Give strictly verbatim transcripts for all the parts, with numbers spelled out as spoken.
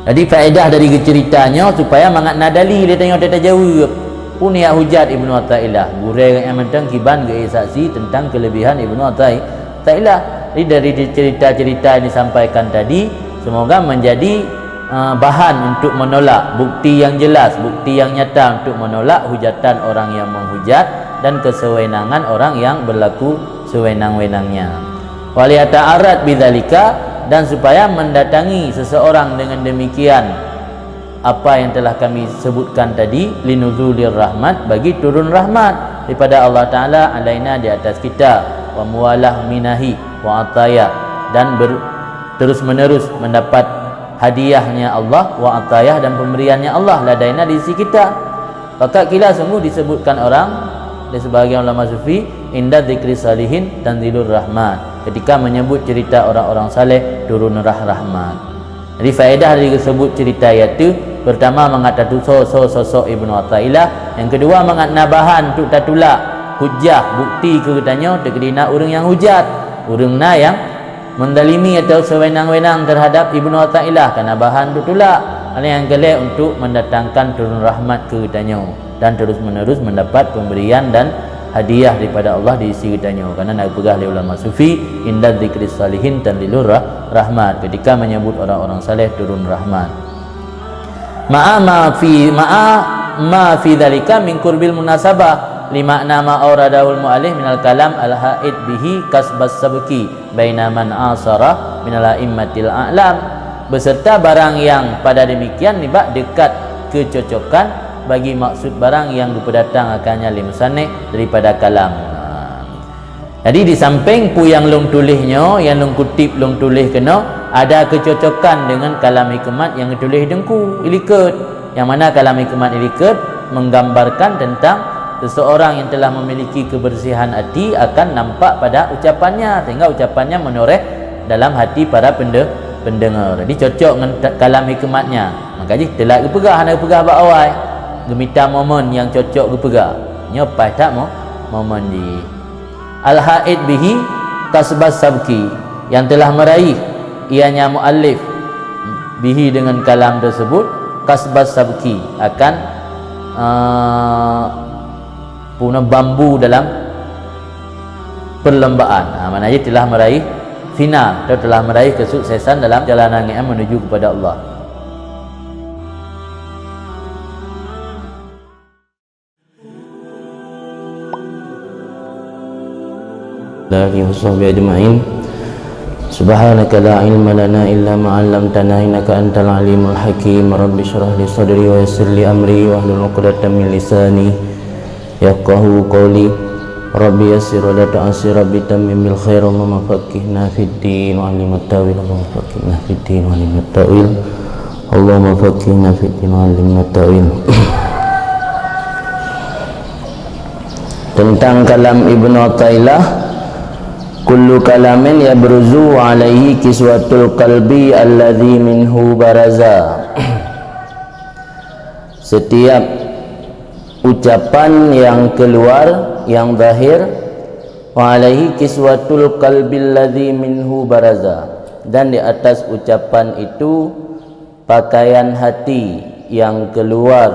Jadi, faedah dari cerita nyoe supaya mangat na dali lé tanyoe tajaweueb. Peue nyang hujat Ibnu Athaillah? Gurée nyang mantong kiban geuék saksi tentang kelebihan Ibnu Athai-, Athaillah. Jadi, dari cerita-cerita yang disampaikan tadi, semoga menjadi, eh, bahan untuk menolak, bukti yang jelas, bukti yang nyata untuk menolak hujatan orang yang menghujat dan kesewenangan orang yang berlaku sewenang-wenangnya. Waliyata'arrad bidzalika, dan supaya mendatangi seseorang dengan demikian, apa yang telah kami sebutkan tadi, linuzulir rahmat, bagi turun rahmat daripada Allah Ta'ala alaina, di atas kita, wa muwalah minahi wa ataya, dan ber-, terus-menerus mendapat hadiahnya Allah, wa ataya, dan pemberiannya Allah, ladaina, di sisi kita. Fakat qila, sungguh disebutkan orang, di sebahagian ulama sufi, inda dzikri salihin tanzilur rahmat. Ketika menyebut cerita orang-orang saleh, turunlah rahmat. Jadi, faedah dari teusebut cerita iaitu, pertama, mangat tatusoe soe sosok Ibnu Athaillah, yang kedua, mangat na bahan untuk tatulak hujah, bukti keu geutanyoe, teukeudi na ureuëng nyang hujat, ureuëng na nyang mendalimi atau sewenang-wenang terhadap Ibnu Athaillah, kana bahan untuk tulak. Nyang keulhée, untuk mendatangkan turun rahmat keu geutanyoe dan terus-menerus mendapat pemberian dan hadiah daripada Allah di sisi geutanyoe. Karena na geupeugah lé ulama sufi, inda dzikri salihin tanzilur rah-, rahmat. Ketika menyebut orang-orang saleh, turun rahmat. Ma'a ma fi, ma'a ma fi dzalika min qurbil munasabah, li ma'na ma auradahul mu'allif minal kalam al-haid bihi kasbas sabqi baina man asara minal a'immatil a'lam, beserta barang yang pada demikian nibak dekat kecocokan bagi maksud barang yang geupedatang akannya lé musannif daripada kalam. Jadi, di samping peue nyang lôn tuléh nyoe, nyang lôn kutip, lôn tuléh keunoe, ada kecocokan dengan kalam hikmat nyang geutuléh Teungku Ilikot. Nyang mana kalam hikmat Ilikot menggambarkan tentang seseorang yang telah memiliki kebersihan hati akan nampak pada ucapannya, sehingga ucapannya menoreh dalam hati para pende-, pendengar. Jadi, cocok ngon ta-, kalam hikmatnya. Maka jih teulat geupeugah, hana geupeugah bak awai. Geumita momen nyang cocok geupeugah. Nyoe paih that mo-, momen jih. Al-haid bihi kasbas sabqi, yang telah meraih ianya muallif bihi, dengan kalam tersebut, kasbas sabqi, akan, eh, puna bambu dalam perlombaan. Ha, maknanya telah meraih final atau telah meraih kesuksesan dalam jalan menuju kepada Allah. Alihi wa sahbihi ajma'in. Subhanaka la ilma lana illa ma 'allamtana innaka antal alimul hakim. Rabbi shrah li sadri wa yassir li amri wahlul 'uqdatam min lisani yafqahu qawli. Rabbi yassir wa la tu'assir, Rabbi tammim bil khair, Allahumma faqihna fid din wa 'allimna ta'wil, Allahumma faqihna fid din wa 'allimna ta'wil. Allahumma faqihna fid din wa 'allimna ta'wil. Tentang kalam Ibnu Athaillah, kullu kalamin yabruzu alaihi kiswatul qalbi alladzi minhu baraza. Setiap ucapan yang keluar, yang zahir, wa alaihi kiswatul qalbil ladzi minhu baraza, dan di atas ucapan itu pakaian hati yang keluar,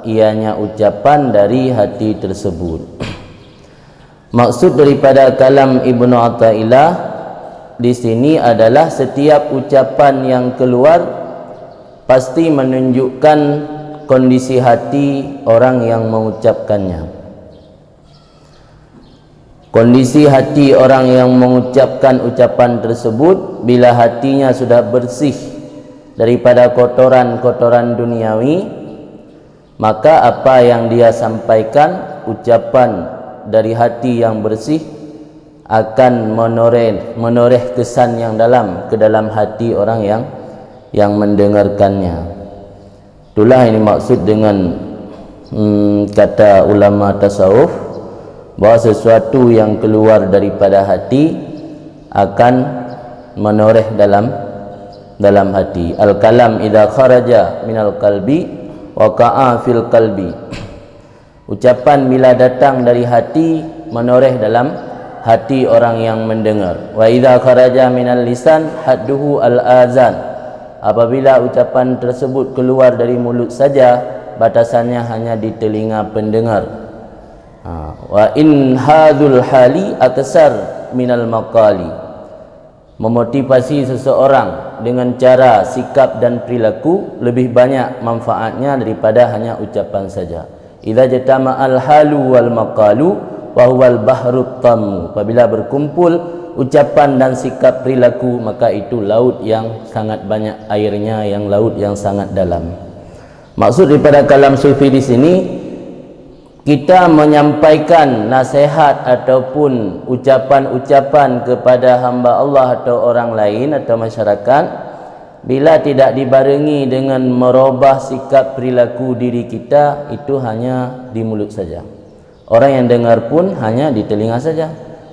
ianya ucapan dari hati tersebut. Maksud daripada kalam Ibnu Athaillah di sini adalah setiap ucapan yang keluar pasti menunjukkan kondisi hati orang yang mengucapkannya. Kondisi hati orang yang mengucapkan ucapan tersebut, bila hatinya sudah bersih daripada kotoran-kotoran duniawi, maka apa yang dia sampaikan, ucapan dari hati yang bersih, akan menoreh, menoreh kesan yang dalam ke dalam hati orang yang, yang mendengarkannya. Itulah yang dimaksud dengan, hmm, kata ulama tasawuf, bahwa sesuatu yang keluar daripada hati akan menoreh dalam, dalam hati. Al-kalam idza kharaja minal qalbi waqa'a fil qalbi. Ucapan bila datang dari hati, menoreh dalam hati orang yang mendengar. Wa idza kharaja minal lisan hadduhu al-azan. Apabila ucapan tersebut keluar dari mulut saja, batasannya hanya di telinga pendengar. Ha, wa inhadul hali aksar minal maqali. Memotivasi seseorang dengan cara, sikap dan perilaku lebih banyak manfaatnya daripada hanya ucapan saja. Idza jatama'al halu wal maqalu fahuwal bahrut tammu. Apabila berkumpul ucapan dan sikap perilaku, maka itu laut yang sangat banyak airnya, yang laut yang sangat dalam. Maksud daripada kalam sufi di sini, kita menyampaikan nasihat ataupun ucapan-ucapan kepada hamba Allah atau orang lain atau masyarakat, bila tidak dibarengi dengan merubah sikap perilaku diri kita, itu hanya di mulut saja. Orang yang dengar pun hanya di telinga saja.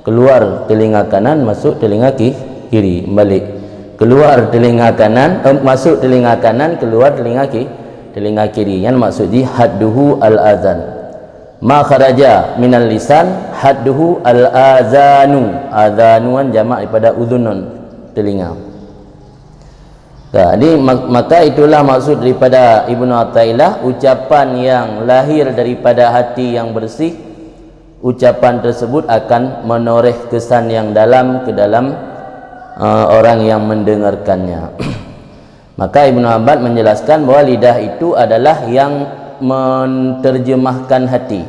Keluar telinga kanan, masuk telinga ki-, kiri, balik. Keluar telinga kanan, eh, masuk telinga kanan, keluar telinga ki-, telinga kiri. Nyan maksud jih hadduhu al-azan. Ma kharaja minal lisan hadduhu al-azanu. Azanu kan jamak daripada udhunun, telinga. Jadi, mak-, maka itulah maksud daripada Ibnu Athaillah, ucapan yang lahir daripada hati yang bersih, ucapan tersebut akan menoreh kesan yang dalam ke dalam, eh, orang yang mendengarkannya. Maka Ibnu Abbad menjelaskan bahwa lidah itu adalah yang menerjemahkan hati.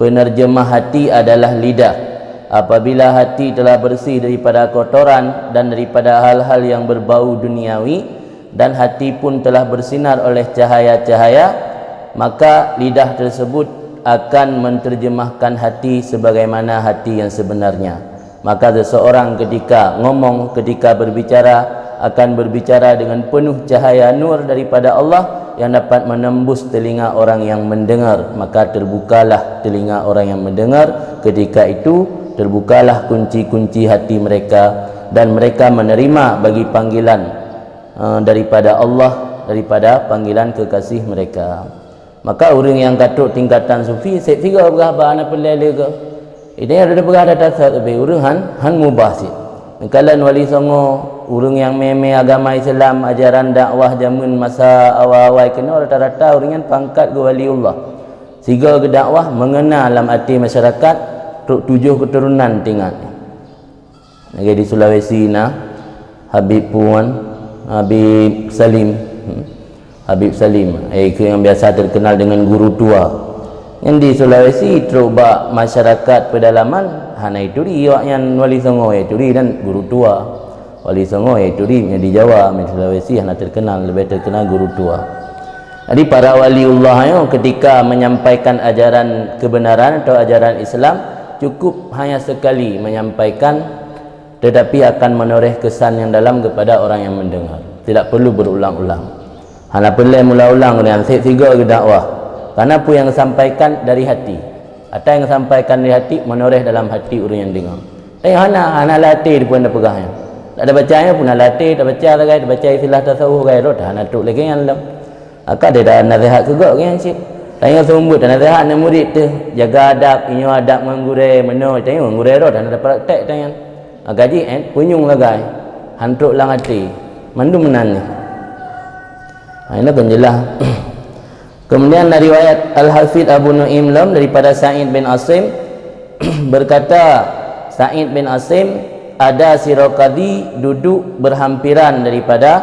Penerjemah hati adalah lidah. Apabila hati telah bersih daripada kotoran dan daripada hal-hal yang berbau duniawi, dan hati pun telah bersinar oleh cahaya-cahaya, maka lidah tersebut akan menerjemahkan hati sebagaimana hati yang sebenarnya. Maka seseorang ketika ngomong, ketika berbicara, akan berbicara dengan penuh cahaya nur daripada Allah yang dapat menembus telinga orang yang mendengar. Maka terbukalah telinga orang yang mendengar, ketika itu terbukalah kunci-kunci hati mereka, dan mereka menerima bagi panggilan, eh, daripada Allah, daripada panggilan kekasih mereka. Maka ureuëng nyang ka trok tingkatan sufi, seb sigoe peugah haba hana peureulée lé goe. Idéh ada peugah data sat, tapi ureuëng han, han mubah cit. Neukalon Wali Songo, ureuëng nyang mé-mé agama Islam, ajaran dakwah jameun masa awai-awai keunoe, rata-rata ureuëng nyan pangkat geuh waliullah. Sigoe geudakwah meungena lam até masyarakat, trok tujoh keuturonan teuingat. Lagée di Sulawesi na Habib Puan, Habib Salim. Hmm. Habib Salim, eh, itu yang biasa terkenal dengan guru tua. Yang di Sulawesi, trok bak masyarakat pedalaman, hana ituri awaknyan Wali Songo, ituri dan guru tua. Wali Songo, ituri di Jawa, di Sulawesi hana terkenal, lebih terkenal guru tua. Jadi, para waliullah nyoe ketika menyampaikan ajaran kebenaran atau ajaran Islam, cukup hanya sekali menyampaikan, tetapi akan menoreh kesan yang dalam kepada orang yang mendengar. Tidak perlu berulang-ulang. Hana peureulée meulang-ulang, ureuëng nyan seb sigoe geudakwah. Karena peue nyang geusampaikan dari hati. Ata nyang geusampaikan dari hati, menoreh dalam hati ureuëng nyang deungoe. Tapi hana, hana latée dipeugah nyan. Tak ada baca nyan pun hana latée, tabaca sagai, tabaca istilah tasawuf sagai, rot hana trok lagée nyan lom. Maka dia dah nasihat keu gob nyan cit. Tanyoe seumeubeuet naseuhat aneuk murit teuh, jaga adab, inyoe adab ngon gurée, meunoe, tanyoe ngon gurée rot hana tapraktek tanyoe. Maka jih, eh, punyueng sagai, han trok lam até. Mandum meunan nyoe. Ha, inoe kon jeulaih. Kemudian dari riwayat Al-Hafidh Abu Nu'aim lom daripada Sa'id bin Asim, berkata Sa'id bin Asim, ada sidroe kadhi duduk berhampiran daripada,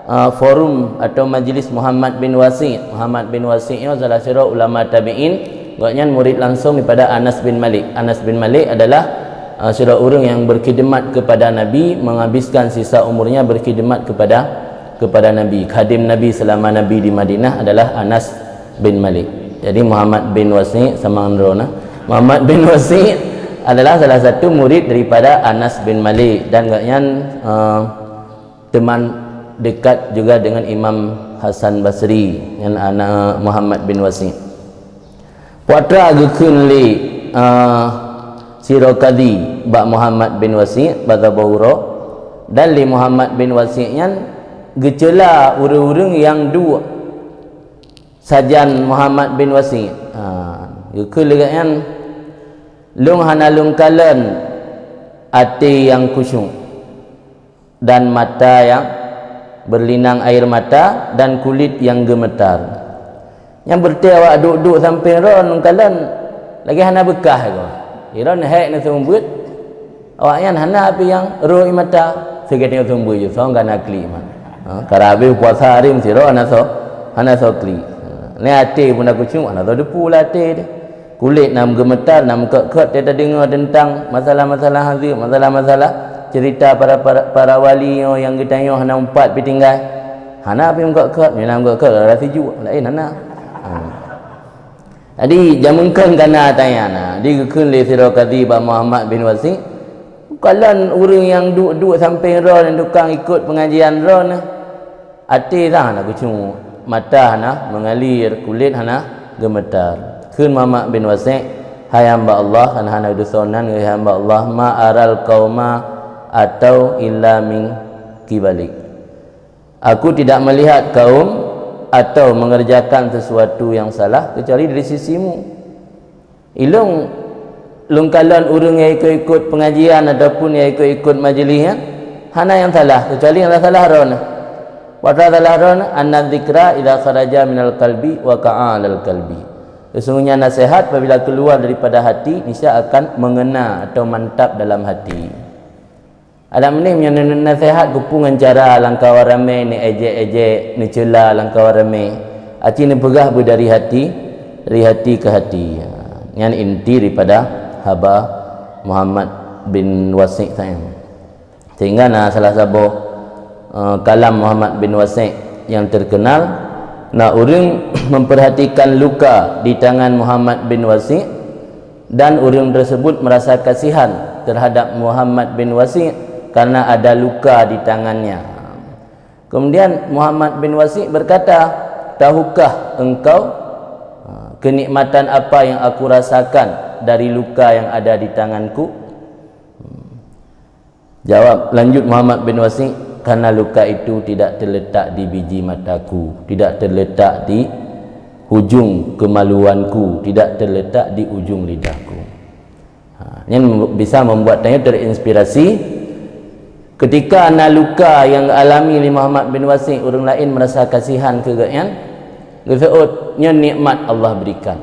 uh, forum atau majlis Muhammad bin Wasi'. Muhammad bin Wasi' nyoe salah sidroe ulama tabi'in, gobnyan murid langsung daripada Anas bin Malik. Anas bin Malik adalah, uh, sidroe ureuëng yang berkhidmat kepada Nabi, menghabiskan sisa umurnya berkhidmat kepada kepada Nabi. Khadim Nabi selama Nabi di Madinah adalah Anas bin Malik. Jadi Muhammad bin Wasi' sama ngon droeneuh. Muhammad bin Wasi' adalah salah satu murid daripada Anas bin Malik dan gobnyan, eh, teman dekat juga dengan Imam Hasan Basri, nyan aneuk Muhammad bin Wasi'. Peue atra geukheun lé, eh, sidroe kadhi bak Muhammad bin Wasi' bak saboh uroe, dan lé Muhammad bin Wasi' nyan geuceula ureuëng-ureuëng nyang duek sajan Muhammad bin Wasi'. Ha, geukheun lé gobnyan, "Lôn hana lôn kalon até nyang khusyuk dan mata nyang berlinang air mata dan kulit yang gemetar. Nyang beureuti awak duek-duek sampéng droe ngon kalon lagée hana beukah goe. Droe hék neuseumeubeuet, awaknyan hana pih nyang rhot ie mata. Sigoe teungoh seumeubeuet ju song ka na klik man. Ha, ka habéh puasa hari meusidroe hana soe, hana soe klik. Ha, lé até pun aku cuma hana soe deupue lam até deh. Kulét na meugeumeutar, na meukot-kot, teudeungoe teuntang masalah-masalah hazeueb, masalah-masalah ceurita para, para, para wali nyoe nyang geutanyoe hana meupat pih tinggai. Hana pih meukot-kot, meunyoe na meukot-kot, rasa sijuek, laén hana. Ha. Jadi, jameun kheun ka na tanya na, di geukheun lé sidroe kadhi bak Muhammad bin Wasiq, kalon ureuëng nyang duek-duek sampéng droe dan tukang ikot peungajian droe na. Até dah hana geucunguek, mata hana meungalir, kulét hana geumeutar. Kheun Muhammad bin Wasiq, "Hai hamba Allah," kan hana geudusoe nan, "Hai hamba Allah, ma aral qauma atau illa min qibalik." Aku tidak melihat kaum atau mengerjakan sesuatu yang salah kecuali dari sisimu. Ilong lôn kalon ureuëng nyang ikot-ikot peungajian ataupun nyang ikot-ikot majeulis nyan, hana nyang salah, kecuali nyang salah droeneuh. Padahai salah droeneuh, "Anna dzikra idza kharaja minal qalbi waqa'a alal qalbi." Sesungguhnya nasihat apabila keluar daripada hati, niscaya akan mengena atau mantap dalam hati. Adak meunan meunyoe naseuhat geupeu ngon cara lamkawan ramé, neuéjek-éjek, neucela lamkawan ramé, aci neupeugah beu dari hati, dari hati ke hati. Nyan inti daripada haba Muhammad bin Wasiq tadi. Sehingga na salah saboh, eh, kalam Muhammad bin Wasiq yang terkenal, na ureuëng memperhatikan luka di tangan Muhammad bin Wasiq, dan ureuëng tersebut merasa kasihan terhadap Muhammad bin Wasiq karena ada luka di tangannya. Kemudian Muhammad bin Wasiq berkata, "Tahukah engkau, ha, kenikmatan apa yang aku rasakan dari luka yang ada di tanganku?" Jawab, lanjut Muhammad bin Wasiq, "Karena luka itu tidak terletak di biji mataku, tidak terletak di ujung kemaluanku, tidak terletak di ujung lidahku." Ha, nyan bisa membuat tanyoe terinspirasi. Ketika na luka nyang alami lé Muhammad bin Wasiq, ureuëng laén merasa kasihan keu gobnyan, geuseuôt, nyan nikmat Allah berikan.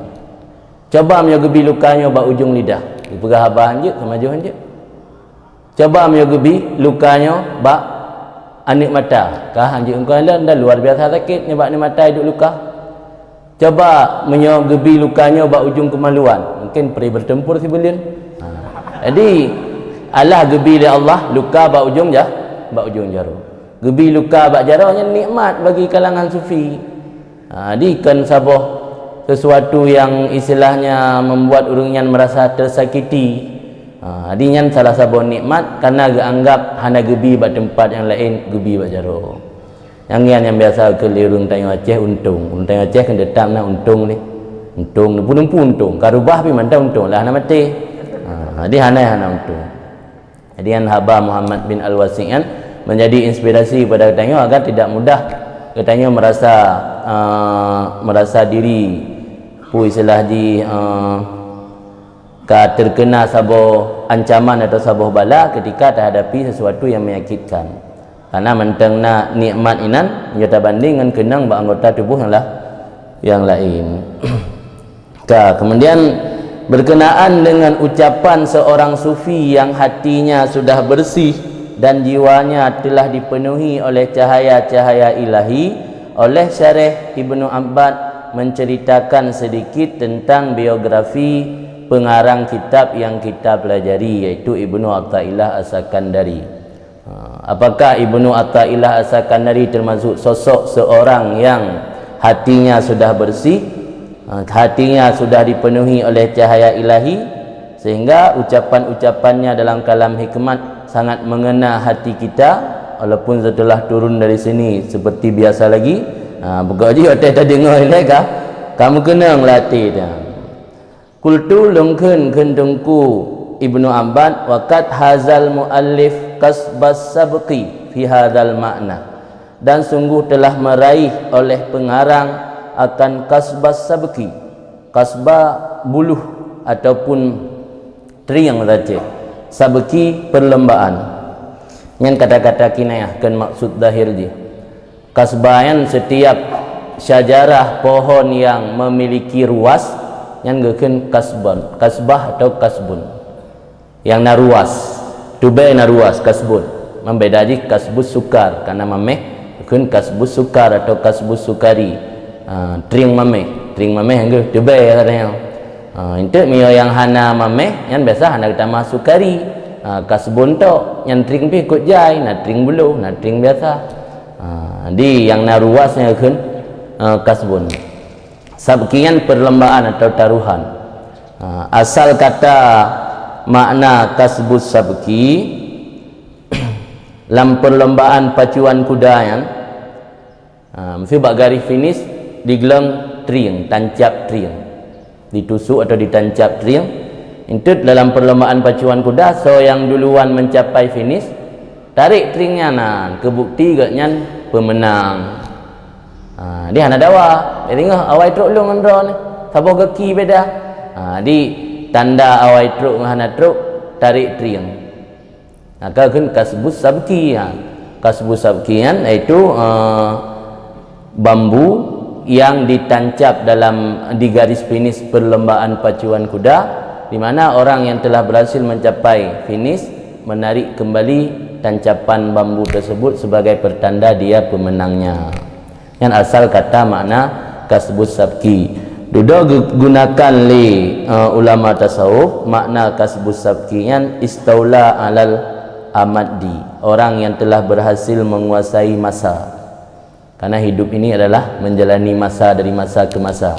Coba meunyoe geubi luka nyoe bak ujong lidah, geupeugah haba hanjeuet, keumajoh hanjeuet. Coba meunyoe geubi luka nyoe bak aneuëk mata, ka hanjeuet engkau lom, dah luar biasa sakét nibak aneuëk mata iduek luka. Coba meunyoe geubi luka nyoe bak ujong keumaluan, mungkin pri bertempur sibuleuen. Ha. Jadi, alah geubi lé Allah luka bak ujong jah, bak ujong jaroe. Geubi luka bak jaroe nyan nikmat bagi kalangan sufi. Ha, jadi kon saboh sesuatu yang istilahnya membuat ureuëng nyan merasa tersakiti. Ha, jadi nyan salah saboh nikmat karena geuanggap hana geubi bak teumpat nyang laén, geubi bak jaroe. Nyang nyan nyang biasa keu lé ureuëng tanyoe Aceh untông. Ureuëng tanyoe Aceh kan teutap na untông ni. Untông ni pun untông. Ka rubah pi mantong untông lah hana maté. Ha, jadi hana hana untông. Jadi nyan haba Muhammad bin Al-Wasiq nyan menjadi inspirasi kepada geutanyoe agar tidak mudah geutanyoe merasa, eh, merasa diri, peue istilah jih, eh, ka terkena saboh ancaman atau saboh bala ketika tahadapi sesuatu yang menyakitkan. Karena mantong na nikmat inan, meunyoe tabanding ngon keunong bak anggota tuboh nyang la-, nyang laén. Ka, kemudian berkenaan dengan ucapan seorang sufi yang hatinya sudah bersih dan jiwanya telah dipenuhi oleh cahaya-cahaya ilahi, oleh Syareh Ibnu Abbad menceritakan sedikit tentang biografi pengarang kitab yang kita pelajari, yaitu Ibnu Athaillah As-Sakandari. Ha, apakah Ibnu Athaillah As-Sakandari termasuk sosok seorang yang hatinya sudah bersih, ha, hatinya sudah dipenuhi oleh cahaya ilahi, sehingga ucapan-ucapannya dalam kalam hikmat sangat mengena hati kita, walaupun setelah turun dari sini seperti biasa lagi? Ha, buka jih otai tadi ngoi leh ka, ka meukeunong latih dah. Qultu, lôn kheun, kheun Teungku Ibnu Abbad, "Wa qad hazal muallif kasbas sabqi fi hadzal ma'na." Dan sungguh telah meraih oleh pengarang akan kasbas sabqi. Kasba buluh ataupun trieng saja. Sabqi perlombaan. Nyan kata-kata kinayah, kon maksud zahir jih. Kasbah nyan setiap syajarah, pohon yang memiliki ruas, nyan geukheun kasbon, kasbah atau kasbun. Nyang na ruas, tubée na ruas, kasbun. Membeda jih kasbus sukar, karena mameh geukheun kasbus sukar atau kasbus sukari. Ha, trieng mameh, trieng mameh nyan geuh tubée kadang. Ha, enteuk meunyoe nyang hana mameh, nyan biasa hana geutamah sukari. Ha, kasbun tok, nyan trieng pih kot jai, na trieng buloh, na trieng biasa. Ha, jadi nyang na ruas nyan geukheun, ha, kasbun. Sabki nyan perlombaan atau taruhan. Ha, asal kata makna kasbus sabki, lam perlombaan pacuan kuda nyan, ha, meusti bak garis finish digleng trieng, tancab trieng. Ditusuk atau ditancab trieng. Enteuk dalam perlombaan pacuan kuda, soe nyang duluan mencapai finish, tarek trieng nyan, nah, keu bukti gobnyan peumeunang. Ha, di hana dawa. Jadi ngeh awai trok lôn ngon droeneuh, saboh gaki beda. Ha, di tanda awai trok ngon hana trok, tarek trieng. Maka geukheun kasbus sabki, ha. Kasbus sabki nyan yaitu, eh, bambu yang ditancap dalam, di garis finish perlombaan pacuan kuda, di mana orang yang telah berhasil mencapai finish menarik kembali tancapan bambu tersebut sebagai pertanda dia pemenangnya. Nyan asal kata makna kasbus sabki. Dudoe gunakan lé, eh, ulama tasawuf, makna kasbus sabki nyan istaula alal amaddi, orang yang telah berhasil menguasai masa. Karena hidup ini adalah menjalani masa dari masa ke masa.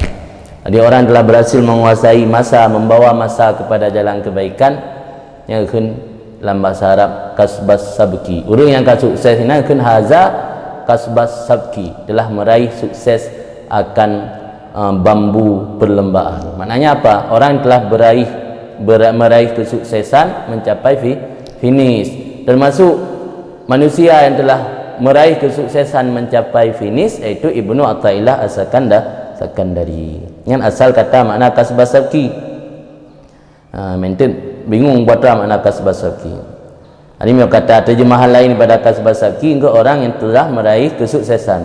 Jadi orang telah berhasil menguasai masa, membawa masa kepada jalan kebaikan, nyan geukheun lam bahasa Arab kasbas sabki. Ureuëng nyang ka sukses nyan geukheun haza kasbas sabki, telah meraih sukses akan, eh, bambu perlombaan. Maknanya apa? Orang yang telah beraih, ber-, meraih kesuksesan mencapai fi-, finish. Termasuk manusia yang telah meraih kesuksesan mencapai finish, yaitu Ibnu Athaillah As-Sakanda-, Sakandari. Nyan asal kata makna kasbas sabki. Ha, meunteuek bingung peue makna kasbas sabki. Jadi, meunyoe kata terjemahan lain pada kasbas sabki, engkau orang yang telah meraih kesuksesan.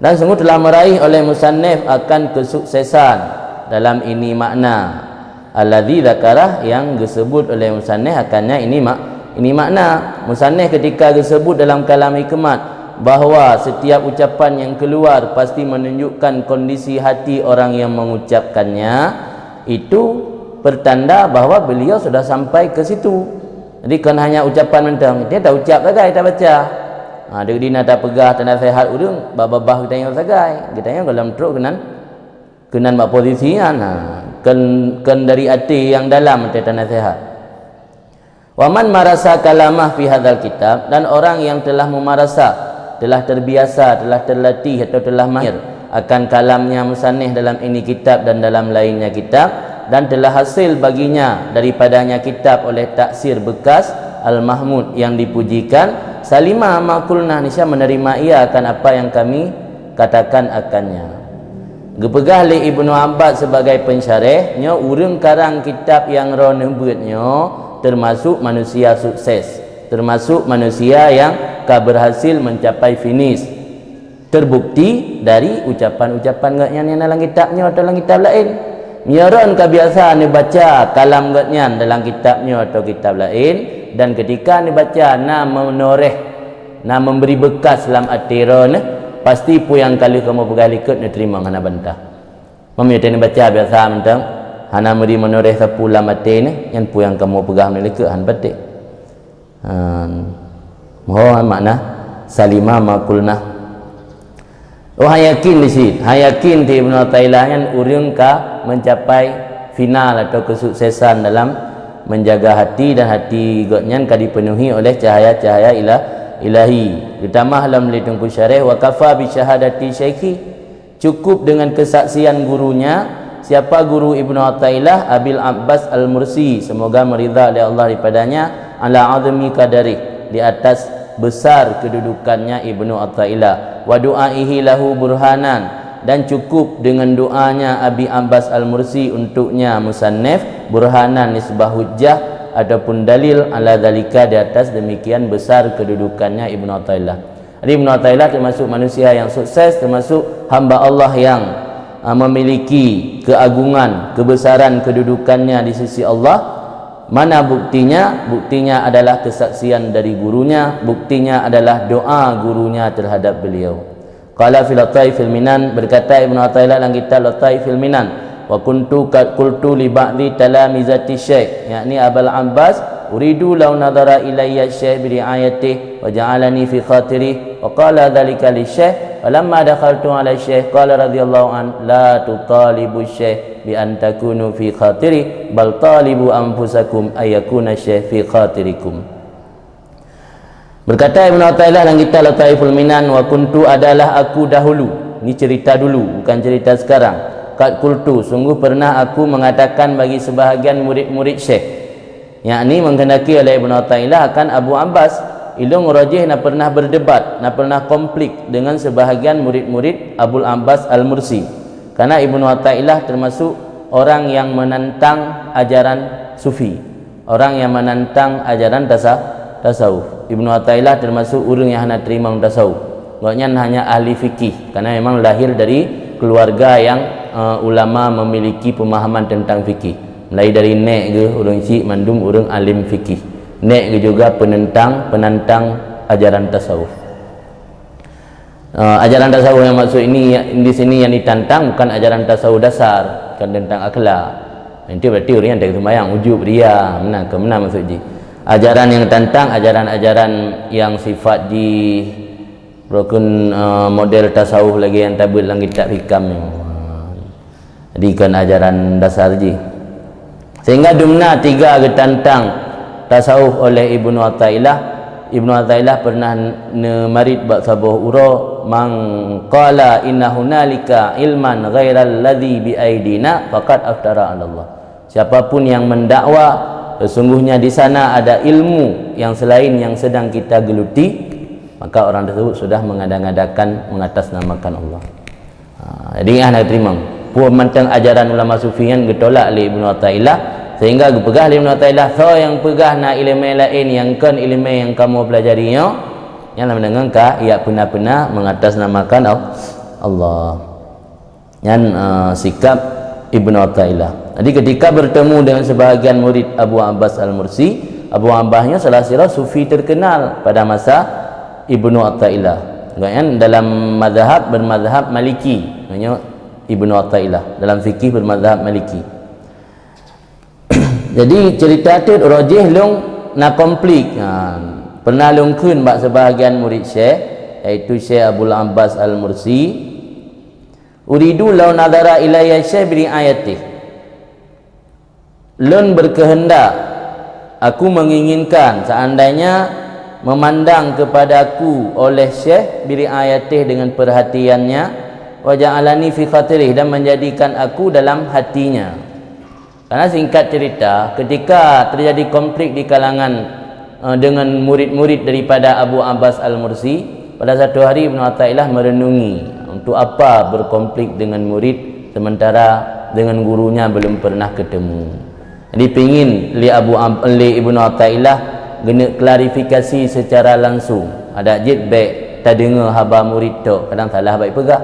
Dan sungguh telah meraih oleh musannif akan kesuksesan dalam ini makna. Alladzi dzakarah, yang disebut oleh musannif akannya ini mak-, ini makna. Musannif ketika disebut dalam kalam hikmat bahwa setiap ucapan yang keluar pasti menunjukkan kondisi hati orang yang mengucapkannya, itu pertanda bahwa beliau sudah sampai ke situ. Jadi, kon hanya ucapan mantong, dia taucap sagai, tabaca. Ha, deuk dina tapeugah, tanaseuhat ureuëng, babah-babah geutanyoe sagai. Geutanyoe gohlom trok keunan, keunan bak posisi nyan, ha, kon, kon dari até nyang dalam teutanaseuhat. Wa man marasa kalamah fi hadzal kitab, dan orang yang telah memarasa, telah terbiasa, telah terlatih atau telah mahir akan kalamnya musannif dalam ini kitab dan dalam lainnya kitab, dan telah hasil baginya daripadanya kitab oleh taksir bekas al-mahmud yang dipujikan, salima ma qulna, niscaya menerima ia akan apa yang kami katakan akannya. Geupeugah lé Ibnu Abbas sebagai pensyarah, nyoe ureuëng karang kitab nyang droeneuh beuet nyoe termasuk manusia sukses, termasuk manusia yang ka berhasil mencapai finish. Terbukti dari ucapan-ucapan gobnyan nyang na lam kitab nyoe atau lam kitab laén. Meunyoe droen ka biasa neubaca kalam gobnyan dalam kitab nyoe atau kitab laén, dan ketika neubaca na meunoreh, na memberi bekas lam até droeneuh, pasti peue nyang ka lheueh kamoe peugah likot neuteurimong hana bantah. Meunyoe teuh neubaca biasa mantong, hana meuri meunoreh sapeue lam até neuh, nyan peue nyang kamoe peugah meunan likot hana patéh. Han. Moho makna salima ma qulna. Oh, han yakin di sit. Han yakin di Ibnu Athaillah nyan ureuëng ka mencapai final atau kesuksesan dalam menjaga hati, dan hati gobnyan ka dipenuhi oleh cahaya-cahaya ila-, ilahi. Geutamah lom lé Teungku Syareh, "Wa kafa bi syahadati syaikhi." Cukup dengan kesaksian gurunya. Siapa guru Ibnu Athaillah? Abil Abbas Al-Mursi, semoga meridha oleh Allah daripadanya, ala azmi qadarih, di atas besar kedudukannya Ibnu Athaillah, wa du'aihi lahu burhanan, dan cukup dengan doanya Abi Abbas Al-Mursi untuknya, musannif, burhanan, nisbah hujjah ataupun dalil, ala dzalika, di atas demikian besar kedudukannya Ibnu Athaillah. Jadi Ibnu Athaillah termasuk manusia yang sukses, termasuk hamba Allah yang, ah, memiliki keagungan, kebesaran kedudukannya di sisi Allah. Mana buktinya? Buktinya adalah kesaksian dari gurunya, buktinya adalah doa gurunya terhadap beliau. Qala fi Lataifil Minan, berkata Ibnu Athaillah dalam kitab Lataifil Minan, "Wa kuntu qad qultu li ba'di talamizati Syekh, yakni Abul Abbas, uridu law nadhara ilayya Syekh bi ri'ayatih wa ja'alani fi khatirih, wa qala dzalika li Syekh, falamma dakhaltu ala Syekh qala radhiyallahu an, la tutalibu Syekh bi an takunu fi khatirih, bal talibu anfusakum ay yakuna Syekh fi khatirikum." Berkata Ibnu Athaillah dalam kitab Lataiful Minan, "Wa kuntu, adalah aku dahulu," ini cerita dulu, bukan cerita sekarang, "qad qultu, sungguh pernah aku mengatakan bagi sebahagian murid-murid Syekh," yakni menghendaki oleh Ibnu Athaillah akan Abu Abbas, "ilôn rajih na pernah berdebat, na pernah konflik dengan sebahagian murid-murid Abul Abbas Al-Mursi, karena Ibnu Athaillah termasuk orang yang menantang ajaran sufi." Orang yang menantang ajaran tasa-, tasawuf. Ibnu Athaillah termasuk ureuëng yang hana terima tasawuf. Gobnyan hanya ahli fikih, karena memang lahir dari keluarga yang, eh, ulama memiliki pemahaman tentang fikih. Mulai dari nek geuh, ureuëng chik mandum ureuëng alim fikih. Nek geuh juga penentang, penantang ajaran tasawuf. Eh, ajaran tasawuf yang maksud ini, di sini yang ditantang bukan ajaran tasawuf dasar, bukan tentang akhlak. Itu berarti orang yang tak sembahyang, ujub, ria, meunan ke meunan maksud jih. Ajaran yang tantang, ajaran-ajaran yang sifat jih rukun, eh, model tasawuf lagi yang tabeuet lam kitab hikam ni. Jadi, kon ajaran dasar jih. Sehingga dumna tiga geutantang tasawuf oleh Ibnu Athaillah. Ibnu Athaillah pernah neumarit bak saboh uroe, "Man qala inna hunalika ilman ghairal ladzi bi aidina faqad aftara 'ala Allah." Siapapun yang mendakwa, sesungguhnya di sana ada ilmu yang selain yang sedang kita geluti, maka orang tersebut sudah mengada-ngadakan, mengatasnamakan Allah. Ha, jadi, ah, na teurimong. Peue mantong ajaran ulama sufi nyan geutolak lé Ibnu Athaillah, sehingga geupeugah lé Ibnu Athaillah, "Soe nyang peugah na iéleumé laén nyang kon iéleumé nyang kamoe peulajari nyoe, nyan lam deungon ka jak peuna-peuna mengatasnamakan Al-, Allah." Nyan, eh, sikap Ibnu Athaillah. Jadi, ketika bertemu dengan sebahagian murid Abu Abbas Al-Mursi, Abu Abbas nyoe salah sidroe sufi terkenal pada masa Ibnu Athaillah. Kan, dalam mazhab, bermazhab Maliki, namanya Ibnu Athaillah. Dalam fikih bermazhab Maliki. Jadi, cerita teuk rojih lôn na konflik. Ha, pernah lôn kheun bak sebahagian murid Syekh, yaitu Syekh Abul Abbas Al-Mursi, "Uridu law nadhara ilayya Syekh bi ri'ayatih." Lôn berkehendak, aku menginginkan, seandainya memandang kepadaku oleh Syekh bi ri'ayatih, dengan perhatiannya, wa ja'alani fi khatirih, dan menjadikan aku dalam hatinya. Karena singkat cerita, ketika terjadi konflik di kalangan, eh, dengan murid-murid daripada Abu Abbas Al-Mursi, pada satu hari Ibnu Athaillah merenungi, untuk apa berkonflik dengan murid sementara dengan gurunya belum pernah ketemu. Jadi, pingin lé Abu Ab-, lé Ibnu Athaillah geuneuk klarifikasi secara langsung. Adak jeuet bék tadeungoe haba murid tok, kadang salah bak peugah.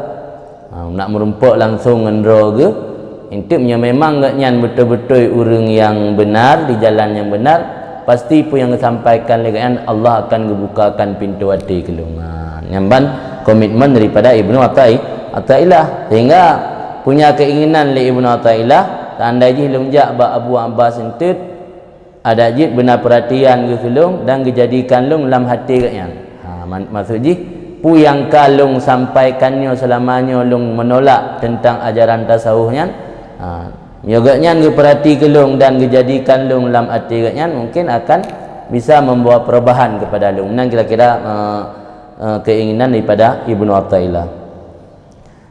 Ha, nak meurumpok langsung ngon droe geuh. Enteuk meunyoe memang gobnyan beutôi-beutôi ureuëng nyang beunar, di jalan nyang beunar, pasti peue nyang geusampaikan lé gobnyan, Allah akan geubukakan pintoe até keu lôn. Ha, nyan ban komitmen daripada Ibnu Athai-, Athaillah. Sehingga punya keinginan lé Ibnu Athaillah, seandai jih lôn jak bak Abu Abbas enteuk, adak jih beuna peuratian geuh keu lôn dan geujadikan lôn lam até gobnyan. Ha, man-, maksud jih, peue nyang ka lôn sampaikan nyoe seulama nyoe lôn meunolak teuntang ajaran tasawuf nyan. Ha, meunyoe gobnyan geupeurati keu lôn dan geujadikan lôn lam até gobnyan, mungkin akan bisa membawa perubahan kepada lôn. Meunan kira-kira, eh, eh, keinginan daripada Ibnu Athaillah.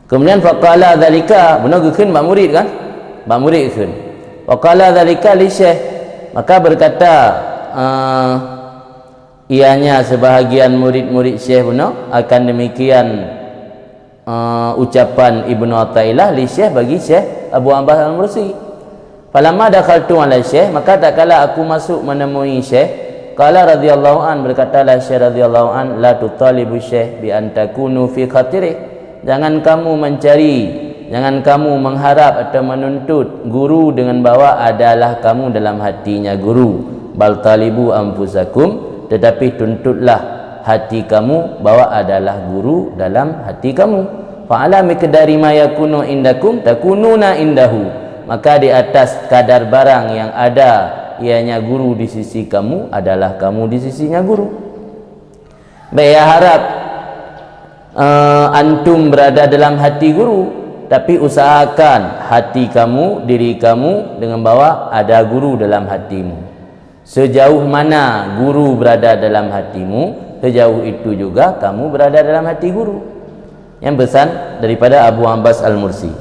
Kemudian, faqala dzalika, bunoe geukheun bak murid kan? Bak murid geukheun. Faqala dzalika li syekh, maka berkata, eh, ianya sebahagian murid-murid syekh bunoe akan demikian, eh, ucapan Ibnu Athaillah li syekh bagi Syekh Abu Abbas Al-Mursi. Falamma dakhaltu ala syekh, maka tatkala aku masuk menemui syekh, Qala radhiyallahu an, berkatalah Syekh radhiyallahu an, "La tutalibu Syekh bi an takunu fi khatiri." Jangan kamu mencari, jangan kamu mengharap atau menuntut guru dengan bahwa adalah kamu dalam hatinya guru. "Bal talibu anfusakum," tetapi tuntutlah hati kamu bahwa adalah guru dalam hati kamu. "Fa ala miqdari ma yakunu indakum takununa indahu." Maka di atas kadar barang yang ada ianya guru di sisi kamu adalah kamu di sisinya guru. Bék ya harap, eh, antum berada dalam hati guru, tapi usahakan hati kamu, diri kamu dengan bahwa ada guru dalam hatimu. Sejauh mana guru berada dalam hatimu, sejauh itu juga kamu berada dalam hati guru. Yang pesan daripada Abu Abbas Al-Mursi.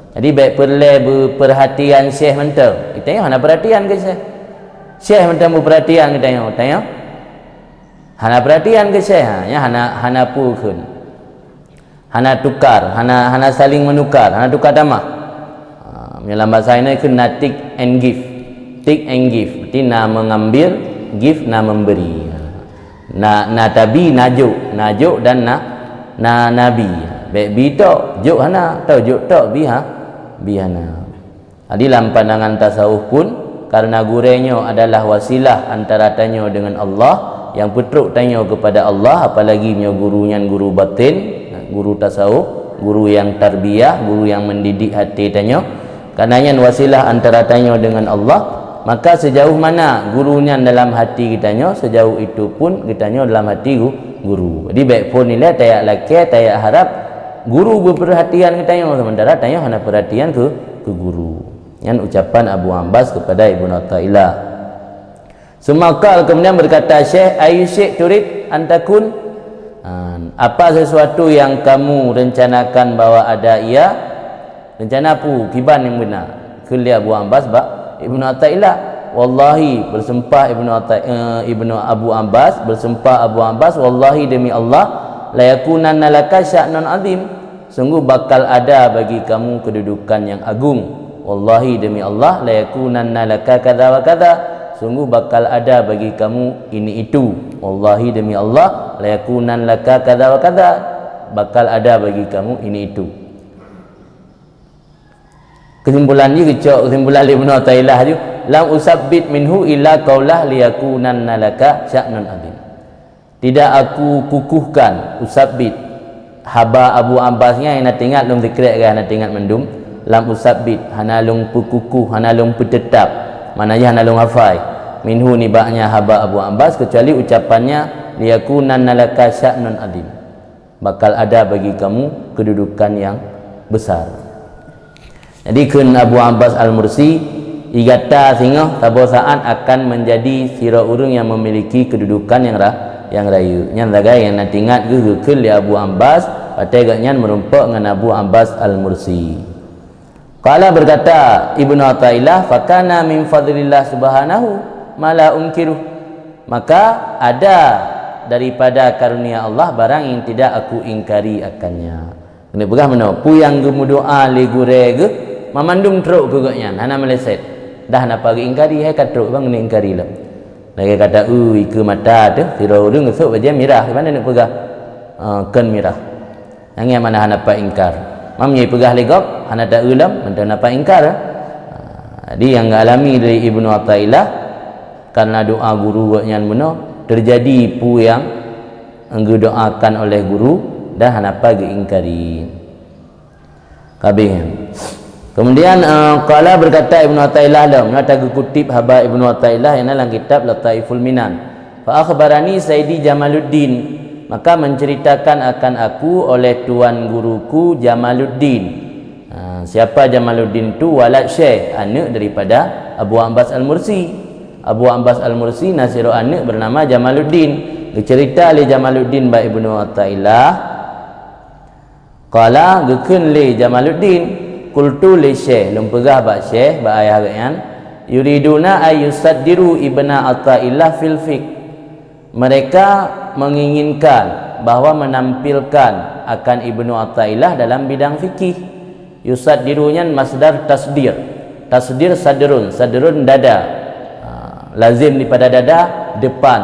Jadi, bék peureulée beupeurhatian syekh mantong. Geutanyoe hana peurhatian keu syekh. Syekh mantong beupeurhatian geutanyoe, tanyoe hana peurhatian keu syekh, ha, nyan hana, hana peue kheun. Hana tukar, hana, hana saling menukar, hana tukar tamah. Ha, meunyoe lam bahasa Indonesia kheun na take and give. Take and give, berarti na mengambil, give, na memberi. Na, na tabi, na jok, na jok dan na, na, na bi. Bék bi tok, jok hana, atau jok tok, bi ha, bi hana. Jadi, lam pandangan tasawuf pun, karena gurée nyoe adalah wasilah antara tanyoe dengan Allah, nyang peutrok tanyoe kepada Allah, apalagi meunyoe guru nyan guru batin, guru tasawuf, guru nyang tarbiyah, guru nyang mendidik hati tanyoe. Karena nyan wasilah antara tanyoe dengan Allah, maka sejauh mana guru nyan dalam hati geutanyoe, sejauh itu pun geutanyoe dalam hati gu-, guru. Jadi, bék phon ilée tayak lakée, tayak harap guru beupeurhatian keu tanyoe, sementara tanyoe hana peurhatian keu, keu guru. Nyan ucapan Abu Abbas kepada Ibnu Athaillah. Summa qal, kemudian berkata Syekh, "Ayyu syai' turid an takun?" Ha, apa sesuatu yang kamu rencanakan bahwa ada ia? Rencana peue, kiban nyang beuna? Kheun lé Abu Abbas bak Ibnu Athaillah. Wallahi, bersumpah Ibnu Atha-, eh, Ibnu Abu Abbas, bersumpah Abu Abbas, "Wallahi, demi Allah, la yakunanna laka sya'nun azim." Sungguh bakal ada bagi kamu kedudukan yang agung. Wallahi, demi Allah, la yakunanna laka kadza wa kadza. Sungguh bakal ada bagi kamu ini itu. Wallahi, demi Allah, la yakunan laka kadza wa kadza. Bakal ada bagi kamu ini itu. Kesimpulan jih geucok, kesimpulan lé Ibnu Athaillah ju, "Lam usabbit minhu illa qaulah liyakunanna laka sya'nun azim." Tidak aku kukuhkan, usabbit, haba Abu Abbas nyan, hana teuingat lôn, sikrek geuh hana teuingat mandum. Lam usabbit, hana lôn peukukuh, hana lôn peuteutap, makna jih hana lôn hafai. Minhu, nibaknya haba Abu Abbas, kecuali ucapannya, "Liyakunanna laka sya'nun azim." Bakal ada bagi kamu kedudukan yang besar. Jadi, kheun Abu Abbas Al-Mursi, "Di gata singoh saboh saat akan menjadi sidroe ureuëng yang memiliki kedudukan yang ra-, yang rayeuk." Nyan sagai nyang na teuingat geuh geukheun lé Abu Abbas, watée gobnyan meurumpok ngon Abu Abbas Al-Mursi. Qala, berkata Ibnu Athaillah, "Fakana min fadlillah subhanahu ma la unkiruh." Maka ada daripada karunia Allah barang yang tidak aku ingkari akannya. Keuneuk peugah meunoe, peue nyang geumeudoá lé gurée geuh, mamandum trok keu gobnyan, hana meuleset. Dah na pageuingkari, hai ka trok, ban keuneuk ingkari lom. Lagée kata, "Ui, ikeue mata teuh, sidroe ureuëng geusok bajée mirah," di mana neuk peugah, "Ah, kon mirah." Nyang nyan mana hana pat ingkar. Mam nyang peugah lé gob, hana ta-eu lom, mantong na pat ingkar. Ah, jadi nyang geualami lé Ibnu Athaillah, karena doa guru gobnyan bunoe, terjadi peue nyang geudoakan oleh guru dan hana pat geuingkari. Ka habéh. Kemudian, eh, qala, berkata Ibnu Athaillah lom, nyata geukutip haba Ibnu Athaillah nyang na lam kitab Lataiful Minan. "Fa akhbarani Saidi Jamaluddin, maka menceritakan akan aku oleh tuan guruku Jamaluddin." Ha, siapa Jamaluddin tu? Walad Syekh, aneuk daripada Abu Abbas Al-Mursi. Abu Abbas Al-Mursi na sidroe aneuk bernama Jamaluddin. Geucerita lé Jamaluddin bak Ibnu Athaillah. Qala, geukheun lé Jamaluddin, qultu li Syekh, lôn peugah bak Syekh, bak ayah geuhnyan, "Yuriduna ay yusaddiru Ibna Athaillah fil fiqh." Mereka menginginkan bahwa menampilkan akan Ibnu Athaillah dalam bidang fikih. Yusaddiru nyan masdar tasdir. Tasdir sadrun, sadrun dada. Ha, lazim daripada dada, depan.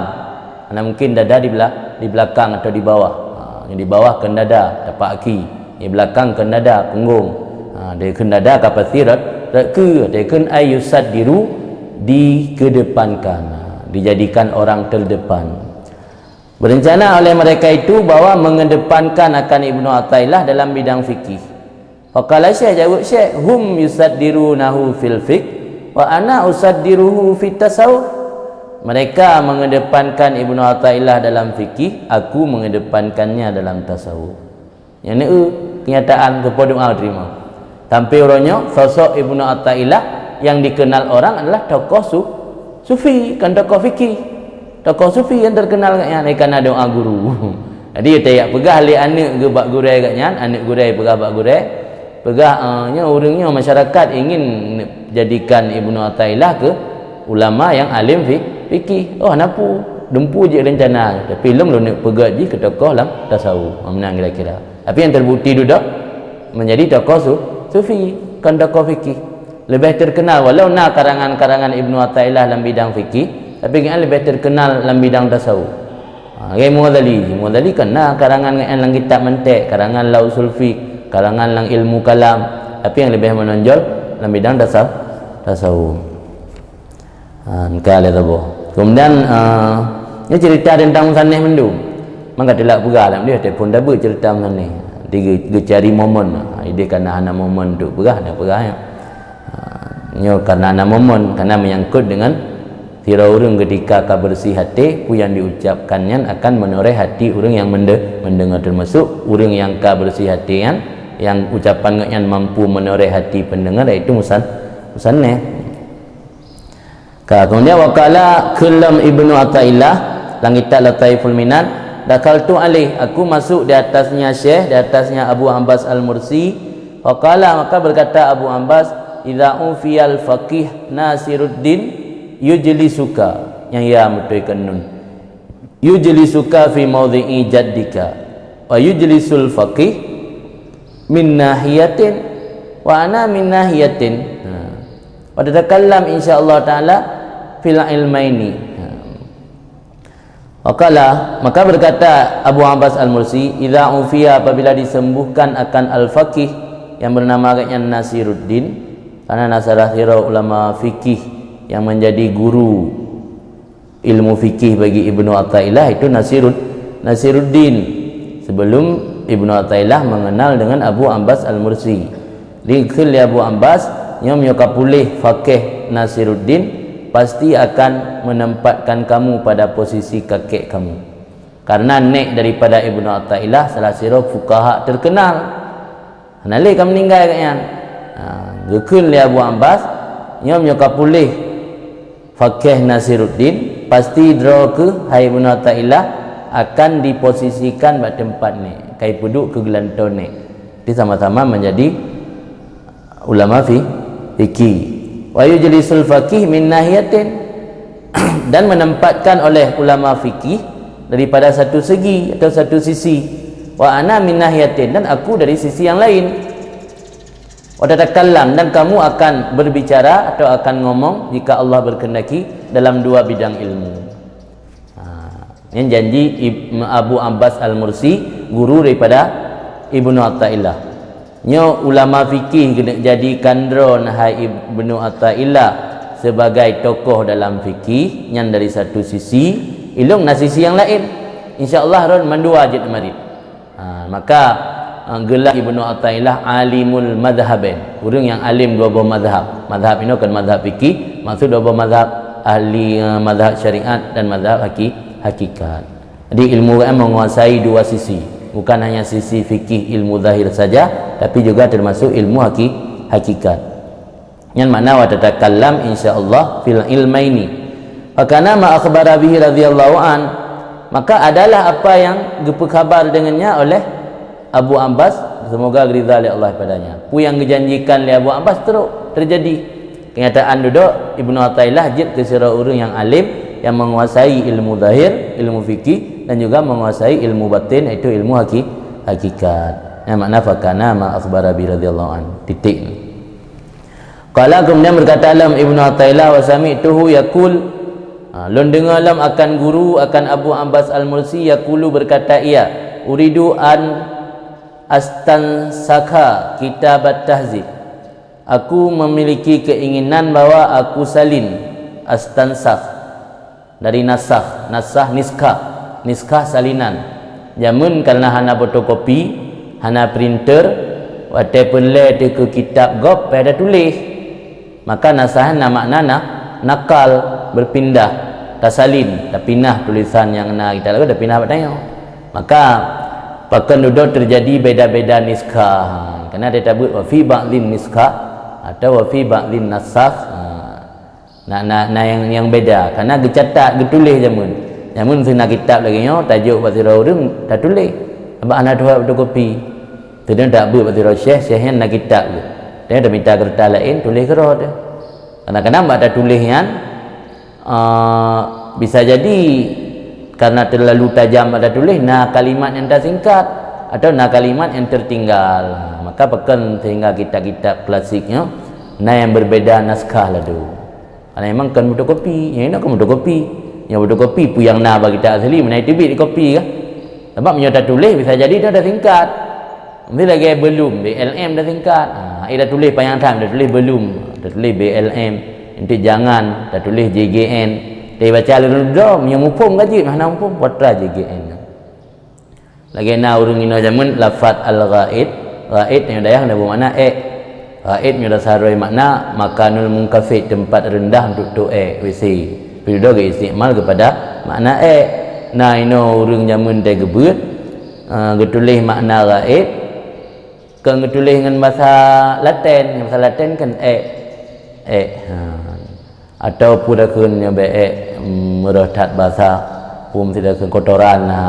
Hana mungkin dada di bela-, di belakang atau di bawah. Ha, nyang di bawah kheun dada, tapak aki. Nyang di belakang kheun dada, punggong. Ha, di kheun dada ka pasti rot, rot keue, di kheun ay yusaddiru, dikedepankan. Ha, dijadikan orang terdepan. Berencana oleh mereka itu bahwa mengedepankan akan Ibnu Athaillah dalam bidang fikih. Faqala Syekh, jawab Syekh, "Hum yusaddirunahu fil fiqh, wa ana usaddiruhu fit tasawuf." Mereka mengedepankan Ibnu Athaillah dalam fikih, aku mengedepankannya dalam tasawuf. Nyan eu kenyataan keupeue doa terima. Sampai uroe nyoe, sosok Ibnu Athaillah yang dikenal orang adalah tokoh su-, sufi, kan tokoh fikih. Tokoh sufi yang terkenal kat nyan, eh, karena doa guru. Jadi, tajak peugah lé aneuk geuh bak gurée kat nyan, aneuk gurée peugah bak gurée, peugah, eh, nyoe ureuëng nyoe masyarakat ingin jadikan Ibnu Athaillah keu ulama yang alim fi-, fikih. Oh, hana peue, dumpeue jih rencana, tapi lom lôn peugah jih keu tokoh lam tasawuf. Meunan kira-kira. Tapi yang terbukti dudoe menjadi tokoh su-, sufi, kon tokoh fikih. Lebih terkenal, walau na karangan-karangan Ibnu Athaillah lam bidang fikih, tapi gobnyan lebih terkenal lam bidang tasawuf. Ha, lagée Mughazali, Mughazali kan na karangan gobnyan lam kitab mantek, karangan lam usul fiqh, karangan lam ilmu kalam, tapi yang lebih menonjol lam bidang tasaw-, tasawuf. Ha, ka lé saboh. Kemudian, eh, nyoe cerita tentang musannif mandum. Maka teulak peugah lam dia, telepon tabeu cerita musannif. Di ge-, geucari momen. Ha, ideh kana hana momen untuk peugah, hana peugah, ya. Ha, nyoe karena hana momen, karena menyangkut dengan sira ureuëng ketika ka bersih hati, peue yang diucapkan nyan akan menoreh hati ureuëng yang mende-, mendengar, termasuk ureuëng yang ka bersih hati nyan, yang ucapan gobnyan mampu menoreh hati pendengar, yaitu musan-, musannif. Ka, kemudian waqala kheun lom Ibnu Athaillah lam kitab Lataiful Minan, "Dakhaltu alaih, aku masuk di atasnya Syekh, di atasnya Abu Abbas Al-Mursi, faqala, maka berkata Abu Abbas, 'Idza ufiyal faqih Nasiruddin yujlisuka,'" nyang ya meuteukon nun, "yujlisuka fi maudhi'i jaddika, wa yujlisul faqih min nahiyatin, wa ana min nahiyatin. Ha. Wa tatakallam insyaallah taala fil ilmaini." Ha. Waqala, maka berkata Abu Abbas Al-Mursi, "Idza ufiya, apabila disembuhkan akan al-faqih yang bernama agaknya Nasiruddin, karena nasarah sira ulama fikih yang menjadi guru ilmu fikih bagi Ibnu Athaillah itu Nasirud-, Nasiruddin. Sebelum Ibnu Athaillah mengenal dengan Abu Abbas Al-Mursi. Dikheun lé Abu Abbas, nyoe meunyoe ka puléh faqih Nasiruddin, pasti akan menempatkan kamu pada posisi kakek kamu. Karena nek daripada Ibnu Athaillah salah sira fuqaha terkenal. Hana lé ka meuninggai gobnyan. Ha, geukheun lé Abu Abbas, nyoe meunyoe ka puléh faqih Nasiruddin, pasti droe keuh hai Ibnu Athaillah akan diposisikan bak teumpat nek, ka ipeuduek keu geulantoe nek. Jadi sama-sama menjadi ulama fi-, fikih. Wa yujlisul faqih min nahiyatin, dan menempatkan oleh ulama fikih daripada satu segi atau satu sisi. Wa ana min nahiyatin, dan aku dari sisi yang lain. Wa tatakallam, dan kamu akan berbicara atau akan ngomong jika Allah berkehendaki dalam dua bidang ilmu. Ha, nyan janji Ib-, Abu Abbas Al-Mursi, guru daripada Ibnu Athaillah. Nyoe ulama fikih keuneuk jadikan droe hai Ibnu Athaillah sebagai tokoh dalam fikih, nyan dari satu sisi, ilong na sisi yang lain. Insya Allah ron mandua jeuet marit. Ha, maka, ha, geula Ibnu Athaillah alimul madhhabain, ureuëng nyang alim dua boh mazhab. Mazhab inoe kan mazhab fikih, maksud dua boh mazhab ahli, ha, mazhab syariat dan mazhab haki-, hakikat. Jadi ilmu kan menguasai dua sisi, bukan hanya sisi fikih ilmu zahir saja, tapi juga termasuk ilmu haki-, hakikat. Nyan makna wa tatakallam insya Allah fil ilmaini. Fakana ma akhbara bihi radhiyallahu an, maka adalah apa yang geupeukhabar dengannya oleh Abu Abbas, semoga ridha lé Allah padanya. Peue nyang geujanjikan lé Abu Abbas trok teujadi. Kenyataan dudoe, Ibnu Athaillah jeuet keu sidroe ureuëng nyang alim, nyang menguasai ilmu zahir, ilmu fikih, dan juga menguasai ilmu batin, yaitu ilmu haki-, hakikat. Nyang makna fakana ma akhbara bihi radhiyallahu an. Titik. Qala, kemudian berkata lom Ibnu Athaillah, "Wa sami'tuhu yaqul," Ha, lôn deungoe lom akan guru, akan Abu Abbas Al-Mursi, yaqulu, berkata ia, "Uridu an astansakha kitab at-tahzib." Aku memiliki keinginan bahwa aku salin, astansakh, dari nasakh, nasakh niskah, niskah salinan. Jameun karena hana fotokopi, hana printer, watée peureulée teuh keu kitab gob payah tatuléh. Maka nasakh na makna na, nakal, berpindah, tasalin, tapinah tulisan nyang na kitab lagoe tapinah bak tanyoe. Maka pakon dudoe terjadi beda-beda niskah. Karena ada tabeuet wa fi ba'dhin niskah atau wa fi ba'dhin nasakh. Ha. Na, na, na nyang, nyang beda. Karena geucatat, geutuléh jameun. Jameun si na kitab lagée nyoe, tajok bak sidroe ureuëng, tatuléh. Sabab hana tuha fotokopi. Teudong tabeuet bak sidroe syekh, syekh nyan na kitab geuh. Dan tamita keureutas laén, tuléh keudroe teuh. Kadang-kadang bak tatuléh nyan, eh, bisa jadi karena terlalu tajam bak tatuléh, na kalimat nyang tasingkat atau na kalimat nyang tertinggal. Maka pakon sehingga kitab-kitab klasiknya na nyang berbeda naskah laju. Karena memang kon fotokopi, nyang inoe kon fotokopi. Nyang fotokopi peue nyang na bak kitab asli, meunan teubiet dikopi kah? Sabab meunyoe tatuléh bisa jadi dah, dah singkat. Mesti lagée belum, B L M dah singkat. Ha, eh dah tuléh panyang that, dah tuléh belum, dah tuléh B L M. Enteuk jangan, dah tuléh J G N. Tapi baca leuh dom, nyang muphom ka jeuet, hana muphom, potra J G N. Lagée na ureuëng inoe jameun lafaz al-ghaid, ghaid nyang dayah na bermakna ék. Ghaid nyoe dasar roh makna makanul munkafid, tempat rendah untuk tok ék, W C. Tapi dudoe geuistimal kepada makna ék. Na inoe ureuëng jameun teuh geubeuet, eh, geutuléh makna ghaid, kon geutuléh ngon basa Laten, ngon basa Laten kan ék. Ék. Ha. Atawa peue takheun nyoe bèk ék, mm, meureuh that basa, peue meusidakheun kotoran, ha.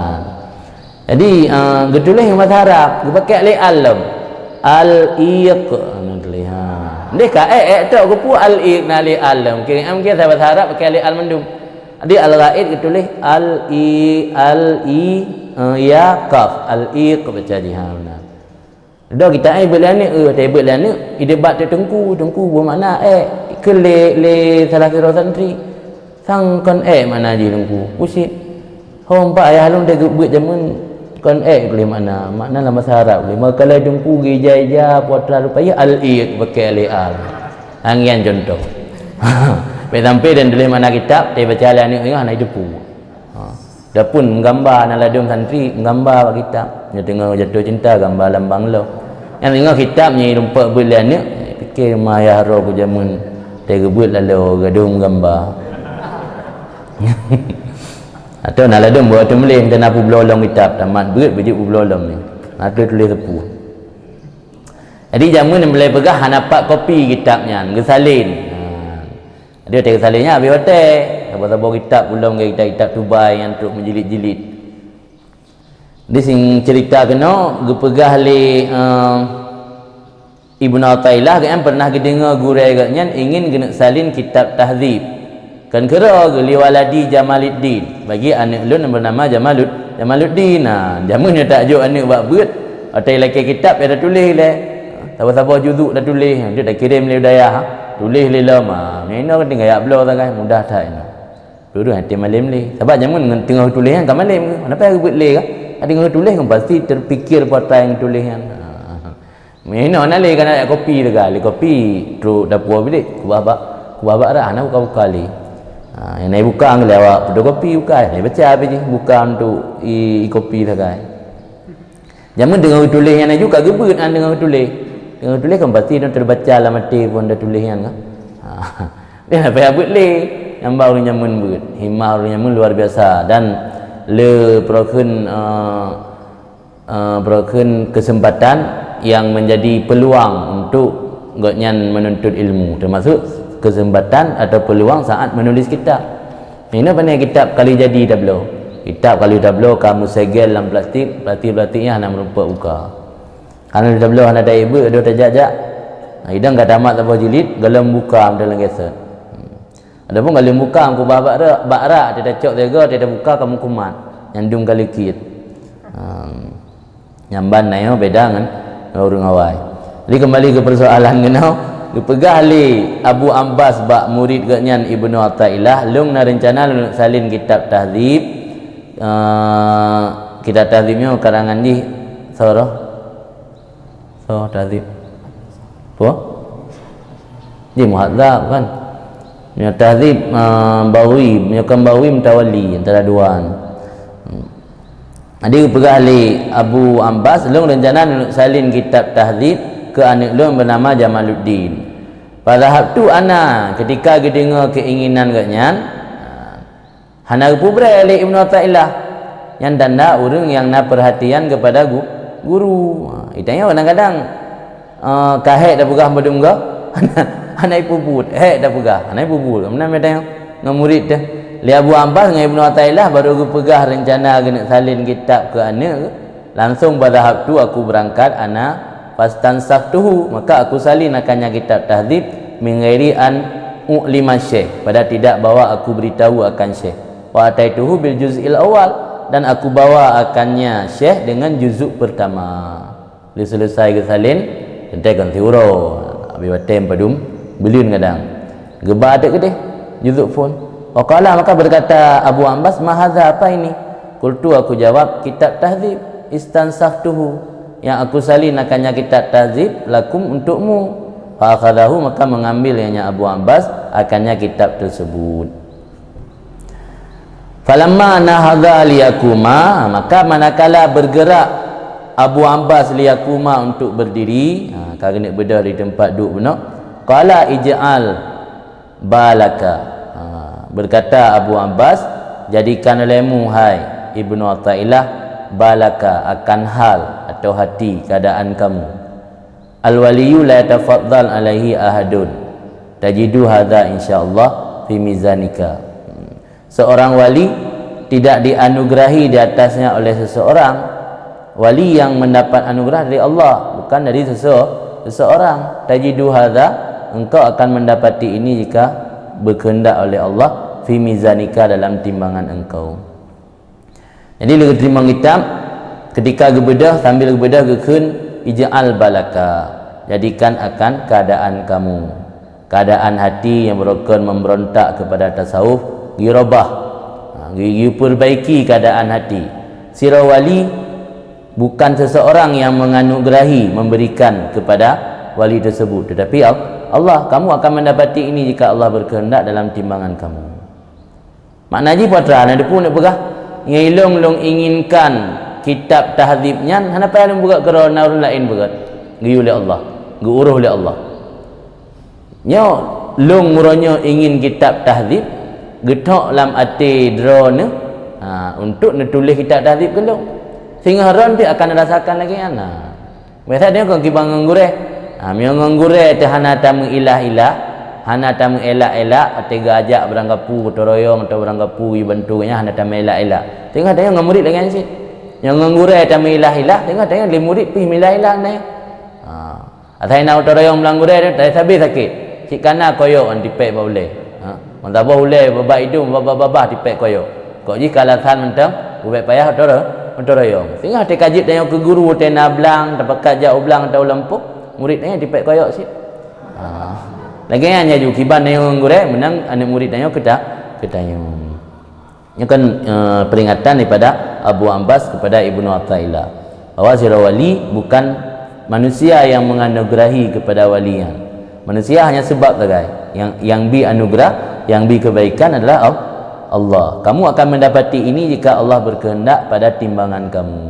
Jadi, ah, geutuléh ngon basa Arab, geupakèk lé al lom. Al-iq, na tuléh, ha. Ndeh ka ék, ék tok, keupeue al-iq na lé al lom. Mungkin, mungkin basa Arab pakèk lé al mandum. Jadi al-ghaid geutuléh al-i, al-i, eh, ya, qaf, al-iq baca jih, ha, meunan. Dudoe kita, eh, beuet lé aneuk, eh, watèe beuet lé aneuk, idebat teungku, teungku beumakna, eh, keu lé, lé salah sidroe santri. Sang kon ék makna jih teungku, puséh. Ho, pat ayah lôn teuh geubeuet jameun kon ék lé makna, makna lam basa Arab lé. Meukalai teungku geuija-ija, putra lupaya al-iq pakèk lé al. Nyan contoh. Bèk sampai dan tuléh makna kitab, teubaca lé aneuk nyoe hana jiteupeue. Ha. Adapun meugambar, na ladôm santri meugambar bak kitab. Nyoe teungoh jatuh cinta, gambar lam banglo. Nyang teungoh kitab nyoe lumpok beuet lé aneuk, pikir ma yah roh keu jameun teuh geubeuet lalo gadôh meugambar. Atau na ladôm buet teumeuléh, meunan na peubloe lom kitab, tamat beuet beujeuet peubloe lom nyoe. Na tuléh-tuléh teupeu. Jadi jameun nyang boleh peugah hana pat kopi kitab nyan, geusalin. Ha. Jadi watèe geusalin nyan habéh watèe, saboh-saboh kitab ulôn lagèe kitab-kitab tubai nyang trok meujilid-jilid. Di sing cerita keunoe geupeugah lé, eh, Ibnu Athaillah, gobnyan pernah geudeungoe gurèe gobnyan ingin geuneuk salin kitab Tahdzib. Kan keu droe geuh, "Li waladi Jamaluddin." Bagi aneuk lôn nyang bernama Jamalud-, Jamaluddin. Nah, jameun nyoe tajok aneuk bak beuet, watèe lakèe kitab ya tatuléh lé. Saboh-saboh juzuk tatuléh, nyoe takirém lé u dayah, tuléh lé lom. Ha, nyoe inoe kan tinggai jak bloe sagai, mudah that inoe. Dua-dua hana malém lé. Sabab jameun ngon teungoh tuléh nyan ka malém geuh. Hana payah geubeuet lé kah? Ka teungoh tuléh kan pasti terpikir peue atra nyang tuléh nyan. Ha. Meunoe na lé kana jak kopi teuga, lé kopi trok dapur bilék, kubah bak, kubah bak rak, hana buka-buka lé. Ha, nyang na buka lé awak fotokopi buka, nyang na baca pih jih, buka untuk i, i kopi sagai. Jameun teungoh geutuléh nyan laju ka geubeuet, han teungoh geutuléh. Teungoh geutuléh kan pasti na terbaca lam até peue nyang tatuléh nyan kan. Ha. Dia hana payah beuet lé. Nyan ba ureueng jameun beuet. Himah ureueng jameun luar biasa dan le peurokheun, eh, eh, beureukheun keuseumpatan nyang meunjadi peuluang untuk gobnyan meununtut ilmu, teumasuk keuseumpatan atau peuluang saat meunulis kitab. Inoe pane kitab ka lheueh jadi tabloe. Kitab ka lheueh tabloe ka meusegel lam plastik, plastik-plastik nyan hana meurumpok buka. Ka lheueh tabloe hana taék beuet, adoh tajak-jak. Idang ka tamat saboh jilid, gohlom buka meudalam keset. Adapun gohlom buka kubah bak rak, bak rak, teuta cok siaga, teuta buka ka meukumat. Nyan dum ka leukiet. Ha. Nyan ban na nyoe beda ngon ureueng awai. Jadi kembali ke persoalan keunoe, Geupeugah lé Abu Abbas bak murid geuhnyan Ibnu Athaillah, "Lôn na reuncana lôn salin kitab Tahdzib." Eh, kitab Tahdzib nyoe karangan jih soe roh? Soe Tahdzib? Peue? Jih Muhadzab kan? Nyoe Tahdzib, eh, Baghawi, nyoe kan Baghawi Mutawalli antara dua. Hmm. Jadi geupeugah lé Abu Abbas, "Lôn reuncana lôn salin kitab Tahdzib keu aneuk lôn beunama Jamaluddin." Fadzahabtu ana, ketika geudeungoe keinginan geuhnyan, hana geupeubrée lé Ibnu Athaillah. Nyan tanda ureuëng nyang na peurhatian keupada gu-, guru. Ha, geutanyoe kadang-kadang eh, ka hék tapeugah meudum goe, hana, hana ipeubuet, hék tapeugah, hana ipeubuet. Meunan meutanyoe ngon murid teuh. Lé Abu Abbas ngon Ibnu Athaillah barô geupeugah reuncana geuneuk salin kitab keu aneuk, langsong fadzahabtu, aku berangkat, ana fastansaktuhu, maka aku salin akan nyan kitab Tahdzib, min ghairi an u'lima syekh, pada tidak bahwa aku beritahu akan syekh. Wa ataituhu bil juz'il awal, dan aku bawa akannya syekh dengan juzuk pertama. Lheueh seuleusai geusalin, teuntée kon siuroe, abéh watée padum buleuen kadang. Geuba teuk keudeh juzuk phon. Wa qala, maka berkata Abu Abbas, "Ma hadza, apa ini?" Qultu, aku jawab, "Kitab Tahdzib, istansaktuhu, yang aku salin akannya kitab Tahdzib lakum, untukmu." Fa akhadzahu, maka mengambil ianya Abu Abbas akannya kitab tersebut. Falamma nahadha liyakuma, maka manakala bergerak Abu Abbas liyakuma untuk berdiri, ha, ka geuneuk beudôh di teumpat duek bunoe, qala, "Ij'al balaka." Ha, berkata Abu Abbas, "Jadikan olehmu, hai Ibnu Athaillah, balaka, akan hal atau hati, keadaan kamu. Al-waliyyu la yatafaddal alaihi ahadun. Tajidu hadza insyaallah fi mizanika." Seorang wali tidak dianugerahi di atasnya oleh seseorang. Wali yang mendapat anugerah dari Allah, bukan dari sese-, seseorang. Tajidu hadza, engkau akan mendapati ini jika berkehendak oleh Allah, fi mizanika, dalam timbangan engkau. Jadi lheueh geuteurimong kitab, ketika geubeudôh, sambil geubeudôh geukheun, "Ij'al balaka, jadikan akan keadaan kamu." Keadaan hati nyang beurukon memberontak kepada tasawuf, geurobah, ha, geu-, geuperbaiki keadaan hati. Sidroe wali bukan seseorang yang menganugerahi, memberikan kepada wali tersebut, tetapi Al-, Allah. Kamu akan mendapati ini jika Allah berkehendak dalam timbangan kamu. Makna jih peue atra, na teupeue neupeugah, ngon ilôn lôn inginkan kitab Tahdzib nyan, hana payah lôn beugot keudroe, na ureuëng laén beugot. Geuyue lé Allah, geuurôh lé Allah. Nyoe, lôn uroe nyoe ingin kitab Tahdzib, geuthok lam até droeneuh, ha, untuk neutuléh kitab Tahdzib keu lôn. Singoh droeneuh pih akan rasakan lagée nyan. Biasa tanyoe kon kiban ngon gurée. Ha, meunyoe ngon gurée teuh hana tameuilah-ilah, hana tameuelak-elak, watée geuajak barangkapeue, geuroyong atau barangkapeue jibantu nyan hana tameuelak-elak. Singoh tanyoe ngon murit lagée nyan cit. Nyoe ngon gurée tameuilah-ilah, singoh tanyoe lé murit pih meuilah-ilah nyan. Ha. Asai na geuroyong blang gurée, tapi sabe sakét. Cit kana koyok ngon tipék bak ulée. Ha. Meusaboh ulée bak idong, babah-babah tipék koyok. Kok jih ka alasan mantong, ubek payah geuroyong. Singoh watée ka jeuet tanyoe keu guru, watée na blang, tapakat jak u blang atau u lampôh, murit tanyoe tipék koyok cit. Ha. Lagée nyan laju kiban tanyoe ngon gurée, meunan aneuëk murit tanyoe keu ta-, keu tanyoe. Nyoe kan, eh, peringatan daripada Abu Abbas kepada Ibnu Athaillah, bahwa sidroe wali bukan manusia yang menganugerahi kepada wali nyan. Manusia hanya sebab sagai. Yang, yang bi anugerah, yang bi kebaikan adalah Al-, Allah. Kamu akan mendapati ini jika Allah berkehendak pada timbangan kamu,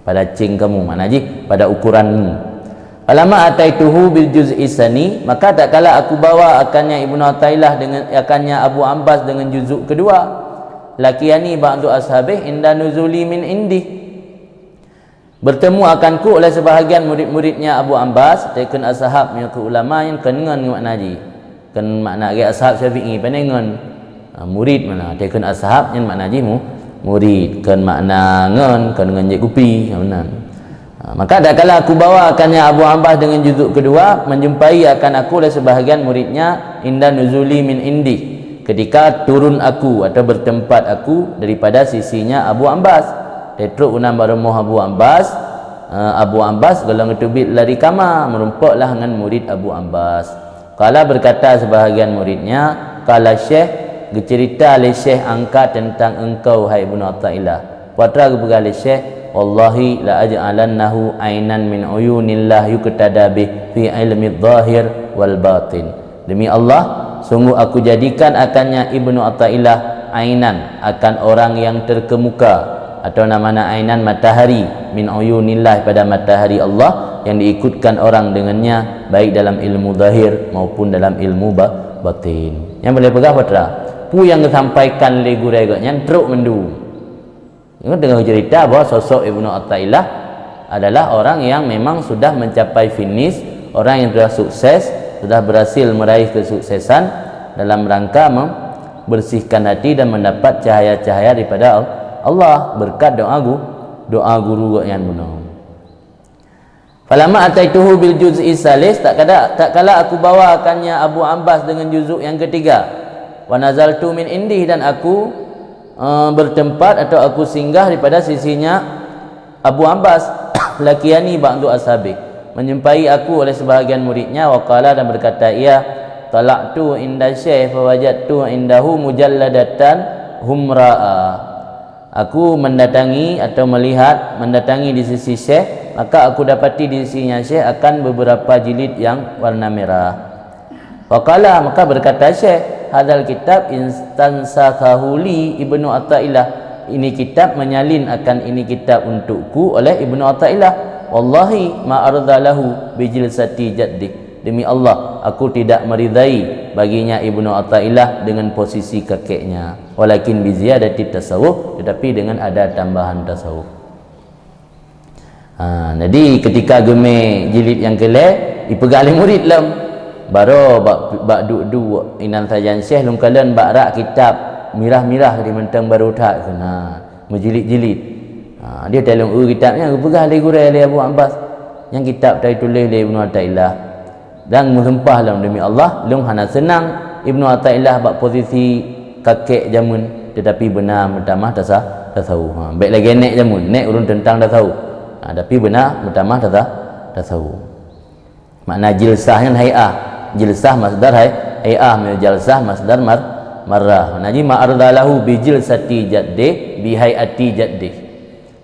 pada céng kamu, makna jih pada ukuranmu. Falamma ataituhu bil juz'i tsani, maka tatkala aku bawa akannya Ibnu Athaillah dengan, akannya Abu Abbas dengan juzuk kedua, laqiyani ba'du ashabih inda nuzuli min indih. Bertemu akanku oleh sebahagian murid-muridnya Abu Abbas, teukheun ashab nyoe keu ulama nyang kon ngon makna jih. Kon makna gét ashab Syafi'i, pane ngon, ah, murid mana. Teukheun ashab nyan makna jih mu-, murid, kon makna ngon, kon ngon jép kupi, ha, meunan. Ha, maka tatkala aku bawa akannya Abu Abbas dengan juzuk kedua, menjumpai akan aku oleh sebahagian muridnya inda nuzuli min indih. Ketika turun aku atau bertempat aku daripada sisinya Abu Abbas, tetrok unan baromoh Abu Abbas, Eh, Abu Abbas gohlom geuteubiet lari kama, meurumpok lah ngon murid Abu Abbas. Qala, berkata sebahagian muridnya, qala Syekh, geuceurita lé Syekh angka teuntang engkau, hai Ibnu Athaillah. Peue atra geupeugah lé Syekh, "Wallahi la aj'alannahu ainan min uyunillah yuqtada bih fi ilmi zahir wal batin." Demi Allah, sungguh aku jadikan akannya Ibnu Athaillah ainan, akan orang yang terkemuka, atau namanya ainan, matahari, min uyunillah, pada matahari Allah yang diikutkan orang dengannya, baik dalam ilmu zahir maupun dalam ilmu ba-, batin. Nyang boleh peugah peue atra, peue nyang geusampaikan lé gurée geuh nyan trok mandum. Nyoe teungoh cerita bahwa sosok Ibnu Athaillah adalah orang yang memang sudah mencapai finish, orang yang sudah sukses, sudah berhasil meraih kesuksesan dalam rangka membersihkan hati dan mendapat cahaya-cahaya daripada Al-, Allah berkat doa gu-, doa guru gobnyan bunoe. "Falamma ataituhu bil juz'i salis, tak kada, tak kala aku bawa akannya Abu Abbas dengan juzuk yang ketiga. Wa nazaltu min indih, dan aku, eh, bertempat atau aku singgah daripada sisinya Abu Abbas, lakiani ba'du ashabi, menjumpai aku oleh sebahagian muridnya, wa qala, dan berkata ia, tala'tu inda syekh fawajadtu indahu mujalladatan humra'a." Aku mendatangi atau melihat, mendatangi di sisi Syekh, maka aku dapati di sisinya Syekh akan beberapa jilid yang warna merah. Faqala, maka berkata Syekh, "Hadzal kitab istansakhahu li Ibnu Athaillah." Ini kitab menyalin akan ini kitab untukku oleh Ibnu Athaillah. "Wallahi ma arda lahu bijilsati jaddih." Demi Allah, aku tidak meridai baginya Ibnu Athaillah dengan posisi kakeknya. Walakin bi ziyadati tasawuf, tetapi dengan ada tambahan tasawuf. Ha, jadi ketika geumé jilid nyang keulhèe, ipeugah lé murid lom. Baroe bak, bak duek-duek inan sajan Syekh lôn kalon bak rak kitab mirah-mirah di mantong baroe that keunan, meujilid-jilid. Ha, dia taleueng eu kitab nyan geupeugah lé gurèe lé Abu Abbas. Nyang kitab teutuléh lé Ibnu Athaillah. Dan meusumpah lom, "Demi Allah, lôn hana seunang Ibnu Athaillah bak posisi kakek jameun, tetapi beuna meutamah tasa-, tasawuf." Ha, bèk lagèe nèk jameun, nèk ureueng teuntang tasawuf. Ha, tapi beuna meutamah tasa-, tasawuf. Makna jilsah nyan hai'ah. Jilsah masdar hai-, hai'ah, meunyoe jalsah masdar mar-, marrah. Makna jih ma arda lahu bi jilsati jaddih, bi hai'ati jaddih.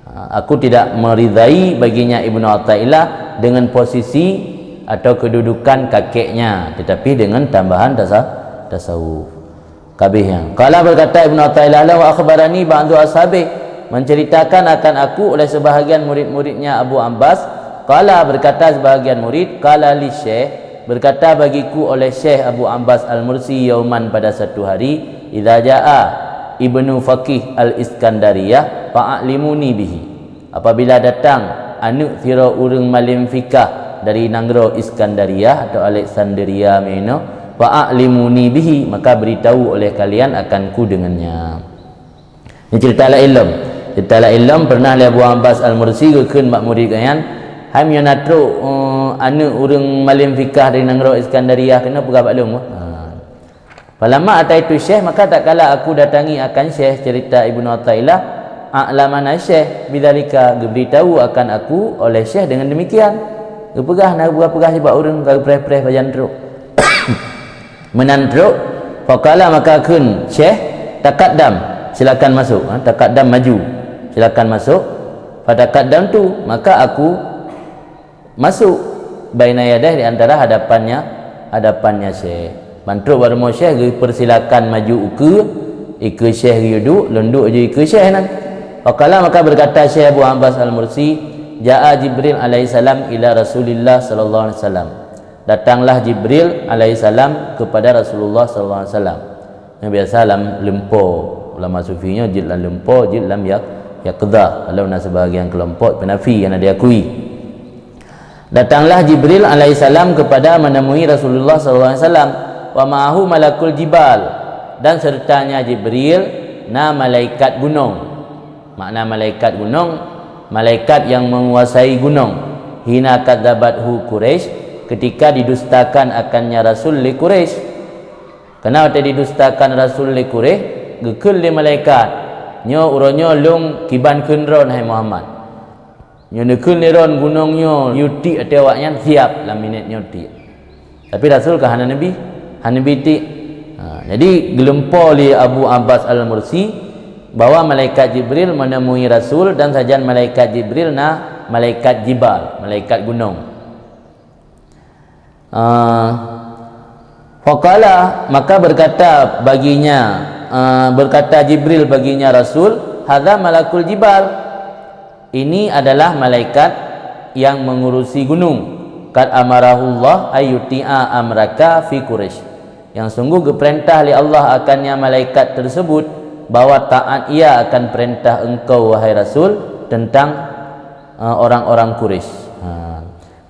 Ha, aku tidak meridai baginya Ibnu Athaillah dengan posisi atau kedudukan kakeknya, tetapi dengan tambahan tasa-, tasawuf. Kabeh nyan. Qala, berkata Ibnu Athaillah, "Wa akhbarani ba'du ashabi," menceritakan akan aku oleh sebahagian murid-muridnya Abu Abbas. Qala, berkata sebahagian murid, qala li Syekh, berkata bagiku oleh Syekh Abu Abbas Al-Mursi yauman, pada satu hari, "Idza jaa ibnu faqih al-Iskandariyah fa'alimuni bihi." Apabila datang aneuk sidroe ureueng malém fikah dari nanggroe Iskandariah atau Aleksandaria meunoe, "fa'alimuni bihi," maka beritahu oleh kalian akanku dengannya. Ni cerita laén lom. Cerita laén lom, pernah lé Abu Abbas Al-Mursi geukheun bak murid gobnyan, "Hai, meunyoe na trok, eh, aneuk ureueng malém fikah dari nanggroe Iskandariah, keunoe peugah bak lôn." Ha. "Falamma ataitu Syekh," maka tatkala aku datangi akan Syekh, cerita Ibnu Athaillah, "a'lamana Syekh bidzalika," geubri tahu akan aku oleh Syekh dengan demikian. Geupeugah, na geupeugah-peugah bak ureueng ka geupreh-preh pajan trok. Meunan trok, faqala, maka kheun Syekh, "Taqaddam, silakan masuk." Ha, taqaddam, maju. "Silakan masuk." Fataqaddamtu, maka aku masuk, baina yadayh, di antara hadapannya, hadapannya Syekh. Ban trok bak rumoh Syekh, geupersilakan maju ukeue, ikeue Syekh geuyue duek, lôn duek ju ikeue Syekh nyan. Faqala, maka berkata Syekh Abu Abbas Al-Mursi, "Jaa Jibril alaihissalam ila Rasulillah sallallahu alaihi wasallam." Datanglah Jibril alaihissalam kepada Rasulullah sallallahu alaihi wasallam. Nyoe biasa lam lumpo, ulama sufi nyoe jeuet lam lumpo, jeuet lam yak-, yaqzah. Kalau na sebahagian kelompok penafi hana diakui. Datanglah Jibril alaihissalam kepada menemui Rasulullah sallallahu alaihi wasallam, wa ma'ahu malakul jibal, dan sertanya Jibril na malaikat gunong. Makna malaikat gunong, malaikat yang menguasai gunong. Hina kadzabathu Quraisy, ketika didustakan akannya Rasul lé Quraisy. Karena watèe didustakan Rasul lé Quraisy, geukheun lé malaikat, "Nyoe uroe nyoe lôn kiban kheun droen, hai Muhammad." Nyoe neukheun lé droen gunong nyoe yue tiek ateueh awaknyan, siap, lam minét nyoe tiek. Tapi Rasul ka hana neubi, hana neubi tiek. Ha, jadi geulumpo lé Abu Abbas Al-Mursi bahwa malaikat Jibril menemui Rasul dan sajan malaikat Jibril na malaikat jibal, malaikat gunong. Ah, faqala, maka berkata baginya, ah, berkata Jibril baginya Rasul, "Hadza malakul jibal." Ini adalah malaikat yang mengurusi gunung. "Qad amarahullah ayyuti'a amraka fi Quraisy." Yang sungguh geuperintah lé Allah akannya malaikat tersebut bahwa taat ia akan perintah engkau, wahai Rasul, tentang, ah, orang-orang Quraisy. Ha.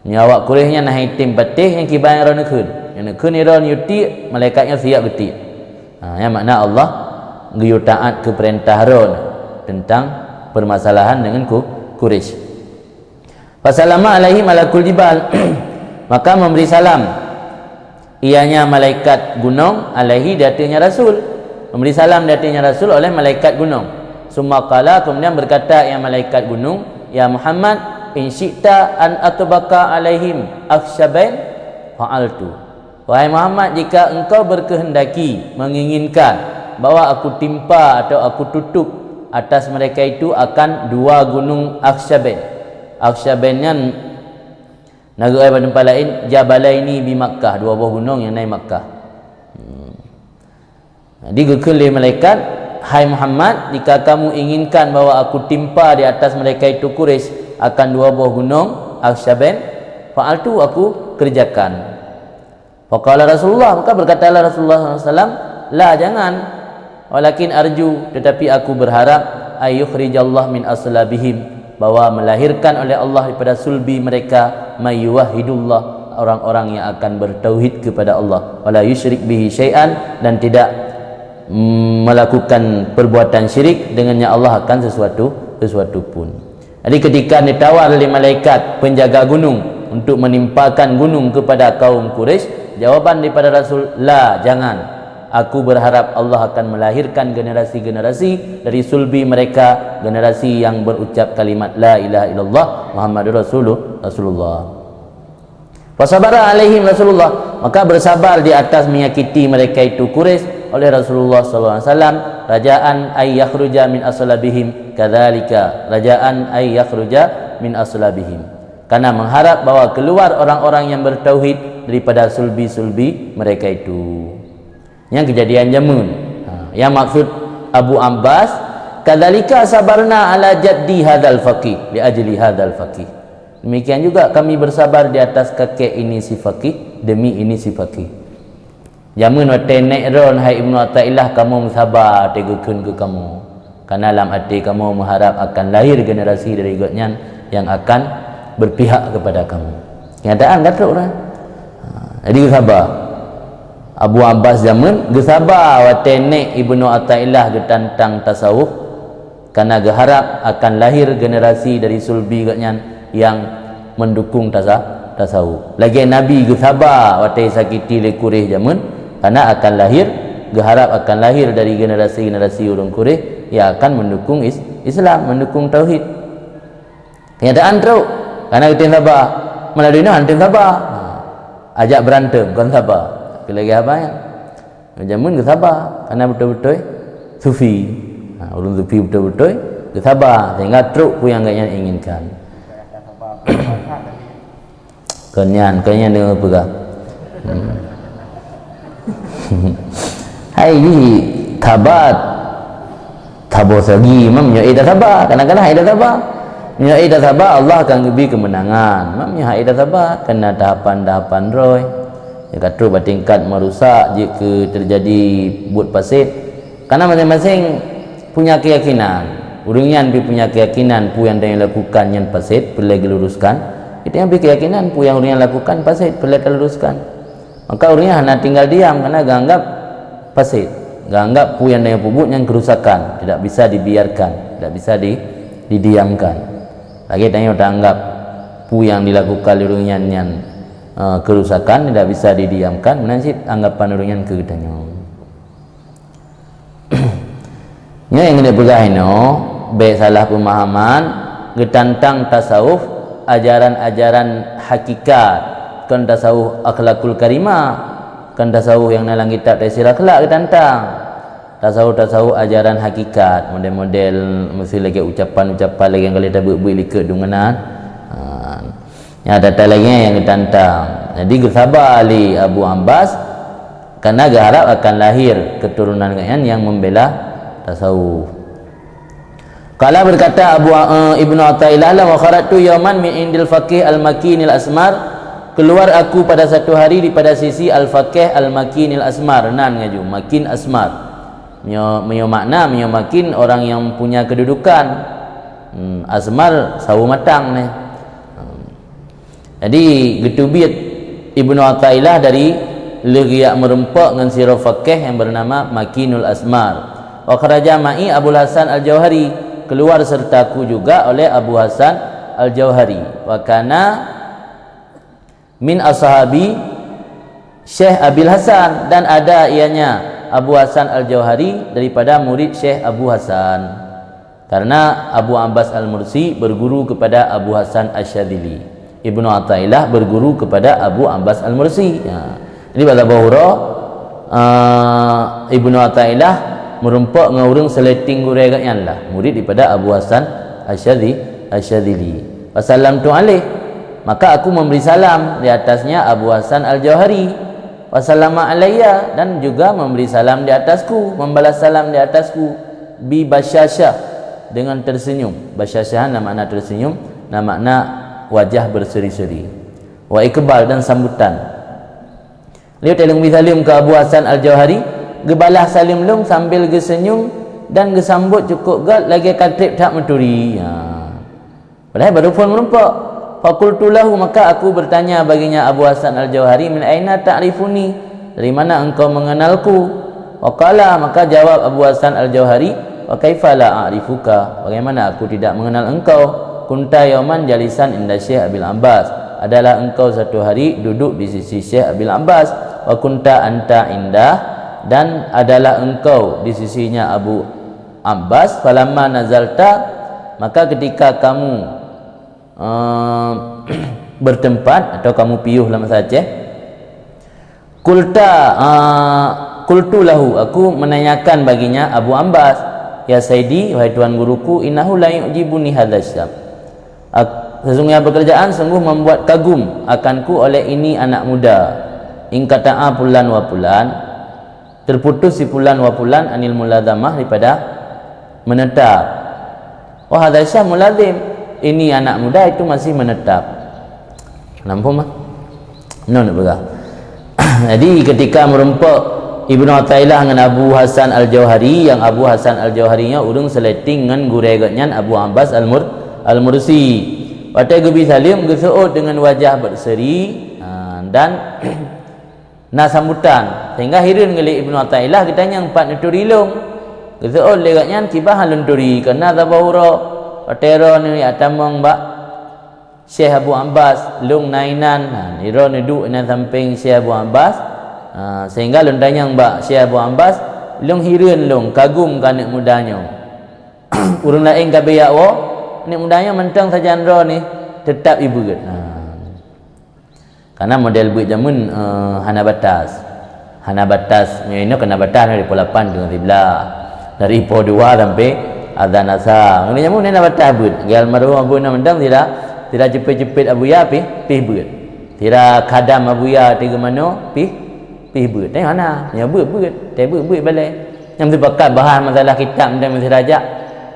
Nyoe awak Quraisy nyan hana item patéh nyang kiban droen neukheun. Nyang neukheun droen yue tiek, malaikat nyan siap geutiek. Ha, nyan makna Allah geuyue taat keu peurintah droen teuntang peumasalahan deungon Qu-, Quraisy. Fasalama alaihi malakul jibal. Maka memberi salam ianya malaikat gunong alaihi di ateuehnya Rasul. Memberi salam di ateuehnya Rasul oleh malaikat gunong. Summa qala, kemudian berkata ia malaikat gunong, "Ya Muhammad, in syi'ta an atbaqa alaihim akhsyabain fa'altu." Wahai Muhammad, jika engkau berkehendaki, menginginkan, bahwa aku timpa atau aku tutup atas mereka itu akan dua gunung Akhsyabain. Akhsyabain nyan na geuai bak teumpat laén, Jabalaini bi Makkah, dua boh gunong nyang na i Makkah. Hmm. Jadi geukheun lé malaikat, "Hai Muhammad, jika kamu inginkan bahwa aku timpa di atas mereka itu Quraisy akan dua boh gunong Akhsyabain, fa'altu, aku kerjakan." Faqala Rasulullah, maka berkatalah Rasulullah sallallahu alaihi wasallam, "La, jangan. Walakin arju, tetapi aku berharap, ay yukhrijallah min aslabihim, bahwa melahirkan oleh Allah daripada sulbi mereka, may yuwahhidullah, orang-orang yang akan bertauhid kepada Allah, wala yusyrik bihi syai'an, dan tidak, mm, melakukan perbuatan syirik dengannya Allah akan sesuatu, sesuatu pun." Jadi ketika ditawar lé malaikat penjaga gunung untuk menimpakan gunung kepada kaum Quraisy, jawaban daripada Rasul, "La, jangan. Aku berharap Allah akan melahirkan generasi-generasi dari sulbi mereka, generasi yang berucap kalimat la ilaha illallah Muhammadur Rasulu-, Rasulullah." Fasabara alaihim Rasulullah, maka bersabar di atas menyakiti mereka itu Quraisy oleh Rasulullah sallallahu alaihi wasallam, rajaan ay yakhruja min aslabihim, kadzalika rajaan ay yakhruja min aslabihim, karena mengharap bahwa keluar orang-orang yang bertauhid daripada sulbi-sulbi mereka itu. Nyang keujadian jameun. Ha, nyang maksud Abu Abbas, "Kadzalika sabarna ala jaddi hadzal faqih, li ajli hadzal faqih." Demikian juga kami bersabar di atas kakek ini si faqih, demi ini si faqih. Jameun watée nék droen hai Ibnu Athaillah kamoe meusabar, watée geukheun keu kamoe. Karena lam até kamoe meuharab akan lahir generasi dari gobnyan nyang akan berpihak kepada kamoe. Kenyataan ka trok dah. Ha, jadi geusaba. Abu Abbas jameun geusaba watée nék Ibnu Athaillah geutantang tasawuf, karena geuharab akan lahir generasi dari sulbi gobnyan nyang mendukung tasa-, tasawuf. Lagée Nabi geusaba watée sakiti lé Quraisy jameun, karena akan lahir, geuharab akan lahir dari generasi-generasi ureuëng Quraisy yang akan mendukung is-, Islam, mendukung tauhid. Kenyataan trok, karena geutem saba. Meulalu inoe han tem saba. Ha. Ajak berantem, kon saba. Keu lagée haba nyan. Jameun geusaba, karena beutôi-beutôi sufi. Ha, ureuëng sufi beutôi-beutôi geusaba, sehingga trok peue nyang gobnyan inginkan. Keunyan, keunyan deungoe peugah. Hmm. Hai, saba, saboh sagi, mam nyoe éh tasaba, kadang-kadang hai tasaba. Nyoe éh tasaba, Allah akan geubri keumeunangan. Mam nyoe hai tasaba, keunan tahapan-tahapan droe. Nyang ka trok bak tingkat meurusak, jeuet keu teujadi buet paséh. Karena maséng-maséng punya keyakinan. Ureuëng nyan pih punya keyakinan peue nyang tanyoe lakukan nyan paséh, peureulée geuluruskan. Geutanyoe pih keyakinan peue nyang ureuëng nyan lakukan paséh, peureulée taluruskan. Maka ureuëng nyan hana tinggal diam karena geuanggap paséh. Geuanggap peue nyang tanyoe peubuet nyan keurusakan, tidak bisa dibiarkan, tidak bisa di-, didiamkan. Lagée tanyoe taanggap peue nyang dilakukan lé ureuëng nyan nyan, eh, keurusakan, tidak bisa didiamkan, meunan cit anggapan ureuëng nyan keu geutanyoe. Nyoe nyang keuneuk peugah inoe, bék salah peumahaman, Geutantang tasawuf ajaran-ajaran hakikat, kon tasawuf akhlakul karimah, kon tasawuf nyang na lam kitab Taisir Akhlak geutantang. Tasawuf-tasawuf ajaran hakikat, model-model meusti lagèe ucapan-ucapan lagèe nyang ka lheueh tabeuet-beuet likot dum keunan. Ha. Nyang data lagèe nyang geutantang. Jadi geusaba lé Abu Abbas karena geuharap akan lahir keturunan gobnyan nyang membela tasawuf. Qala, berkata Abu, eh, Ibnu Athaillah, "Wa kharajtu yauman min indil faqih al-Makinil Asmar." Keluar aku pada satu hari daripada sisi al-faqih al-Makinil Asmar. Nan ngaju, Makin Asmar. Meunyoe, meunyoe makna, meunyoe Makin orang yang punya kedudukan. Hmm, Asmar sawo matang neh. Hmm. Jadi, geuteubiet Ibnu Athaillah dari lheueh geujak meurumpok ngon sidroe faqih nyang bernama Makinul Asmar. Wa kharaja ma'i Abul Hasan Al-Jauhari, keluar sertaku juga oleh Abu Hasan Al-Jauhari. Wa kana min ashabi Syekh Abil Hasan, dan ada ianya Abu Hasan Al-Jauhari daripada murid Syekh Abu Hasan. Karena Abu Abbas Al-Mursi berguru kepada Abu Hasan Asy-Syadzili. Ibnu Athaillah berguru kepada Abu Abbas Al-Mursi. Ya. Jadi, bak saboh uroe, eh, Ibnu Athaillah meurumpok ngon ureueng seuleting gurèe gobnyan lah, murid daripada Abu Hasan Asy-Syadzi-, Asy-Syadzili. Fasallamtu alaih, maka aku memberi salam di atasnya Abu Hasan Al-Jauhari. Wasallama alayya, dan juga memberi salam di atasku, membalas salam di atasku, bi basyasyah, dengan tersenyum. Basyasyah na makna tersenyum, na makna wajah berseri-seri. Wa iqbal, dan sambutan. Lheueh lôn bi saleuem keu Abu Hasan Al-Jauhari, geubalah saleuem lôn sambil geuseunyum dan geusambot cukôp göt lagèe ka trép that meuturi. Ha. Padahai baru phôn meurumpok. Faqultu lahu, maka aku bertanya baginya Abu Hasan Al-Jauhari, "Min aina ta'rifuni? Dari mana engkau mengenalku?" Wa qala, maka jawab Abu Hasan Al-Jauhari, "Wa kaifa la a'rifuka? Bagaimana aku tidak mengenal engkau? Kunta yauman jalisan inda Syekh Abil Abbas. Adalah engkau satu hari duduk di sisi Syekh Abil Abbas. Wa kunta anta indah, dan adalah engkau di sisinya Abu Abbas. Falamma nazalta, maka ketika kamu, eh, bertempat atau kamu piôh lam bahasa Aceh, kulta, eh, qultu lahu, aku menanyakan baginya Abu Abbas, 'Ya Saidi, wahai tuan guruku, innahu la yu'jibuni hadzal syab.' Ak-, sesungguhnya pekerjaan sungguh membuat kagum akanku oleh ini anak muda. Inqata'a fulan wa fulan, terputus si fulan wa fulan anil mulazamah, daripada menetap. Wa hadzal syab mulazim, ini anak muda itu masih menetap." Nampak mah? Nyoe neupeugah. Jadi, ketika meurumpok Ibnu Athaillah ngon Abu Hasan Al-Jauhari, nyang Abu Hasan Al-Jauhari nyoe ureueng seuleting ngon gurèe gobnyan Abu Abbas Al-Mur-, Al-Mursi. Watèe geubi saleuem, geuseuôt deungon wajah berseri, ha, dan na sambutan, sehingga hireuen lé Ibnu Athaillah geutanyong, "Pat neuturi lôn?" Geuseuôt lé gobnyan, "Kiban han lôn turi, kareuna saboh uroe watèe droeneuh jak tamong bak Syekh Abu Abbas, lôn na inan, ha, droeneuh duek inan sampéng Syekh Abu Abbas, ha, sehingga lôn tanyong bak Syekh Abu Abbas, lôn hireuen lôn, kagum keu aneuk muda nyoe. Ureueng laén ka beuyak woe, aneuk muda nyoe mantong sajan droeneuh teutap ié beuet." Ha. Karena model beuet jameun, eh, hana batas. Hana batas, nyoe inoe keu na batas dari poh lapan teungoh siblaih. Dari poh dua sampai azan Asar. Ngon jameun hana batas beuet. Lagèe almarhum Abu Nam Dang sira, sira ceupet-ceupet Abuya pih, pih beuet. Sira khadam Abuya Tiga Mano pih, pih beuet. Tengok hana, nyoe beuet-beuet. Teuh beuet-beuet balèe. Nyang teupakat bahas masalah kitab dan sira jak.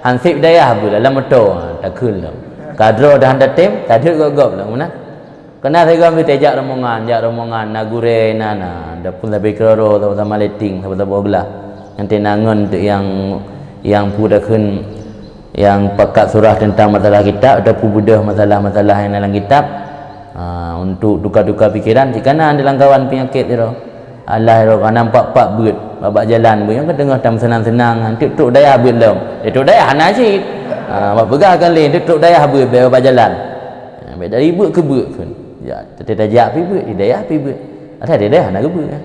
Hansép dayah beuet lam moto. Ha, takheun lom. Kadro dah han tatem, tadeuet gob-gob lom. Meunan. Keunan sigoe geuteuh jak rombongan, jak rombongan, na gurèe, na, na, dah pun sabe keudroe, sama-sama leting, sama-sama glah. Nyang teuh na ngon teuk nyang, nyang peue takheun, nyang pakat surah teuntang masalah kitab, atau peue beudôh masalah-masalah nyang na lam kitab. Ha, untuk tukar-tukar pikiran, cit kana di lam kawan peunyakét sidroe. Alah, roh, hana nampak pat beuet, bak jalan beuet, nyang ka teungoh tam seunang-seunang, trok-trok dayah beuet lom. Eh, trok dayah hana cit. Ha, bak peugah kan lé, trok-trok dayah beuet, bak, bak jalan. Ha, bèk dari beuet keu beuet pun. Ya, teutai tajak pih beuet, di dayah pih beuet. Ada di dayah hana geubeuet, kan?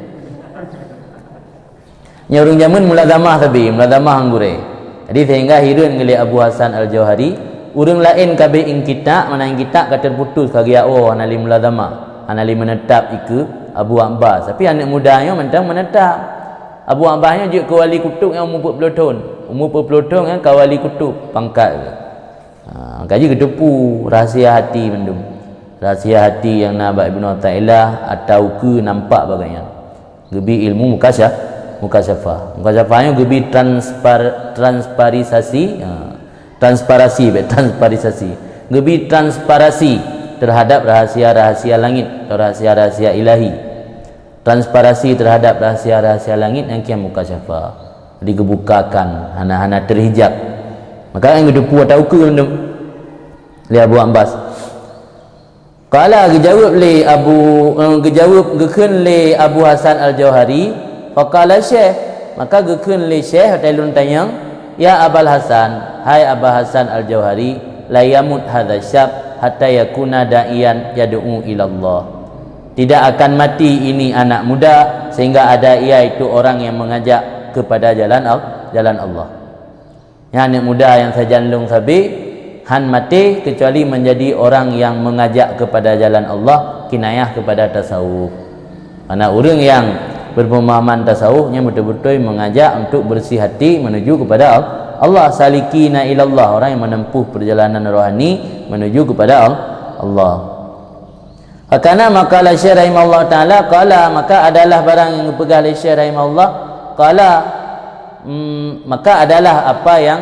Nyoe ureueng jameun mulazamah sabe, mulazamah ngon gurèe. Jadi, sehingga hireuen lé Abu Hasan Al-Jauhari, Ureuëng laén ka beh inqita', mana inqita' ka teuputus, ka geujak woe, hana lé mulazamah, hana lé meunetap ikeue Abu Abbas. Tapi aneuëk muda nyoe mantong meunetap. Abu Abbas nyoe jeuet keu wali kutub nyang umu peuet ploh thon. Umu peuet ploh thon nyan ka wali kutub pangkat geuh. Ha, ka jeuet geuteupeue rahsia hati mandum. Rahsia hati nyang na bak Ibnu Athaillah atau keu nampak bagai nyan. Geubi ilmu mukasya-, mukasyafah. Mukasyafah nyoe geubi transpar-, transparisasi, ha, transparasi, bek transparisasi. Geubi transparasi terhadap rahsia-rahsia langit atau rahsia-rahsia ilahi. Transparasi terhadap rahsia-rahsia langit nyang kian mukasyafah. Digebukakan, hana-hana terhijab. Maka nyang geuteupeue atau keu mandum lé Abu Abbas. Qala, geujaweueb lé Abu, eh, geujaweueb, geukheun lé Abu Hasan Al-Jauhari, faqala Syekh, maka geukheun lé Syekh watée lôn tanyong, "Ya Abal Hasan, hai Aba Hasan Al-Jauhari, la yamut hadza syab hatta yakuna da'iyan yad'u ilallah." Tidak akan mati ini anak muda sehingga ada ia itu orang yang mengajak kepada jalan Al-, jalan Allah. Nyan aneuëk muda nyang sajan lôn sabe, han maté kecuali menjadi orang yang mengajak kepada jalan Allah, kinayah kepada tasawuf. Karena ureuëng yang berpemahaman tasawuf, nyan betul-betul mengajak untuk bersih hati menuju kepada Al-, Allah, salikina ilallah, orang yang menempuh perjalanan rohani menuju kepada Al-, Allah. Fakana ma qala Syekh rahimahullah taala, qala, maka adalah barang nyang geupeugah lé Syekh rahimahullah, qala, mm, maka adalah apa yang,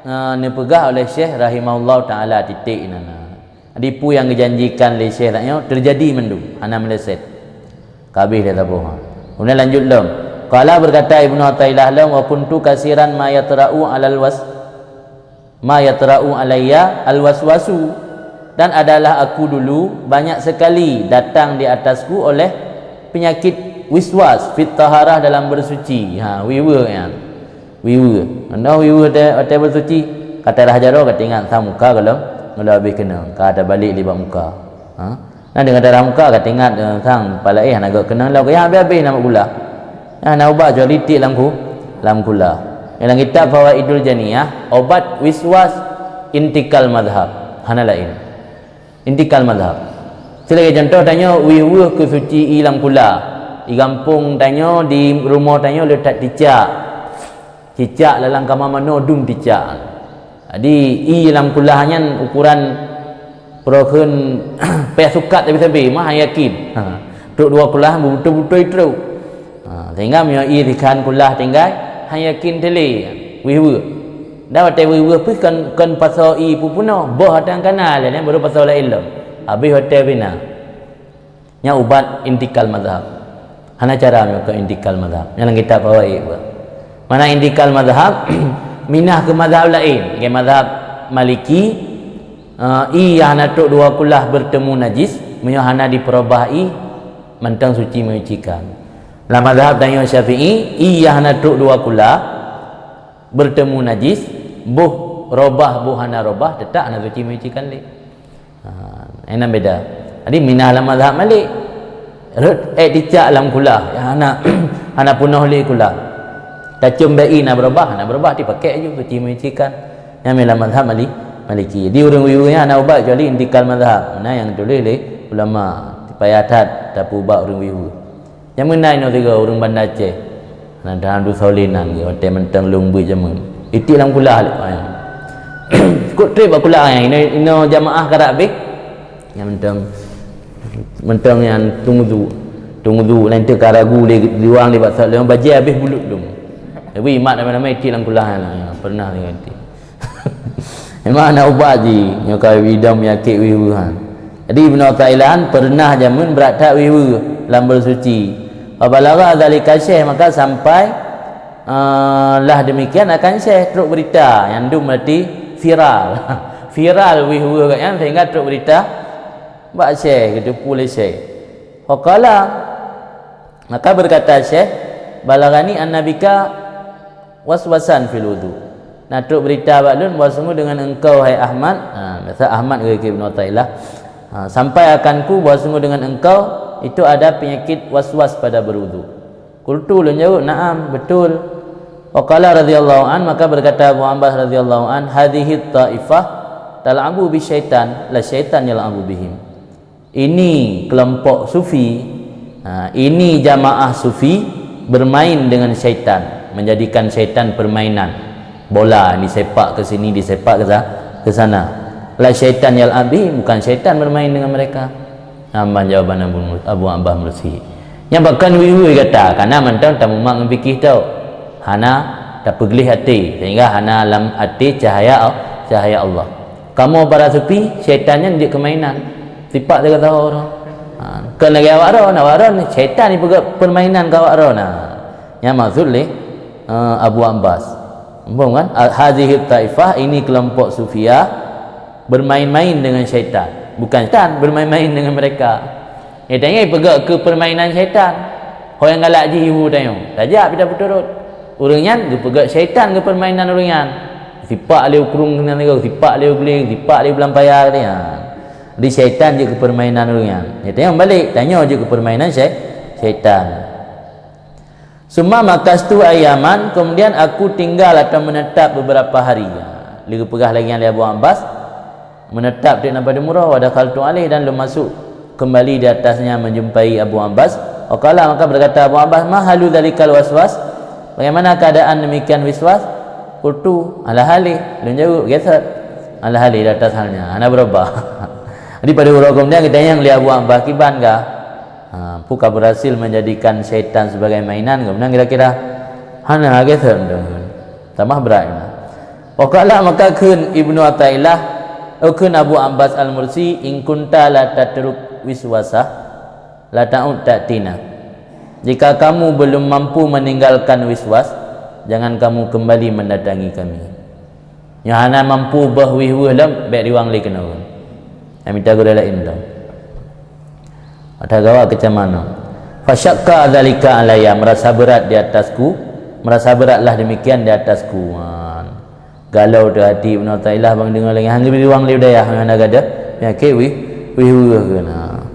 eh, neupeugah oleh Syekh rahimahullah taala, titik inan. Jadi, peue nyang geujanjikan lé Syekh nyoe teujadi mandum, hana meuleset. Ka habéh dah saboh. Kemudian lanjut lom. Qala, berkata Ibnu Athaillah lom, "Wa kuntu kasiran ma yatra'u alal was-, ma yatra'u alayya al-waswasu, dan adalah aku dulu banyak sekali datang di atasku oleh penyakit wiswas fit taharah, dalam bersuci." Ha, wiwe nyan. Wiwe. Anda wiwe watée, watée bersuci, ka tarah jaroe ka teuingat sang muka gohlom, gohlom habéh keunong, ka tabalek lé bak muka. Ha? Nah, deungon tarah muka ka teuingat, eh, sang pala éh hana gok keunong lom, nyang habéh-habéh na bak kulah. Nyang hana ubat kecuali tiek lam ku-, lam kulah. Dalam kitab Fawaidul Janiyah, obat wiswas intikal mazhab. Hana laén. Intikal mazhab. Seulagée contoh tanyoe, weueh-weueh keu suci ié lam kulah. Di gampông tanyoe, di rumoh tanyoe le that cicak. Cicak lalang kama manoe dum cicak. Jadi, ié lam kulah nyan ukuran peurokheun péh sukat sabe-sabe, mah han yakin. Ha, trok dua kulah, beutôi-beutôi trok. Ha, sehingga meunyoe ié sikhan kulah tinggai, han yakin teuh lé, weueh-weueh. Dan watée weueh-weueh pih kon, kon pasoe ié peupunoh, boh ata nyang kana lé, baru pasoe laén lom. Habéh watée pih na. Nyan ubat intikal mazhab. Hana cara meunyoe keu intikal mazhab. Nyan lam kitab Fawaid pun. Mana intikal mazhab, minah keu mazhab laén. Keu mazhab Maliki, eh, ié nyang hana trok dua kulah bertemu najis, meunyoe hana dipeurobah ié, mantong suci menyucikan. Lam mazhab tanyoe Syafi'i, ié nyang hana trok dua kulah bertemu najis, boh robah, boh hana robah, teutap hana suci menyucikan lé. Ha, inan beda. Jadi, minah lam mazhab Malik. Rot ék cicak lam kulah, nyang hana, hana peunoh lé kulah. Tacom bak ié na beurobah, na beurobah dipakai aju, suci menyucikan. Nyan lam mazhab Mali-, Maliki. Jadi, ureuëng weueh-weueh nyan hana ubat kecuali intikal mazhab. Nah, nyang tuléh lé ulama, payah that tapeuubat ureuëng weueh-weueh. Jameun na inoe sigoe ureuëng Banda Aceh. Na dalam dusoe lé nan geuh, watée mantong lôn beuet jameun. Itiek lam kulah lé. Kok trép bak kulah nyan, inoe, inoe jamaah karap habéh. Nyan mantong, mantong nyan tunggu. Tunggu, laén teuka ragu lé, liwang lé bak sat lé, bajée habéh bulut lom. Tapi mak ramai-ramai itiek lam kulah nyan lah. Pernah tengok itiek. Memang hana ubat jih, nyoe ka idong peunyakét weueh-weueh nyan. Jadi, Ibnu Athaillah pernah jameun brat that weueh-weueh lam bersuci. Fa balagha dzalika Syekh, maka sampai, eh, lah demikian akan Syekh, trok berita nyang dum berarti viral. Viral weueh-weueh gobnyan sehingga trok berita bak Syekh, geuteupeue lé Syekh. Faqala, maka berkata Syekh, "Balaghani anna bika waswasan fil wudu." Na trok berita bak lôn bahwa sungguh dengan engkau, hai Ahmad, ha, biasa Ahmad geukheun Ibnu Athaillah, ha, sampai akanku bahwa sungguh dengan engkau itu ada penyakit waswas pada berwudu. Qultu, lôn jaweueb, "Na'am, betul." Wa qala radhiyallahu an, maka berkata Abu Abbas radhiyallahu an, "Hadhihi taifah, Tal'abu bisyaitan, la syaitan yal'abu bihim. Ini kelompok sufi, ha, ini jamaah sufi bermain dengan syaitan, menjadikan syaitan permainan. Bola disepak ke sini, disepak ke sa-, ke sana. La syaitan yal'abu bihim, bukan syaitan bermain dengan mereka. Aman jawaban Abu, Abu Abbas Mursi. Nyang bahkan wih-wih gata, karena mantong tamumat ngon fikih tau. Hana tapeugleh até, sehingga hana lam até cahaya, cahaya Allah. Kamoe para sufi, syaitan nyan jeuet keu mainan. Sipak teuka saho droe. Ha, kon lagèe awak droe, awak droe syaitan jipeugah permainan keu awak droe. Nah, nyan maksud lé, eh, Abu Abbas. Muphom kan? Al-, hazihi taifah, ini kelompok sufiyah bermain-main dengan syaitan. Bukan syaitan bermain-main dengan mereka. Nyang tanyoe peugah keu permainan syaitan. Ho nyang galak jih ibu tanyoe. Tajak pih tapeuturot. Ureueng nyan geupeugah syaitan keu permainan ureueng nyan. Sipak lé u krueng keunan lagèe, sipak lé u glé, sipak lé u blang paya tadi. Ha. Jadi syaitan jeuet keu permainan ureueng nyan. Nyang tanyoe meubalek, tanyoe jeuet keu permainan syai-, syaitan. Summa makastu ayyaman, kemudian aku tinggal atau menetap beberapa hari. Ha, lé geupeugah lagèe nyan lé Abu Abbas, menetap di Padang Murah, wa dakhaltu alaih, dan lôn masuk kembali di atasnya menjumpai Abu Abbas. Wa qala, maka berkata Abu Abbas, "Ma halu dzalikal waswas?" Bagaimana keadaan demikian wiswas? Qultu, "Ala hali," lôn jaweueb, "Geusot." "Ala hali," di atas halnya, hana berubah. Jadi pada uroe kemudian geutanyong lé Abu Abbas, "Kiban kah?" Ha, peue ka berhasil menjadikan syaitan sebagai mainan, kemudian kira-kira hana geusot tu. Tambah berat. Wa qala, maka kheun Ibnu Athaillah, oh, kheun Abu Abbas Al-Mursi, "In kunta la tatruk wiswasah, la ta'ud ta'tina." Jika kamu belum mampu meninggalkan wiswas, jangan kamu kembali mendatangi kami. Nyoe hana mampu beuh wih-wih lom, bèk riwang lé keunoe. Nyang mita gurèe laén tu. Ata gawa keucaman. Fasyaqqa dzalika alayya, merasa berat di atasku, merasa beratlah demikian di atasku. Ha. Galau teuh hati Ibnu Athaillah ban deungoe lagèe nyan, hana geubri riwang lé u dayah, hana gadoh peunyakét wih, wih-wih keunan.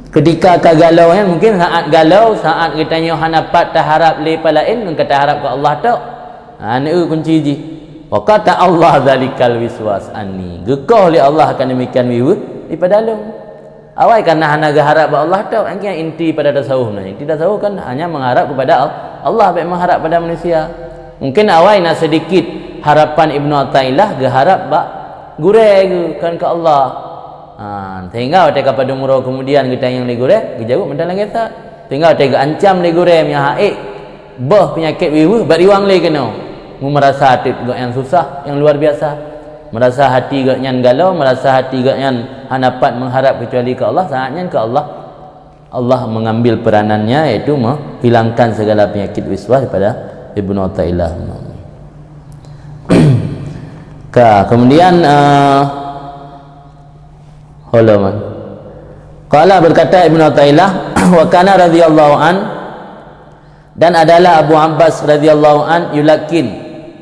Ketika ka galau nyan, mungkin saat galau, saat geutanyoe hana pat taharap lé peue laén, ngon ka taharap keu Allah tok. Ha, neu kunci jih. Wa qata'allahu dzalikal wiswas anni. Geukoh lé Allah akan demikian wih-wih daripada lôn. Awai karena hana geuharap bak Allah tok, nyan inti pada tasawuf nyan. Inti tasawuf kan hanya mengharap kepada Al-, Allah, bèk mengharap pada manusia. Mungkin awai na sedikit harapan Ibnu Athaillah geuharap bak gurèe geuh, kon keu Allah. Ha, sehingga watèe ka padum uroe kemudian geutanyong lé gurèe, geujaweueb mantong lagèe sa. Sehingga watèe geuancam lé gurèe, meunyo hana ék beuh peunyakét wih-wih, bèk riwang lé keunoe. Meurasa até geuh nyang susah, nyang luar biasa. Meurasa hati geuh nyan galau, meurasa hati geuh nyan hana pat mengharap kecuali keu Allah, saat nyan keu Allah, Allah mengambil peranannya, yaitu menghilangkan segala penyakit wiswas daripada Ibnu Athaillah. Ka, kemudian, eh, Holoman. Qala, berkata Ibnu Athaillah, "Wa kana radhiyallahu an," dan adalah Abu Abbas radhiyallahu an, "yulakin,"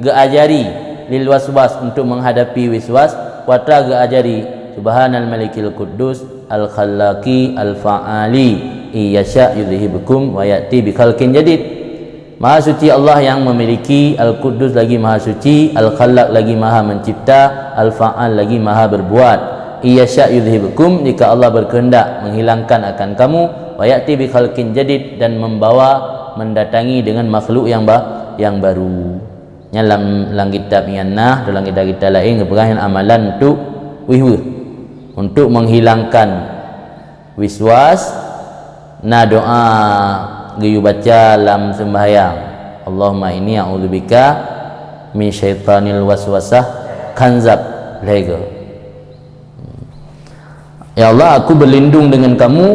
geuajari, "lil waswas," untuk menghadapi wiswas, "wa tra," geuajari, "Subhanal Malikil Quddus, Al-Khallaqi, Al-Fa'ali, iyasya yudhibkum wa ya'ti bi khalqin jadid." Maha suci Allah yang memiliki, Al-Quddus lagi maha suci, Al-Khallaq lagi maha mencipta, Al-Fa'al lagi maha berbuat. Iyasya yudhibkum, jika Allah berkehendak menghilangkan akan kamu, wa ya'ti bi khalqin jadid, dan membawa, mendatangi dengan makhluk yang ba-, yang baru. Nyan lam, lam kitab nyan na, dalam kitab-kitab laén geupeugah nyan amalan untuk wih-wih, untuk menghilangkan wiswas, na doa geuyue baca lam sembahyang. Allahumma inni a'udzubika min syaitanil waswasah khanzab. Lhèe goe. Ya Allah, aku berlindung dengan kamu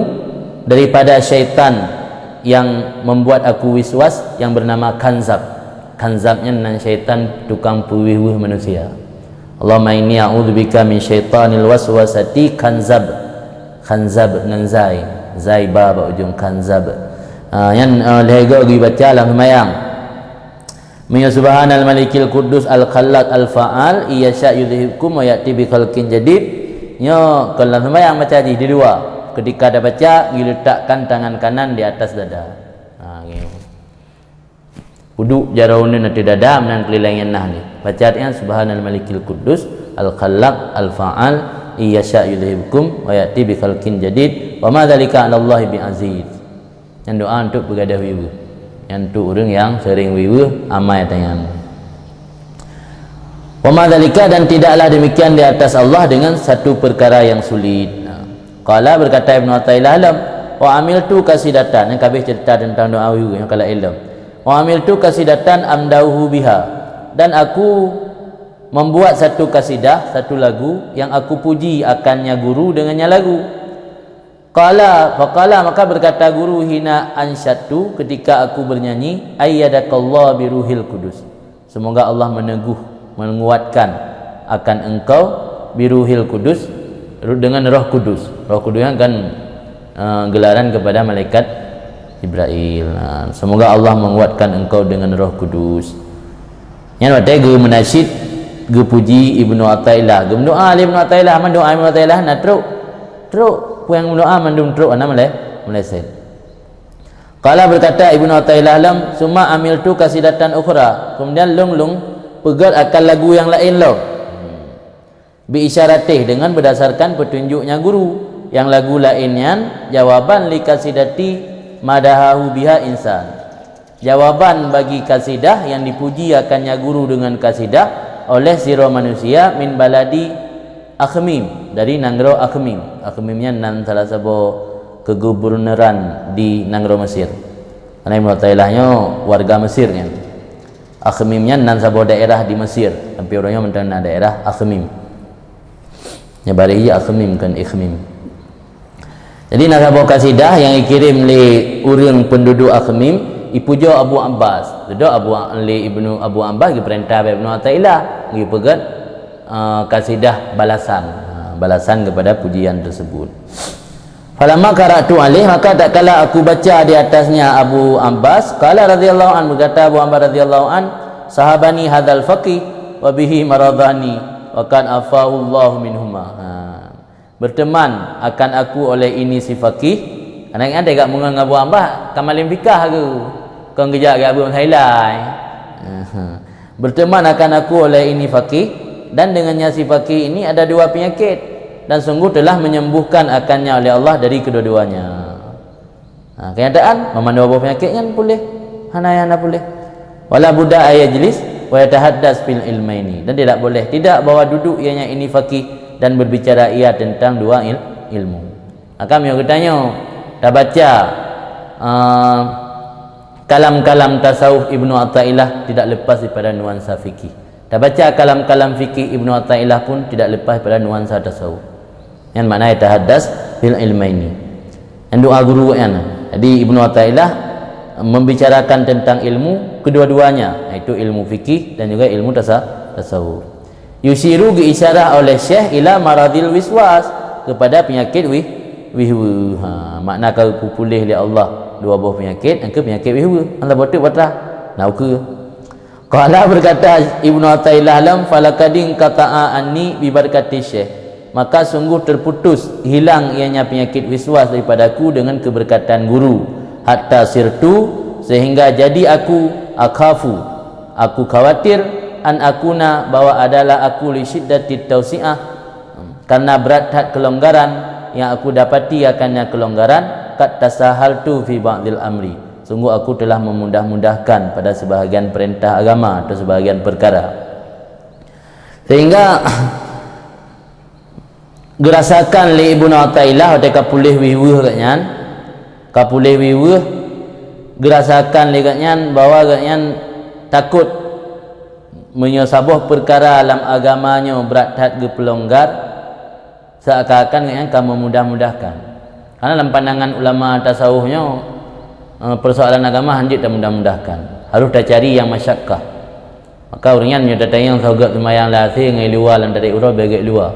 daripada syaitan yang membuat aku wiswas yang bernama khanzab. Khanzab nyan nan syaitan tukang peuwih-wih manusia. Allahumma inni a'udzubika min syaitanil waswasati khanzab. Khanzab ngon zai. Zai ba bak ujong khanzab. Ha, nyan, eh, lhèe goe geubaca lam seumayang. Meunyoe subhanal malikil quddus al khallaq al fa'al, iyasya yudhibkum wa ya'ti bi khalqin jadid. Nyoe kon lam seumayang baca jih di luwa. Ketika tabaca, diletakkan tangan kanan di atas dada. Ha, ngieu. Uduk jaroe uneun ateueh dada, meunan keulilang nyang nah nyoe. Baca nyan, "Subhanal Malikil Quddus, Al-Khallaq, Al-Fa'al, in yasha' yudhhibkum wa ya'ti bi khalqin jadid, wa ma dzalika 'alallahi bi aziz. Nyan doa untuk peugadôh wiweue. Nyan untuk ureuëng nyang sering wiweue amai tanyan. Wa ma dzalika, dan tidaklah demikian di atas Allah dengan satu perkara yang sulit. Nah, qala, berkata Ibnu Athaillah lom, "Wa amiltu qasidatan," nyang ka habéh cerita tentang doa wiweue nyang ka laén lom. "Wa amiltu qasidatan amdahu biha," dan aku membuat satu kasidah, satu lagu yang aku puji akannya guru dengannya lagu. Qala, faqala, maka berkata guru, "Hina ansyadtu," ketika aku bernyanyi, "Ayyadakallah biruhil qudus." Semoga Allah meneguh, menguatkan akan engkau biruhil qudus, ru-, dengan Roh Kudus. Roh Kudus kan, eh, gelaran kepada malaikat Jibrail. Nah, semoga Allah menguatkan engkau dengan Roh Kudus. Nyan watée geumeunasyid, geupuji Ibnu Athaillah. Geumeudoa lé Ibnu Athaillah, man doa Ibnu Athaillah na trok. Trok, peue nyang meudoa mandum trok, hana meulé-, meuleset. Qala, berkata Ibnu Athaillah lom, "Summa amiltu qasidatan ukhra." Kemudian lôn, lôn peugét akan lagu nyang laén lom. Bi isyaratih, dengan berdasarkan petunjuknya guru. Yang lagu laén nyan jawaban li qasidati madahahu biha insan. Jawaban bagi kasidah yang dipuji akannya guru dengan kasidah oleh sidroe manusia min baladi Akhmim, dari nanggroe Akhmim. Akhmim nyan nan salah saboh kegubernuran di nanggroe Mesir. Karena Ibnu Athaillah nyoe warga Mesir nyan. Akhmim nyan nan saboh daerah di Mesir. Tapi ureuëng nyoe mantong na daerah Akhmim. Nya bareh jih Akhmim, kon Ikhmim. Jadi, na saboh kasidah nyang ikirém lé ureuëng penduduk Akhmim, ipujoe Abu Abbas. Dudoe Abu, lé Ibnu, Abu Abbas geupeurintah bak Ibnu Athaillah, geupeugét, eh, kasidah balasan. Ha, balasan kepada pujian tersebut. "Falamma qara'tu alaih," maka tatkala aku baca di atasnya Abu Abbas, qala radhiyallahu anhu, berkata Abu Abbas radhiyallahu an, "Sahabani hadzal faqih wa bihi maradhani wa qad afahu Allahu minhuma." Ha. Berteman akan aku oleh ini si faqih, aneuk nyan teuka meungon ngon Abu Abbas, ka malém fikah aku, kon geujak keu Abu Thailand. Berteman akan aku oleh ini faqih, dan dengannya si faqih ini ada dua penyakit, dan sungguh telah menyembuhkan akannya oleh Allah dari kedua-duanya. Ha, kenyataan, meumandum boh peunyakét nyan puléh. Hana nyang hana puléh. Wala budda ay yajlis wa yatahaddas fil ilmaini. Dan tidak boleh tidak bahwa duduk ianya ini faqih dan berbicara ia tentang dua il-, ilmu. Maka meunyoe geutanyoe tabaca, eh, kalam-kalam tasawuf Ibnu Athaillah tidak lepas daripada nuansa fikih. Tabaca kalam-kalam fikih Ibnu Athaillah pun tidak lepas daripada nuansa tasawuf. Nyan makna yatahaddas fil ilmaini. Nyan doa guru nyan. Jadi Ibnu Athaillah membicarakan tentang ilmu kedua-duanya, yaitu ilmu fikih dan juga ilmu tasa-, tasawuf. Yusyiru geuisyarah oleh Syekh ila maradil wiswas, kepada penyakit wih-, wihwe. Ha, makna ka geupuléh lé Allah dua boh penyakit, nyang keu penyakit wihwe. Allah boh teuk batrah. Na ukeue. Qala, berkata Ibnu Athaillah lom, "Falaqadin qata'a anni bi barakati syekh." Maka sungguh terputus, hilang ianya penyakit wiswas daripadaku dengan keberkatan guru. Hatta sirtu, sehingga jadi aku, akhafu, aku khawatir, an akuna, bahwa adalah aku, li syiddati tausi'ah, karena berat that kelonggaran yang aku dapati akannya kelonggaran, qad tasahaltu fi ba'dil amri. Sungguh aku telah memudah-mudahkan pada sebahagian perintah agama atau sebahagian perkara. Sehingga geurasakan lé Ibnu Athaillah watée ka puléh wihwe geuhnyan, ka puléh wihwe, geurasakan lé geuhnyan bahwa geuhnyan takot meunyoe saboh perkara lam agama nyoe brat that geupeulonggar, seakan-akan geuhnyan ka meumudah-mudahkan. Karena lam pandangan ulama tasawuf nyoe, eh, persoalan agama hanjeuet tamudah-mudahkan. Harus tacari nyang masyakkah. Maka ureuëng nyan meunyoe tatanyong saboh geuh seumayang lam até ngon luwa lam tarék uroe, leubeh gét luwa.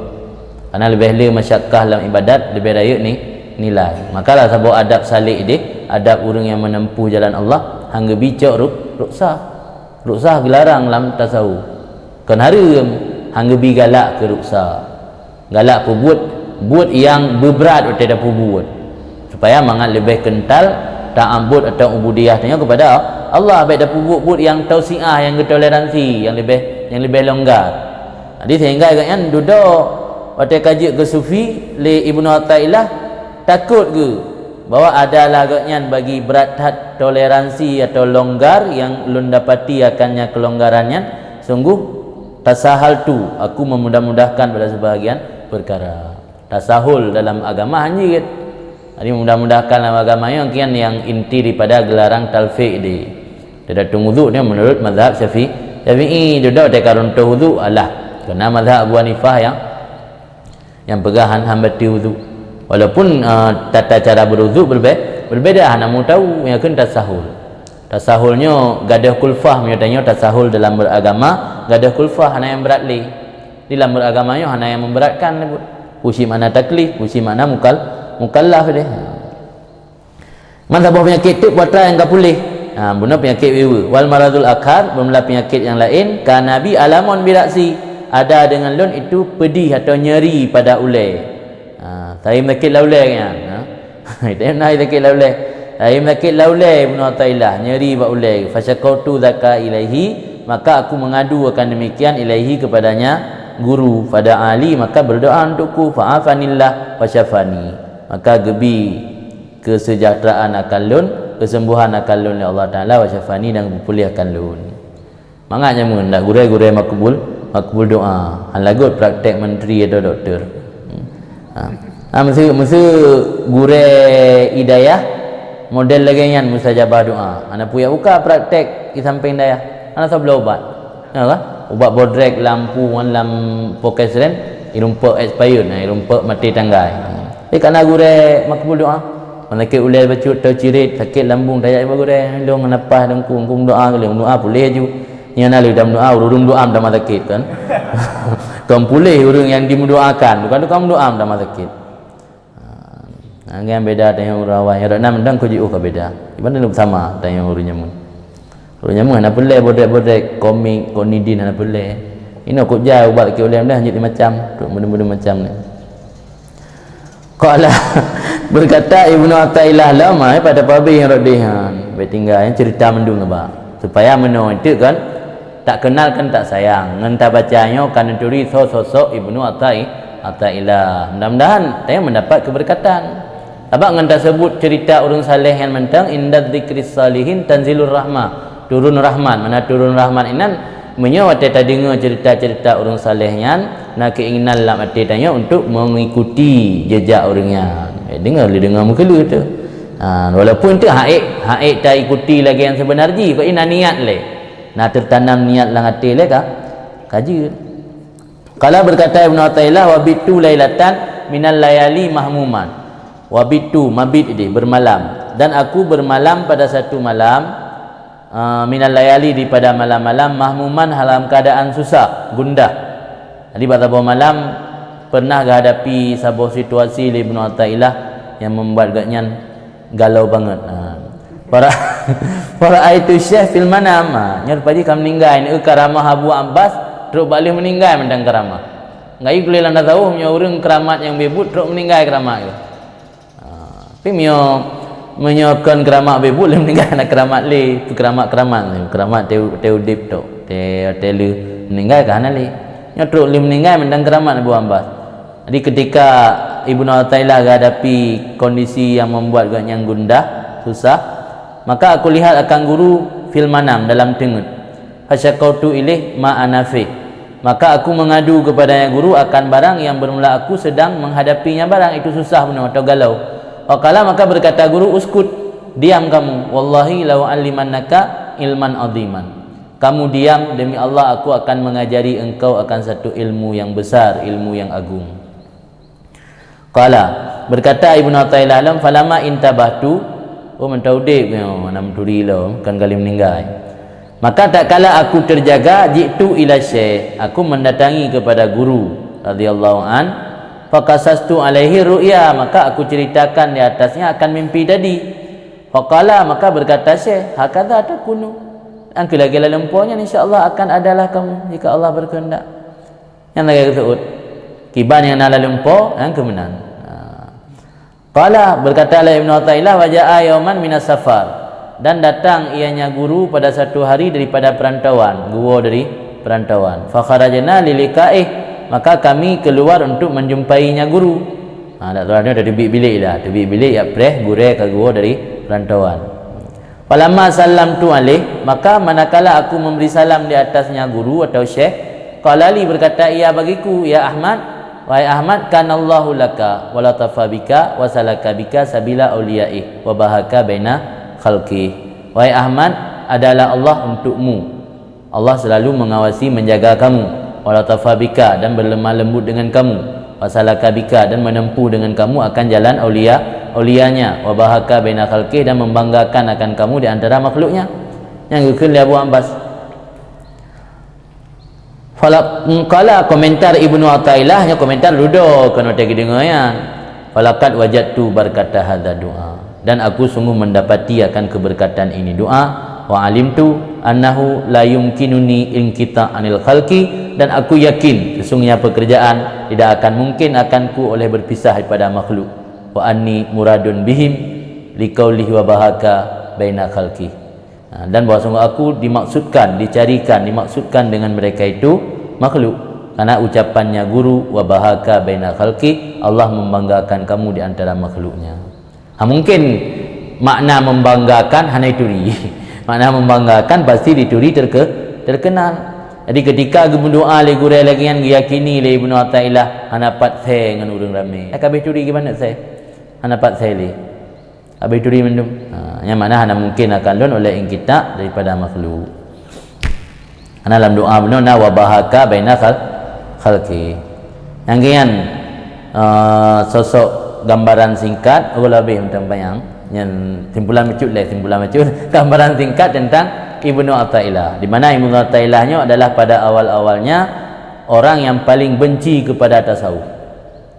Karena leubeh le masyakkah lam ibadat, leubeh rayeuk ni, nilai. Makalah saboh adab salik deh, adab ureuëng nyang menempuh jalan Allah, han geubi cok ruk-, ruksa. Ruksa geularang lam tasawuf. Kon hareuem, han geubi galak keu ruksa. Galak peubuet buet nyang beubrat watée tapeubuet, supaya mangat leubeh keuntal ta'abbud atau ubudiyah tanyoe kepada Allah. Bék tapeubuet buet nyang tausiah, nyang geutoleransi, nyang leubeh, nyang leubeh longgar. Jadi sehingga gobnyan dudoe watée ka jeuet keu sufi lé Ibnu Athaillah, takot geuh bahwa adalah gobnyan bagi brat that toleransi atau longgar yang lôn dapati akan nyang keulonggaran nyan, sungguh tasahaltu, aku memudah-mudahkan pada sebahagian perkara. Tasahul dalam agama hanjeuet. Jadi mudah-mudahkan dalam agama nyoe kian yang inti daripada geularang talfiq di. Teudatong wudhu ni menurut mazhab Syafi-, Syafi'i, dudoe teuka runtoh wudhu, alah. Kena mazhab Abu Hanifah yang, yang peugah han, han baté wudhu. Walaupun, eh, tata cara berwudhu berbe-, berbeda, hana mau tahu, yang kena tasahul. Tasahul nyoe gadoh kulfah, meunyoe tanyoe tasahul dalam beragama, gadoh kulfah, hana yang berat lé. Di dalam beragama nyoe hana yang memberatkan lé buet. Pusi makna taklif, pusi makna mukal-, mukallaf deh. Man saboh peunyakét teuk putra nyang ka puléh. Ha, bunoe peunyakét wewe. Wal maradul akhar, beumula peunyakét nyang laén, ka nabi alamon biraksi, ada deungon lôn itu pedih atau nyeri pada ulée. Ha, sai sakét lam ulée nyan. Ha. Itu na sakét lam ulée. Sai sakét lam ulée Ibnu Athaillah, nyeri bak ulée. Fasyakautu dzaka ilaihi, maka aku mengadu akan demikian ilaihi kepadanya guru. Fada'a li, maka berdoa untukku. Fa'afanillah, fasyafani. Maka geubi kesejahteraan akan lôn, kesembuhan akan lôn lé Allah Taala, wa syafani, dan geupuléh akan lôn. Mangat nyan meunan, gurée-gurée makbul, makbul doa. Han lagot praktek menteri atau doktor. Hmm. Ha. Ha, meuseu, meuseu gurée i dayah model lagée nyan mustajabah doa. Hana payah buka praktek di samping dayah. Hana sabloe ubat. Ya kan? Ubat bodrek lam pu ngon lam pokes rem, irumpok expired, nah, irumpok maté tanggai. Tapi kana gurée makbul doa. Meunyoe sakét ulée bacut atau cirit, sakét lambung, tajak bak gurée, "Lôn ngon apah dengku, dengku doa keu lôn, doa puléh aju." Nyan na lé dam doa, ureueng doa meutamah sakét kan. Kon puléh ureueng nyang dimeudoakan, bukan tukang meudoa meutamah sakét. Ha, nyan beda tanyoe ureueng awai. Nyang na mantong keu jiôh ka beda. Iban lôn sama tanyoe ureueng nyamun. Ureueng nyamun hana peureulée bodek-bodek, komik, konidin hana peureulée. Inoe kok jai ubat keu ulée dah jeuet macam, tu benda-benda macam ni. Qala, berkata Ibnu Athaillah lom, eh, pada pabeh nyang rot deh, ha, bèk tinggai, eh, cerita mandum nibak. Supaya meunoe teuk kan, tak kenal kan tak sayang. Ngon tabaca nyoe ka neuturi soe sosok Ibnu Athai-, Athaillah. Mudah-mudahan tanyoe mendapat keberkatan. Sabab ngon taseubut cerita ureueng saleh nyan mantong, inda dzikris shalihin tanzilur rahmah. Turun rahmat, mana turun rahmat inan, meunyoe watèe tadeungoe cerita-cerita ureueng saleh nyan, na keinginan lam até tanyoe untuk mengikuti jejak ureueng nyan. Eh, deungoe lé deungoe meukeuleuh tu. Ha, walaupun tu hak ék, hak ék taikuti lagèe nyang seubeuna jih, kok inan niat lé. Na teutanam niat lam até lé ka, ka jeuet. Qala, berkata Ibnu Athaillah, "Wa bittu lailatan minal layali mahmuman." Wa bittu, mabit idéh, bermalam. Dan aku bermalam pada satu malam, ah, minal layali, daripada malam-malam, mahmuman, dalam keadaan susah, gundah. Jadi, bak saboh malam, pernah geuhadapi saboh situasi lé Ibnu Athaillah nyang membuat gobnyan galau banget. Ha. Para, para itu Syekh fil manam. Ha. Nyoe rupa jih ka meuninggai. Neu karamah Abu Abbas, trok bak lheueh meuninggai mantong karamah. Ngai kulé lam tasawuf, meunyoe ureueng keramat nyang beubuet, trok meuninggai keramat tu. Ha. Tapi meunyoe, meunyoe kon keramat beubuet, lheueh meuninggai na keramat lé, keramat-keramat tu. Keramat teu, teu udép tok. Teu, teu lheueh meuninggai ka hana lé. Nyoe trok lheueh meuninggai mantong keramat Abu Abbas. Jadi, ketika Ibnu Athaillah geuhadapi kondisi yang membuat gobnyan gundah, susah, maka aku lihat akan guru fil manam, dalam teungeut. Fasyakautu ilaih ma ana fih. Maka aku mengadu kepadanya guru akan barang yang bermula aku sedang menghadapinya barang itu susah bunoe atau galau. Faqala, maka berkata guru, "Uskut, diam kamu. Wallahi la u'allimannaka ilman aziman." Kamu diam, demi Allah, aku akan mengajari engkau akan satu ilmu yang besar, ilmu yang agung. Qala, berkata Ibnu Athaillah lom, "Falamma intabahtu," oh, mantong udép, oh, hana meuturi lom, kan ka lheueh meuninggai. "Maka tatkala aku terjaga, ji'tu ila syekh," aku mendatangi kepada guru, radhiyallahu an, "faqasastu alaihi ru'ya," maka aku ceritakan di atasnya akan mimpi tadi. Faqala, maka berkata syekh, "Hakadha takunu." Nyang keu lagèe laleuem po nyan, insya Allah akan adalah kamu, jika Allah berkehendak. Nyang lagèe geuseuôt. Kiban nyang na laleuem po, nyang keu meunan. Ha. Qala, berkata lé Ibnu Athaillah, "Wa ja'a yauman minas safar." Dan datang ianya guru pada satu hari daripada perantauan, geuwoe dari perantauan. Fakharajna liliqaih, maka kami keluar untuk menjumpai nya guru. Ha, dak tuan dari bilik-bilik lah, dari bilik ya preh gurée ka geuwoe dari perantauan. Falamma sallamtu alaih, maka manakala aku memberi salam di atasnya guru atau syekh, qala li, berkata ia bagiku, "Ya Ahmad, wahai Ahmad, kanallahu laka, wa latafa bika, wa salaka bika sabila auliyaih, wa bahaka baina khalqih." Wahai Ahmad, adalah Allah untukmu. Allah selalu mengawasi, menjaga kamu. Wa latafa bika, dan berlemah lembut dengan kamu. Wa salaka bika, dan menempuh dengan kamu akan jalan aulia, aulianya. Wa bahaka baina khalqih, dan membanggakan akan kamu di antara makhluknya. Nyang geukheun lé Abu Abbas. Falak-, qala, komentar Ibnu Athaillah, nyoe komentar dudoe keunoe teuka geudeungoe nyan. "Falaqad wajadtu barakata hadza du'a." Dan aku sungguh mendapati akan keberkatan ini doa. "Wa alimtu annahu la yumkinuni inqita' anil khalqi," dan aku yakin sesungguhnya pekerjaan tidak akan mungkin akanku oleh berpisah daripada makhluk. "Wa anni muradun bihim liqaulihi wa bahaka baina khalqi." Ha, dan bahwa sungguh aku dimaksudkan, dicarikan, dimaksudkan dengan mereka itu makhluk. Karena ucapannya guru, "Wa bahaka baina khalqi," Allah membanggakan kamu di antara makhluknya. Ha, mungkin makna membanggakan hana dituri. Makna membanggakan pasti dituri terke-, terkenal. Jadi ketika geumeudoa lé gurée lagée nyan geuyakini lé Ibnu Athaillah hana pat sée ngon ureuëng ramé. Ka habéh turi geubanat sée. Hana pat sée lé. Habéh turi mandum. Ha, nyang mana hana mungkin akan lôn oleh inqita' daripada makhluk. Karena lam doa bunoe na wa bahaka baina khal-, khalqi. Nyang kian, eh, sosok gambaran singkat, oh, lebih teuntang panyang. Nyan simpulan bacut lé, simpulan bacut. Gambaran singkat tentang Ibnu Athaillah. Di mana Ibnu Athaillah nyoe adalah pada awal-awalnya orang yang paling benci kepada tasawuf.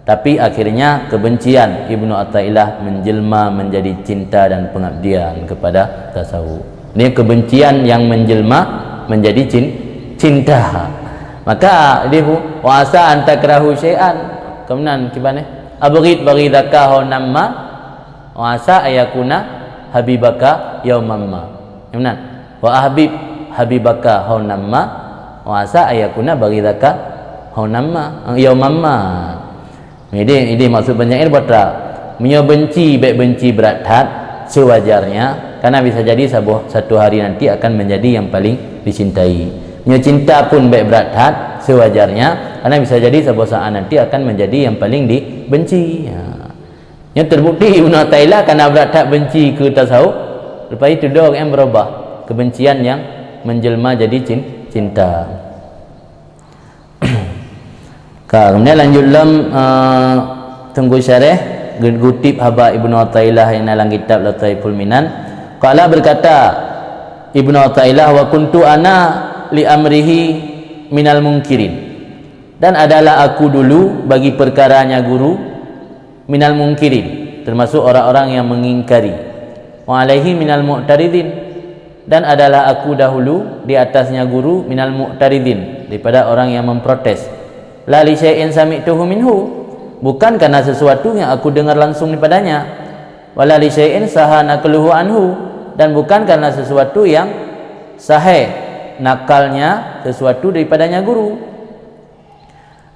Tapi akhirnya kebencian Ibnu Athaillah menjelma menjadi cinta dan pengabdian kepada tasawuf. Ini kebencian yang menjelma menjadi cin-, cinta. Maka dia bu, "Wa asa an takrahu syai'an." Kemudian kiban eh? "Abghid baghidaka haunan ma, wa asa ayakuna habibaka yauman ma." Kemudian, "Wa ahbib habibaka haunan ma, wa asa ayakuna baghidaka haunan ma, yauman ma." Jadi, jadi maksud penyair batra, meunyoe benci, bék benci brat that, sewajarnya, karena bisa jadi saboh, satu hari nanti akan menjadi yang paling dicintai. Meunyoe cinta pun bék brat that, sewajarnya, karena bisa jadi saboh saat nanti akan menjadi yang paling dibenci. Ya. Nyoe terbukti Ibnu Athaillah karena brat that benci keu tasawuf, lepas itu doa yang berubah, kebencian yang menjelma jadi cin-, cinta. Ka, kemudian lanjut lom, eh, Teungku Syareh, ge-, gutip haba Ibnu Athaillah nyang na lam kitab Lataiful Minan. Qala, berkata Ibnu Athaillah, "Wa kuntu ana li amrihi minal mungkirin." Dan adalah aku dulu bagi perkaranya guru minal mungkirin, termasuk orang-orang yang mengingkari. Wa alaihi minal mu'taridin, dan adalah aku dahulu di atasnya guru minal mu'taridin, daripada orang yang memprotes. La li syai'in sami'tuhu minhu, bukan karena sesuatu yang aku dengar langsung daripadanya. Wa la li syai'in saha naqluhu anhu, dan bukan karena sesuatu yang sahih nakalnya sesuatu daripadanya guru.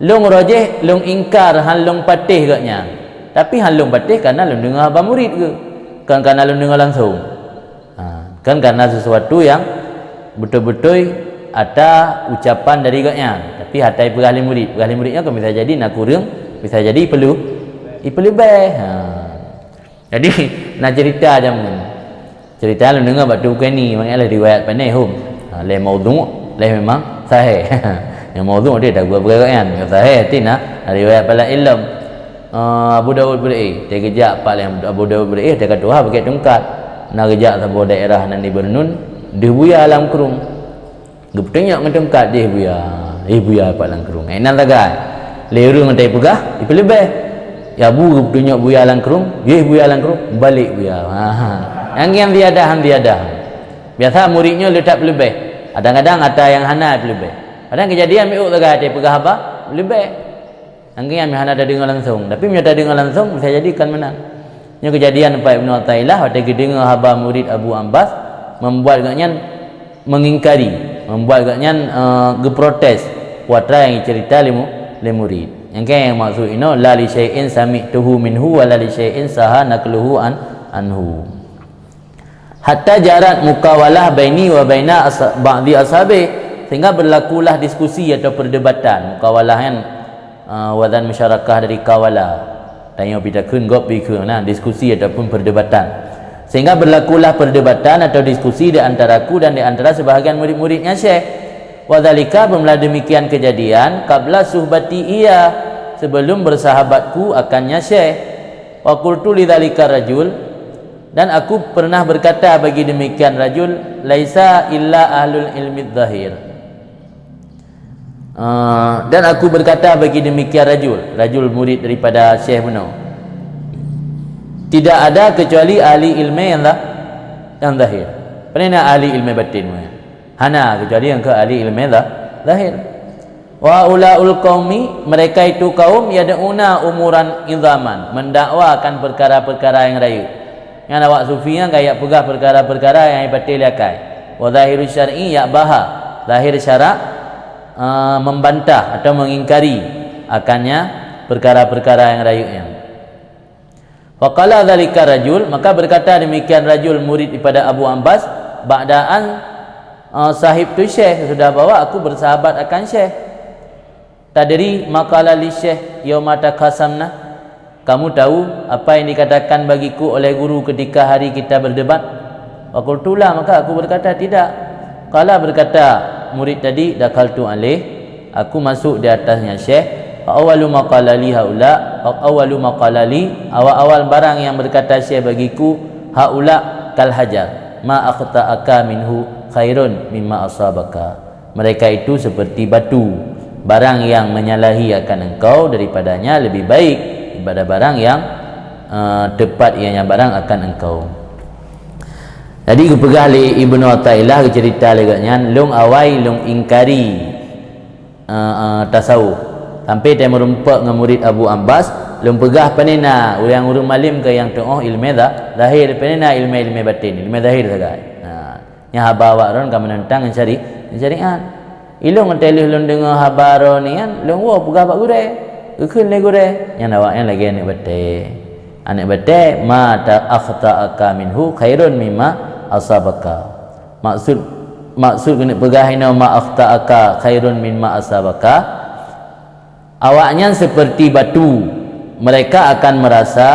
Lôn rojéh, lôn ingkar, han lôn patéh gobnyan. Tapi han lôn patéh karena lôn deungoe haba murit geuh, kon karena lôn deungoe langsung. Ha, kon karena sesuatu yang beutôi-beutôi ata ucapan dari gobnyan, tapi hana ipeugah lé murit. Peugah lé murit nyan kon bisa jadi na kureueng, bisa jadi ipeuleu-, ipeuleubaih. Ha. Jadi, na cerita jameun. Cerita lôn deungoe bak Teungku Keni, maknanya lé riwayat pandai hom. Ha, lé maudhu', lé memang sahih. Nyang maudhu' dia dak guna peugah nyan, nyang sahih ti na riwayat pala ilom. Ah, Abu Daud beureu'éh, teugeujak pat lé Abu Daud beureu'éh, teuka tuha bukét tungkat. Na geujak saboh daerah nan di Bernun, deuh buya lam krueng. Geupeutunyok ngon tungkat, "Jih buya, jih buya pat lam krueng." Inan sagai. Lé ureueng teupeugah, ipeuleubaih. Ya bu geupeutunyok buya lam krueng, "Jih buya lam krueng," balek buya. Ha, ha. Nyang ngian ziyadah, han ziyadah. Biasa murit nyoe le that peuleubaih. Kadang-kadang ata nyang hana peuleubaih. Kadang keujadian miôk sagai teupeugah haba, leubeh. Nyang ngian hana tadeungoe langsung, tapi meunyoe tadeungoe langsung bisa jadi kon meunan. Nyoe keujadian Pak Ibnu Athaillah watée geudeungoe haba murit Abu Ambas, membuat gobnyan mengingkari, Membuat gobnyan, eh, geuprotes peue atra nyang jiceurita lé mu-, lé murid. Nyang keu nyang maksud inoe, "La li syai'in sami'tuhu minhu wa la li syai'in sahha naqluhu an, anhu." "Hatta jarat mukawalah baini wa baina asa-, ba'di ashabi," sehingga berlakulah diskusi atau perdebatan. Mukawalah kan, eh, wazan musyarakah dari kawala. Tanyoe pih takheun, gob pih kheun, nah, diskusi ataupun perdebatan. Sehingga berlakulah perdebatan atau diskusi di antaraku dan di antara sebahagian murid-muridnya Syekh. "Wa dzalika," bermula demikian kejadian, "qabla suhbati iya," sebelum bersahabatku akannya Syekh. "Wa qultu li dzalika rajul," dan aku pernah berkata bagi demikian rajul, "Laisa illa ahlul ilmi zahir." Ah, dan aku berkata bagi demikian rajul, rajul murid daripada Syekh bunoe, "Tidak ada kecuali ahli ilmu yang za-, yang zahir." Pane na ahli ilmu batin? Hana, kecuali nyang keu ahli ilmu za-, zahir. "Wa ulaul qaumi," mereka itu kaum, "yad'una umuran idhaman," mendakwakan perkara-perkara yang rayeuk. Nyan awak sufi nyan ka jak peugah perkara-perkara nyang jipatéh lé akai. "Wa zahiru syar'i ya'baha," zahir syarak, eh, membantah atau mengingkari akannya perkara-perkara yang rayeuk nyan. "Faqala dzalika rajul," maka berkata demikian rajul murid daripada Abu Abbas, "ba'da an, eh, sahibtu Syekh," sesudah bahwa aku bersahabat akan Syekh. "Tadri ma qala li Syekh yauma takhasamna?" Kamu tahu apa yang dikatakan bagiku oleh guru ketika hari kita berdebat? Wa qultu la, maka aku berkata, "Tidak." Qala, berkata murid tadi, "Dakhaltu alaih," aku masuk di atasnya Syekh. "Fa awwalu ma qala li haula, fa awwalu ma qala li," awal-awal barang yang berkata Syekh bagiku, "haula kal hajar, ma akhta'aka minhu khairun mimma asabaka." Mereka itu seperti batu, barang yang menyalahi akan engkau daripadanya lebih baik daripada barang yang, eh, tepat ianya barang akan engkau. Jadi geupeugah lé Ibnu Athaillah, geuceurita lé gobnyan, "Lôn awai lôn ingkari, eh, eh, tasawuf. Sampai teumeureumpok ngon murid Abu Abbas, lôn peugah pane na ureuëng-ureuëng malem keu nyang tuoh ilmu za-, zahir, pane na ilmu-ilmu batin, ilmu zahir sagai." Nah, Nyan haba awak droen ka meunentang ngon syari-, ngon syariat. Ilôn ngon teuh lheueh lôn deungoe haba droeneuh nyan, lôn woe peugah bak gurée. Geukheun lé gurée, nyan awaknyan lagée aneuëk batée. Aneuëk batée, "Ma ta akhta'aka minhu khairun mimma asabaka." Maksud, maksud keuneuk peugah inoe, "Ma akhta'aka khairun mimma asabaka." Awaknyan seperti batu. Mereka akan merasa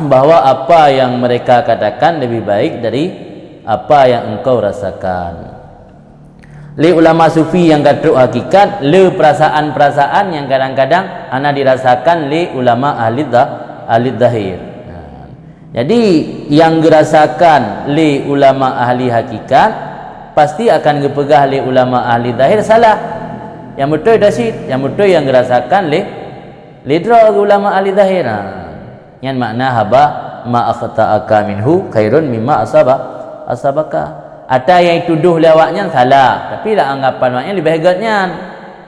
bahwa apa yang mereka katakan lebih baik dari apa yang engkau rasakan. Lé ulama sufi nyang ka trok hakikat, le perasaan-perasaan nyang kadang-kadang hana dirasakan lé ulama ahli za-, ahli zahir. Nah, jadi, nyang geurasakan lé ulama ahli hakikat, pasti akan geupeugah lé ulama ahli zahir salah. Nyang beutôi tasit, nyang beutôi nyang geurasakan lé, lé droe ulama ahli zahir. Ha. Nyan makna haba, "Ma akhta'aka minhu khairun mimma asaba-, asabaka." Ata nyang jitudoh lé awaknyan salah, tapi lam anggapan awaknyan leubeh gét nyan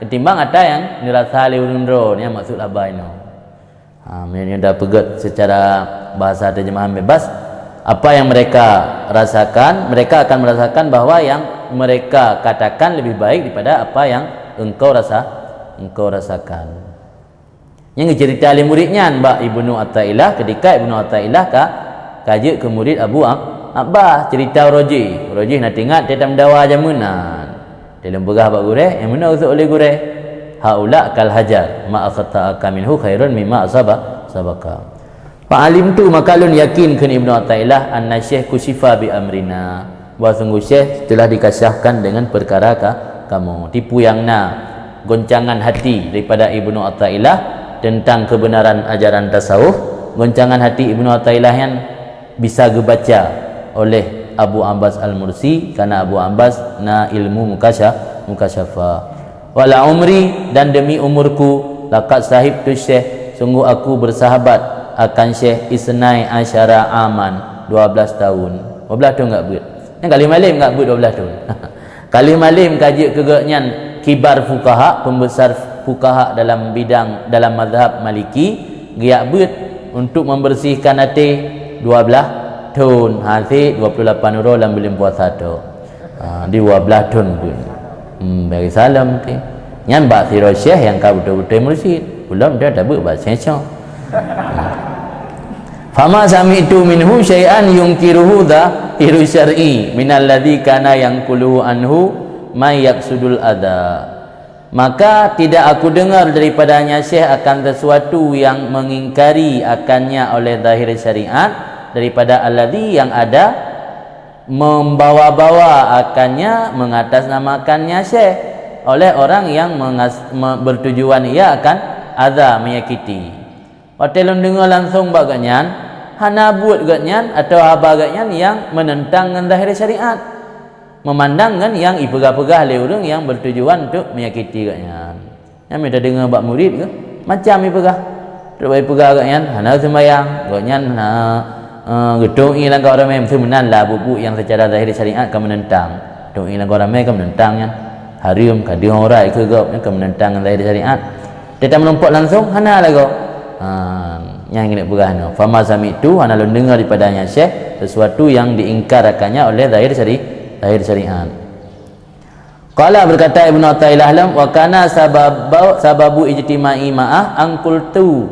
ketimbang ata nyang dirasa lé ureuëng droe, nyan maksud haba inoe. Ha, meunyoe tapeugét secara bahasa terjemahan bebas, apa yang mereka rasakan, mereka akan merasakan bahwa yang mereka katakan lebih baik daripada apa yang engkau rasa, engkau rasakan. Nyang geuceurita lé murid nyan bak Ibnu Athaillah, ketika Ibnu Athaillah ka, ka jeuet keu murid Abu Ab-, Abbas, ceurita uroe jéh. Uroe jéh na teuingat teuh tameudawa jameun nyan. Lôn peugah bak gurée, nyang meunoe geuseuôt lé gurée, "Haula kal hajar, ma akhta'aka minhu khairun mimma asaba-, sabaka." "Fa alimtu," maka lôn yakin, kheun Ibnu Athaillah, "anna Syekh kusyifa bi amrina," bahwa sungguh Syekh telah dikasyafkan dengan perkara ka-, kamoe. Tipu nyang na goncangan hati daripada Ibnu Athaillah tentang kebenaran ajaran tasawuf. Goncangan hati Ibnu Athaillah nyan bisa geubaca oleh Abu Abbas Al-Mursi, karena Abu Abbas na ilmu mukasya-, mukasyafa. "Wala umri," dan demi umurku, "laqad sahibtu Syekh," sungguh aku bersahabat akan Syekh, "isnai asyara aman," dua belas tahun. Dua belas tahun gak beuet. Nyang ka lheueh malem gak beuet dua belas tahun. Ka lheueh malem ka jeuet keu gobnyan kibar fukaha, pembesar fukaha dalam bidang, dalam mazhab Maliki, geujak beuet untuk membersihkan até dua belas thon, hase dua puluh lapan uroe lam buleuen puasa tu. Ha, di dua belas thon pun. Hmm, bagi salam tu. Nyan bak sidroe syekh nyang ka beutôi-beutôi mursyid. Ulôn dah tabeuet bak syekh-syekh. Fama sami'tu minhu syai'an yungkiruhu zahiru syar'i minalladzi kana yanquluhu anhu may yaqsudul adza. Maka tidak aku dengar daripadanya syekh akan sesuatu yang mengingkari akannya oleh zahir syariat daripada alladzi yang ada membawa-bawa akannya, mengatasnamakannya syekh oleh orang yang mengas-, me-, bertujuan ia akan adza, menyakiti. Watée lôn deungoe langsong bak gobnyan, hana buet gobnyan atawa haba gobnyan nyang menentang ngon zahir syariat, memandang ngon nyang ipeugah-peugah lé ureuëng nyang bertujuan untuk menyakiti gobnyan. Nyan mita deungoe bak murit ke? Macam ipeugah. Trok bak ipeugah gobnyan hana seumbayang, gobnyan ha, eh, geutong ié lam gob ramé, meunan lah buet-buet nyang secara zahir syariat ka menentang. Tong ié lam gob ramé ka menentang nyan. Hareuem ka deuh urat keu gob nyan ka menentang ngon zahir syariat. Teutab meurumpok langsong hana lagoe. Ha, nyang keuneuk peugah nyoe. Fama sami'tu, hana lôn deungoe daripadanya syekh sesuatu yang diingkarakannya oleh zahir syari-, zahir syariat. Qala, berkata Ibnu Athaillah lam, wa kana sababu, sababu ijtima'i ma'ah an qultu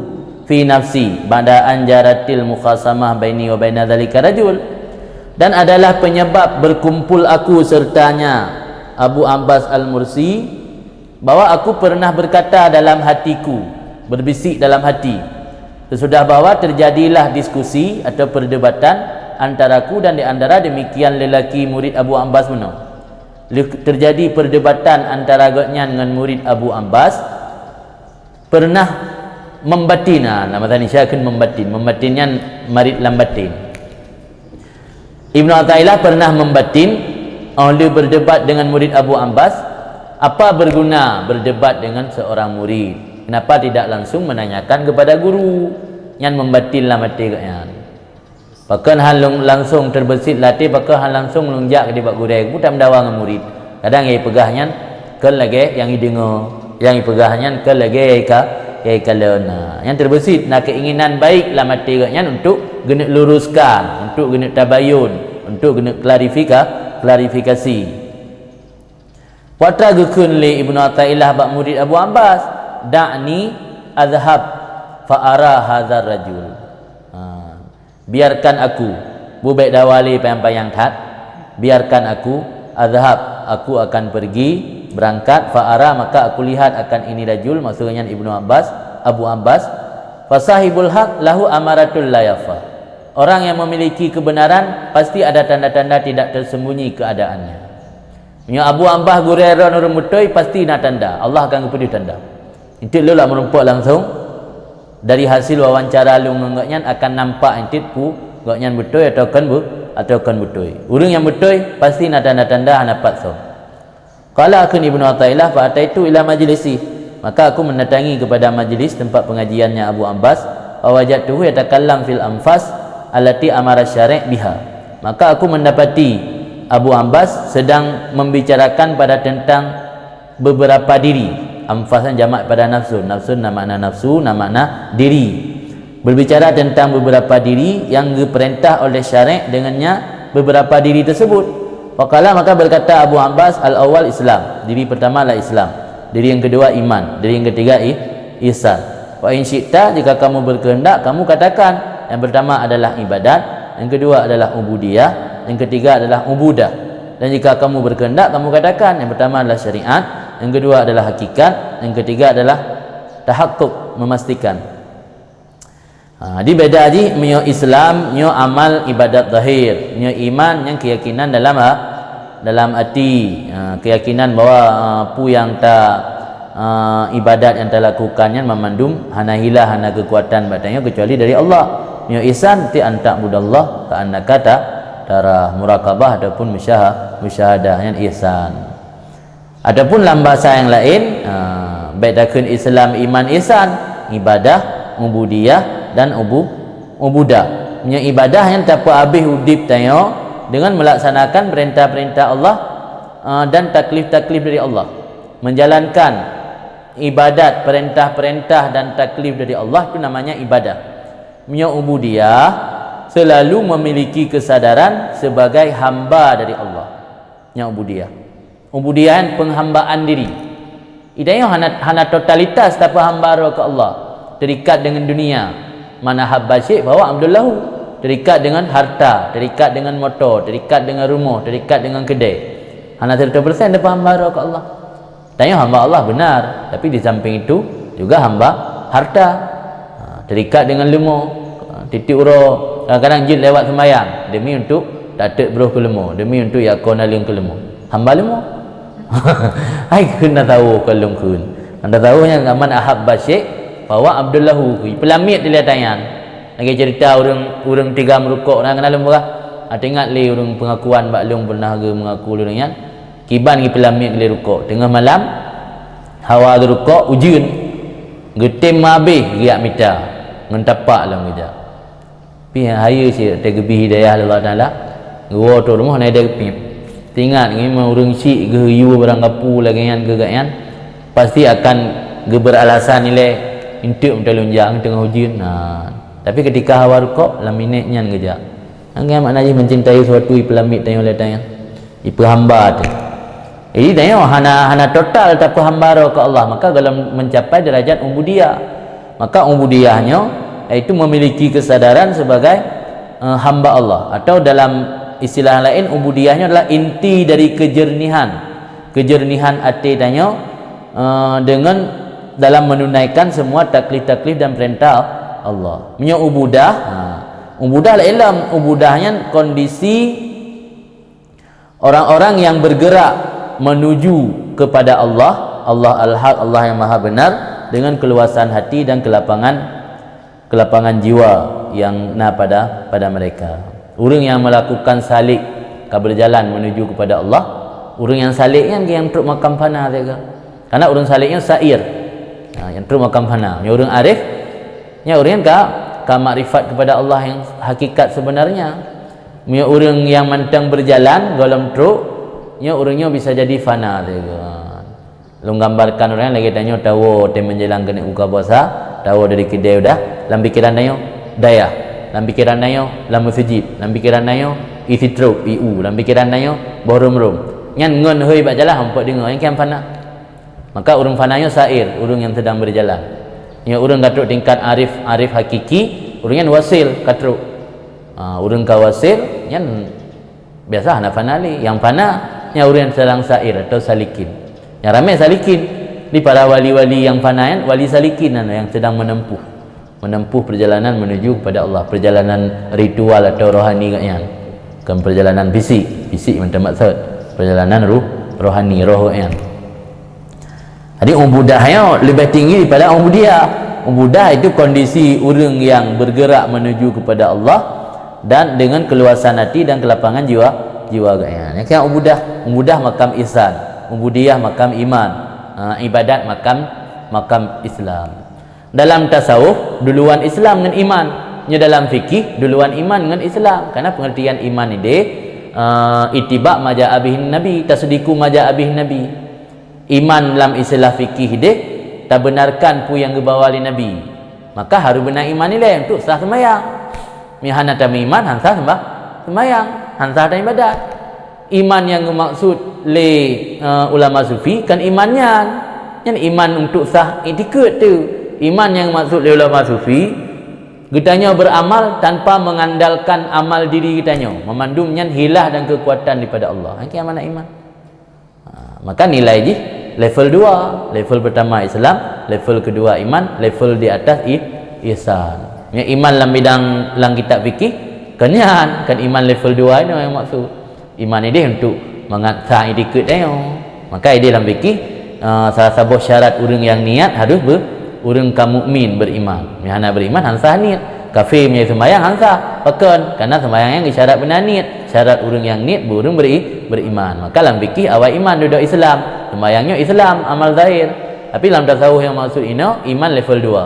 fi nafsi ba'da an jaratil mukhasamah baini wa baina dzalika rajul. Dan adalah penyebab berkumpul aku sertanya Abu Abbas Al-Mursi, bahwa aku pernah berkata dalam hatiku, berbisik dalam hati, sesudah bahwa terjadilah diskusi atau perdebatan antaraku dan di antara demikian lelaki murid Abu Abbas meunoe. Lheueh terjadi perdebatan antara gobnyan ngon murid Abu Abbas, pernah membatin, ha, lam bahasa Indonesia kan membatin. Membatin nyan marit lam batin. Ibnu Athaillah pernah membatin, oh lheueh berdebat dengan murid Abu Abbas, apa berguna berdebat dengan seorang murid? Kenapa tidak langsung menanyakan kepada guru? Nyan membatin lam até gobnyan. Pakon han lôn langsong terbeusit lam até, pakon han langsong lôn jak keudeh bak gurée, peue tameudawa ngon murit. Kadang nyang ipeugah nyan kon lagée nyang ideungoe, nyang ipeugah nyan kon lagée nyang ika, nyang ikalon. Nah, nyang terbeusit na keinginan baik lam até gobnyan untuk geuneuk luruskan, untuk geuneuk tabayun, untuk geuneuk klarifika-, klarifikasi. Peue atra geukheun lé Ibnu Athaillah bak murit Abu Abbas, "Da'ni adhhab fa ara hadzar rajul." Ha, biarkan aku, bubek dawa lé panyang-panyang that, biarkan aku, adhhab, aku akan pergi, berangkat, fa ara, maka aku lihat akan ini rajul, maksudnya Ibnu Abbas, Abu Abbas, fa sahibul haq lahu amaratul la yakhfa. Orang yang memiliki kebenaran pasti ada tanda-tanda tidak tersembunyi keadaannya. Meunyoe Abu Abbas gurée droe ureuëng beutôi, pasti na tanda. Allah akan geupeudeuh tanda. Enteuk lôn lam meurumpok langsong, dari hasil wawancara lôn ngon gobnyan akan nampak enteuk peue gobnyan beutôi atawa kon beu-, atawa kon beutôi. Ureuëng nyang beutôi pasti na tanda-tanda hana pat soe. Qala, kheun Ibnu Athaillah, fa ataitu ila majlisi. Maka aku mendatangi kepada majlis tempat pengajiannya Abu Abbas, fa wajadtuhu yatakallam fil anfas allati amara syari' biha. Maka aku mendapati Abu Abbas sedang membicarakan pada tentang beberapa diri. Anfas nyan jamak pada nafsun. Nafsun na makna nafsu, na makna diri. Berbicara tentang beberapa diri yang diperintah oleh syariat dengannya beberapa diri tersebut. Faqala, maka berkata Abu Abbas, al-awwal Islam. Diri pertama adalah Islam. Diri yang kedua iman. Diri yang ketiga i-, ihsan. Wa in syi'ta, jika kamu berkehendak, kamu katakan. Yang pertama adalah ibadat, yang kedua adalah ubudiyah, yang ketiga adalah ubudah. Dan jika kamu berkehendak, kamu katakan, yang pertama adalah syariat, yang kedua adalah hakikat, yang ketiga adalah tahakkuk, memastikan. Ha, jadi beda jih, meunyoe Islam, nyoe amal ibadat zahir, nyoe iman nyang keyakinan dalam ha-, dalam hati. Ha, keyakinan bahwa, ha, peue nyang ta, ha, ibadat nyang talakukan nyan mamandum hana hila, hana keukuatan bak tanyoe kecuali dari Allah. Nyoe ihsan, ti an ta'budallaha ka'annaka ta-, tarah, muraqabah ataupun musyaha-, musyahadah nyan ihsan. Ataupun lam bahasa nyang laén, ha, bèk takheun Islam, iman, ihsan, ibadah, ubudiyah, dan ubu-, ubudah. Meunyoe ibadah nyan tapeuabéh udép tanyoe deungon melaksanakan peurintah-peurintah Allah, ha, dan taklif-taklif dari Allah. Menjalankan ibadat, peurintah-peurintah dan taklif dari Allah, itu namanya ibadah. Meunyoe ubudiyah, selalu memiliki kesadaran sebagai hamba dari Allah. Nyan ubudiyah. Ubudiyah nyan penghambaan diri. Di tanyoe hana, hana totalitas tapeuhamba droe keu Allah, terikat dengan dunia. Man ahabba syai' fahuwa abdul lahu, terikat dengan harta, terikat dengan moto, terikat dengan rumoh, terikat dengan keudè. Hana seratus persen tapeuhamba droe keu Allah. Tanyoe hamba Allah benar, tapi di samping itu juga hamba harta. Ha, terikat dengan leumo. Ha, tiep-tiep uroe, kadang-kadang jeuet lewat sembahyang demi untuk tateuk broh keu leumo, demi untuk jak kon naleueng keu leumo. Hamba leumo. Hai kheun na tawoe kon lôn kheun. Na tawoe nyan, man ahabba syai' fahuwa abdul lahu. Ipeulamiet dilèe tanyan. Lagèe cerita ureueng, ureueng tiga meurukok, na keunal lôn peugah. Ata ingat lé ureueng pengakuan bak lôn, pernah geumeungaku lé ureueng nyan. Kiban geupeulamiet lé rukok. Teungoh malam, hawa geurukok, ujeuen. Geutem meuhabéh geujak mita, ngon tapak lom geujak. Pih hayeue cit, watèe geubri hidayah lé Allah Taala, geuwoe trok rumoh na idèe geupiep. Teuingat ngieng, meunyoe ureueng chik geuyue barang gapu lagèe nyan keu gobnyan, pasti akan geubeuralasan ilèe, "Eunteuk meutalon jak teungoh ujeuen." Nah, tapi keutika hawa rukok, lam minèt nyan geujak. Nyan makna jih mencintai sesuatu ipeulamiet tanyoe lé tanyan. Ipeuhamba teuh. Jadi, tanyoe hana, hana total tapeuhamba droe keu Allah, maka gohlom mencapai derajat ubudiyah. Maka ubudiyah nyoe, yaitu memiliki kesadaran sebagai, eh, hamba Allah. Atau dalam istilah lain, ubudiyah nyoe adalah inti dari kejernihan. Kejernihan até tanyoe, eh, dengan dalam menunaikan semua taklif-taklif dan perintah Allah. Meunyoe ubudah, ha, ubudah laén lom, ubudah nyan kondisi orang-orang yang bergerak menuju kepada Allah, Allah Al-Haq, Allah yang Maha Benar, dengan keluasan hati dan kelapangan, kelapangan jiwa yang na pada, pada mereka. Ureueng yang melakukan salik ka berjalan menuju kepada Allah, ureueng yang salik nyan nyang trok makam fana teuka. Karena ureueng salik nyan sair. Ha, nyang trok makam fana. Nyoe ureueng arif, nyan ureueng nyan ka, ka makrifat kepada Allah yang hakikat sebenarnya. Meunyoe ureueng nyang mantong berjalan, gohlom trok, nyoe ureueng nyoe bisa jadi fana teuka. Lôn gambarkan ureueng lagèe tanyoe tawoe watèe menjelang keuneuk buka puasa, tawoe dari keudè udah, lam pikeran tanyoe dayah, lam pikeran tanyoe lam meuseujid, lam pikeran tanyoe isi trok, iu, lam pikeran tanyoe boh rhom-rhom. Nyan ngon hôi bak jalan, han peuet deungoe, nyang kian fana. Maka ureueng fana nyoe sair, ureueng nyang sedang berjalan. Nyoe ureueng ka trok tingkat arif, arif hakiki, ureueng nyan wasil ka trok. Ha, ureueng ka wasil nyan biasa hana fana lé. Nyang fana nyan ureueng nyang sedang sair atau salikin. Nyang ramè salikin. Di para wali-wali nyang fana nyan, wali salikin nyan nyang sedang menempuh. Menempuh perjalanan menuju kepada Allah, perjalanan ritual atau rohani gobnyan. Bukan perjalanan fisik, fisik mantong maksud. Perjalanan ruh, rohani, roh gobnyan. Jadi ubudah nyoe leubeh tinggi daripada ubudiyah. Ubudah itu kondisi ureueng yang bergerak menuju kepada Allah dan dengan keluasan hati dan kelapangan jiwa, jiwa gobnyan. Nyan keuh ubudah, ubudah makam ihsan, ubudiyah makam iman, ha, ibadat makam, makam Islam. Dalam tasawuf, duluan Islam ngon iman. Nyoe dalam fikih, duluan iman ngon Islam. Karena pengertian iman idéh, eh, ittiba ma jaa bihin Nabi, tasdiqu ma jaa bihin Nabi. Iman lam istilah fikih idéh, tabenarkan peue nyang geubawa lé Nabi. Maka harôh beuna iman ilèe untuk sah seumayang. Meunyoe hana tameuiman, han sah seumbah-, seumayang, han sah taibadat. Iman nyang geumaksud lé, eh, ulama sufi kan iman nyan. Nyan iman untuk sah iktikeuet teuh. Iman nyang geumaksud lé ulama sufi, geutanyoe beuramal tanpa mengandalkan amal diri geutanyoe. Meumandum nyan hilah dan keukuatan daripada Allah. Nyan keuh makna iman. Ha, maka nilai jih level dua. Level pertama Islam, level kedua iman, level di atas i-, ihsan. Nyan iman lam bidang lam kitab fikih, kan nyan, kan iman level dua nyoe nyang maksud. Iman idéh untuk mangat sah iktikeuet tanyoe. Maka idéh lam fikih, eh, salah saboh syarat ureueng nyang niat harôh be-, ureueng ka mukmin, beriman. Meunyoe hana beriman, han sah niet. Kafé meunyoe seumayang han sah. Pakon? Karena seumayang nyan geusyarat beuna niet. Syarat ureueng nyang niet beu ureueng beri-, beriman. Maka lam fikih awai iman dudoe Islam. Seumayang nyoe Islam, amal zahir. Tapi lam tasawuf nyang maksud inoe, iman level dua.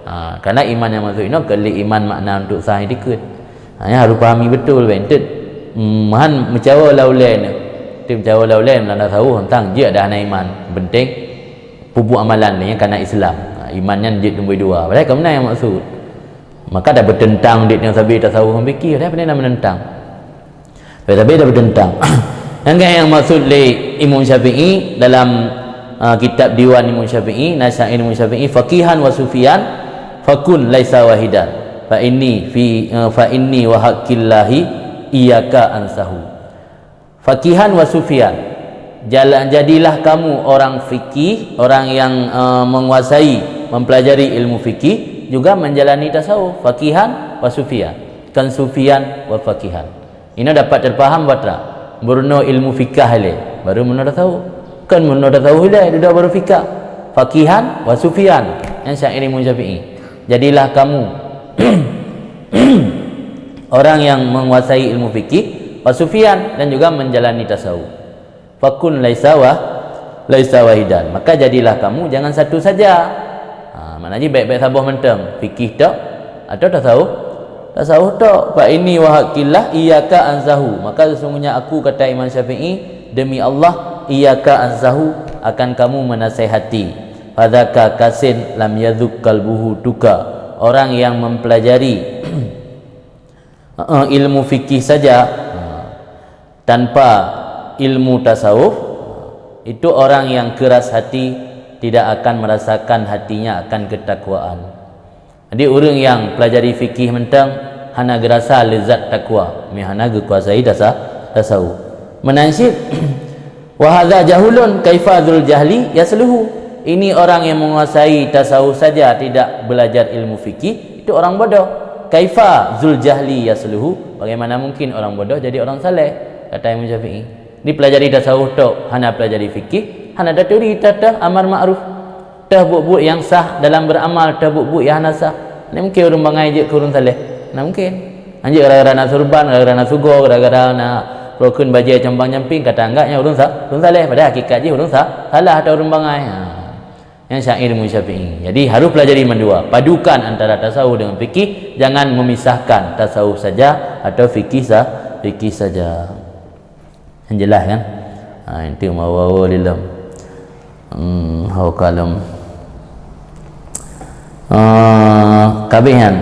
Ha, karena iman nyang maksud inoe kon lé iman makna untuk sah iktikeuet. Ha, nyan harôh pahami beutôi bèk. Enteuk, hmm, han meucawa lam ulèe nyoe. Enteuk meucawa lam ulèe lam tasawuf teuntang jeuet dak hana iman. Penting pupuk amalan lé nyan kana Islam. Ha, iman nyan jeuet nombor dua. Padahai kon meunan nyang maksud. Maka dak beuteuntang dit nyang sabe tasawuf ngon fikih, dak beuteuntang. Tapi dak beuteuntang. Nyang maksud lé Imam Syafi'i dalam, uh, kitab Diwan Imam Syafi'i, na syair Imam Syafi'i, "Faqihan wa sufiyan, fakun laisa wahidan. Fa inni fi, uh, fa inni wa haqqillahi iyyaka ansahu." Faqihan wa sufiyan. Jalan, jadilah kamu orang fikih, orang yang, uh, menguasai, mempelajari ilmu fikih, juga menjalani tasawuf. Faqihan wa sufiyan. Kan sufiyan wa faqihan. Inoe dapat teupaham batra. Meurunoe ilmu fikah ilée, baru meurunoe tasawuf. Kan meurunoe tasawuf ilée, dudoe baru fikah. Faqihan wa sufiyan. Nyang syair Imam Syafi'i. Jadilah kamu orang yang menguasai ilmu fikih, wa sufiyan, dan juga menjalani tasawuf. Fakun laisa wa, laisa wahidan. Maka jadilah kamu jangan satu saja. Ha, maknanya baik-baik saboh mantong. Fikih tok atau tasawuf? Tasawuf tok. Fa inni wa haqqillah iyyaka ansahu. Maka sesungguhnya aku, kata Imam Syafi'i, demi Allah, iyyaka ansahu, akan kamu menasihati. Fadzaka kasin lam yadzuk qalbuhu tuka. Orang yang mempelajari, eh, ilmu fikih saja, tanpa ilmu tasawuf, itu orang yang keras hati tidak akan merasakan hatinya akan ketakwaan. Jadi, ureuëng nyang pelajari fikih mantong hana geurasa lezat takwa, meu hana geukuasai tasa-, tasawuf. Meunan cit, "Wa hadza jahulun, kaifa dzul jahli yasluhu?" Ini orang yang menguasai tasawuf saja tidak belajar ilmu fikih, itu orang bodoh. "Kaifa dzul jahli yasluhu?" Bagaimana mungkin orang bodoh jadi orang saleh? Kata Imam Syafi'i. Dipelajari tasawuf tok, hana pelajari fikih, hana taturi tata amar ma'ruf. Teuh buet-buet nyang sah dalam beuramal, teuh buet-buet nyang hana sah. Hana mungkin ureuëng bangai jeuet keu ureuëng saleh. Hana mungkin. Hanjeuet gara-gara na surban, gara-gara na sugo, gara-gara na rokon bajée cambang nyamping, ka taanggap nyan ureuëng sa-, ureuëng saleh. Padahai hakikat jih ureuëng sa-, salah atau ureuëng bangai. Ha. Nyan syair Imam Syafi'i. Jadi, harus pelajari mandua. Padukan antara tasawuf dengan fikih, jangan memisahkan tasawuf saja atau fikih sa-, fikih saja. Yang jelas kan? Ha, itu mau lilem. Hmm, hau kalem. Ah, kabeh nyan.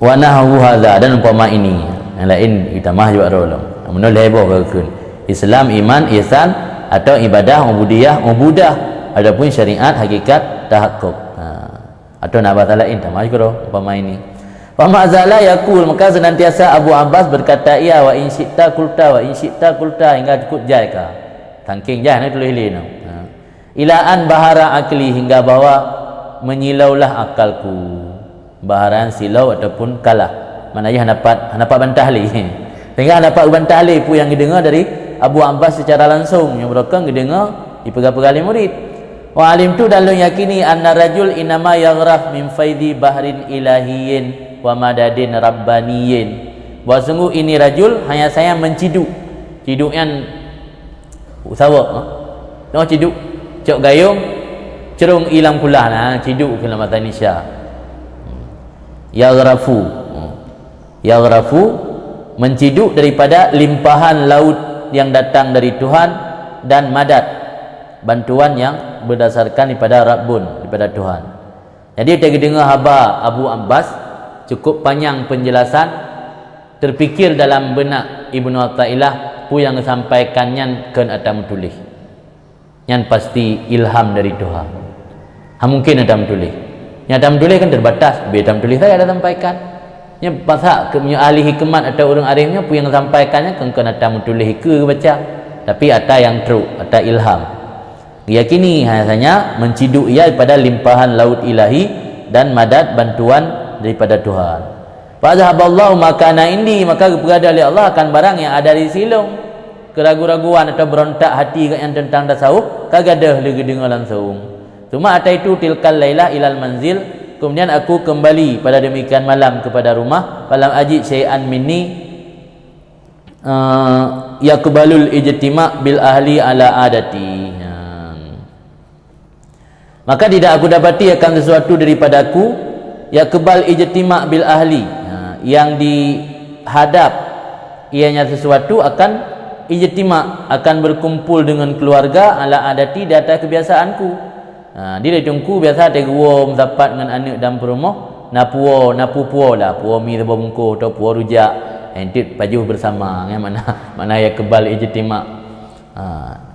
Wa nahwu hadza, dan umpama ini. Yang lain kita mah juga roh lom. Menurut heboh ke kun. Islam, iman, ihsan, atau ibadah, ubudiyah, ubudah, ataupun syariat, hakikat, tahakkuk. Ha. Atau na bahasa lain, tamah keudroe, umpama ini. Fa ma zala yaqul, maka senantiasa Abu Abbas berkata, "Iya, wa in syi'ta qulta, wa in syi'ta qulta," hingga cukup jai ka. Sangking jai na tuléh lé nyoe. Ha. "Ila an bahara aqli," hingga bahwa menyilaulah akalku. Baharan silau ataupun kalah. Maknanya hana pat, hana pat bantah lé. Sehingga hana pat bantah lé peue nyang geudeungoe dari Abu Abbas secara langsung, nyang beurokon geudeungoe dipeugah-peugah lé murid. "Wa alimtu," dan lôn yakini, "anna rajul innama yaghraf min faidi bahrin ilahiyyin wa madadin rabbaniyyin." Bahwa sungguh ini rajul hanya saja menciduk. Ciduk nyan sawok, ha? Noh ciduk, cok gayong, cerong ilang pulah, nah, ciduk keu lam bahasa Indonesia. Yaghrafu. Yaghrafu, menciduk daripada limpahan laut yang datang dari Tuhan dan madad, bantuan yang berdasarkan daripada Rabbun, daripada Tuhan. Jadi, watée geudeungoe haba Abu Abbas, cukup panyang penjelasan, terpikir dalam benak Ibnu Athaillah, peue nyang geusampaikan nyan kheun atra meutuléh. Nyan pasti ilham dari Tuhan. Ha, mungkin atra meutuléh. Nyang atra meutuléh kan terbatas, beu atra meutuléh saja atra sampaikan. Nyan pasak keu meunyoe ahli hikmat atau ureuëng arif nyoe, peue nyang sampaikan nyan kon-kon atra meutuléh ikeue geubaca, tapi atra nyang trok, atra ilham. Yakini hanya menciduk ia daripada limpahan laut ilahi dan madad bantuan daripada Tuhan. Fa azhaballahu ma kana indi, maka geupeugah lé Allah akan barang nyang ada di silong. Keraguan-raguan atau berontak hati gobnyan teuntang tasawuf, ka gadôh lé geudeungoe langsung. Tsumma ataitu tilkal lailah ilal manzil, kemudian aku kembali pada demikian malam kepada rumah, falam ajid syai'an minni, eh, yaqbalul ijtima' bil ahli ala adati. Ha. Maka tidak aku dapati akan sesuatu daripadaku, yaqbal ijtima' bil ahli, ha, yang dihadap ianya sesuatu akan ijtima', akan berkumpul dengan keluarga, ala adati, di atas kebiasaanku. Ha, di Teungku biasa teuguom sapat ngon aneuk dan peurumoh, na puwoe, na puwoe lah, puwoe mi saboh bungkôh atau puwoe rujak. Enteuk pajoh bersama, ya, makna, makna ya kebal ijtima. Ha,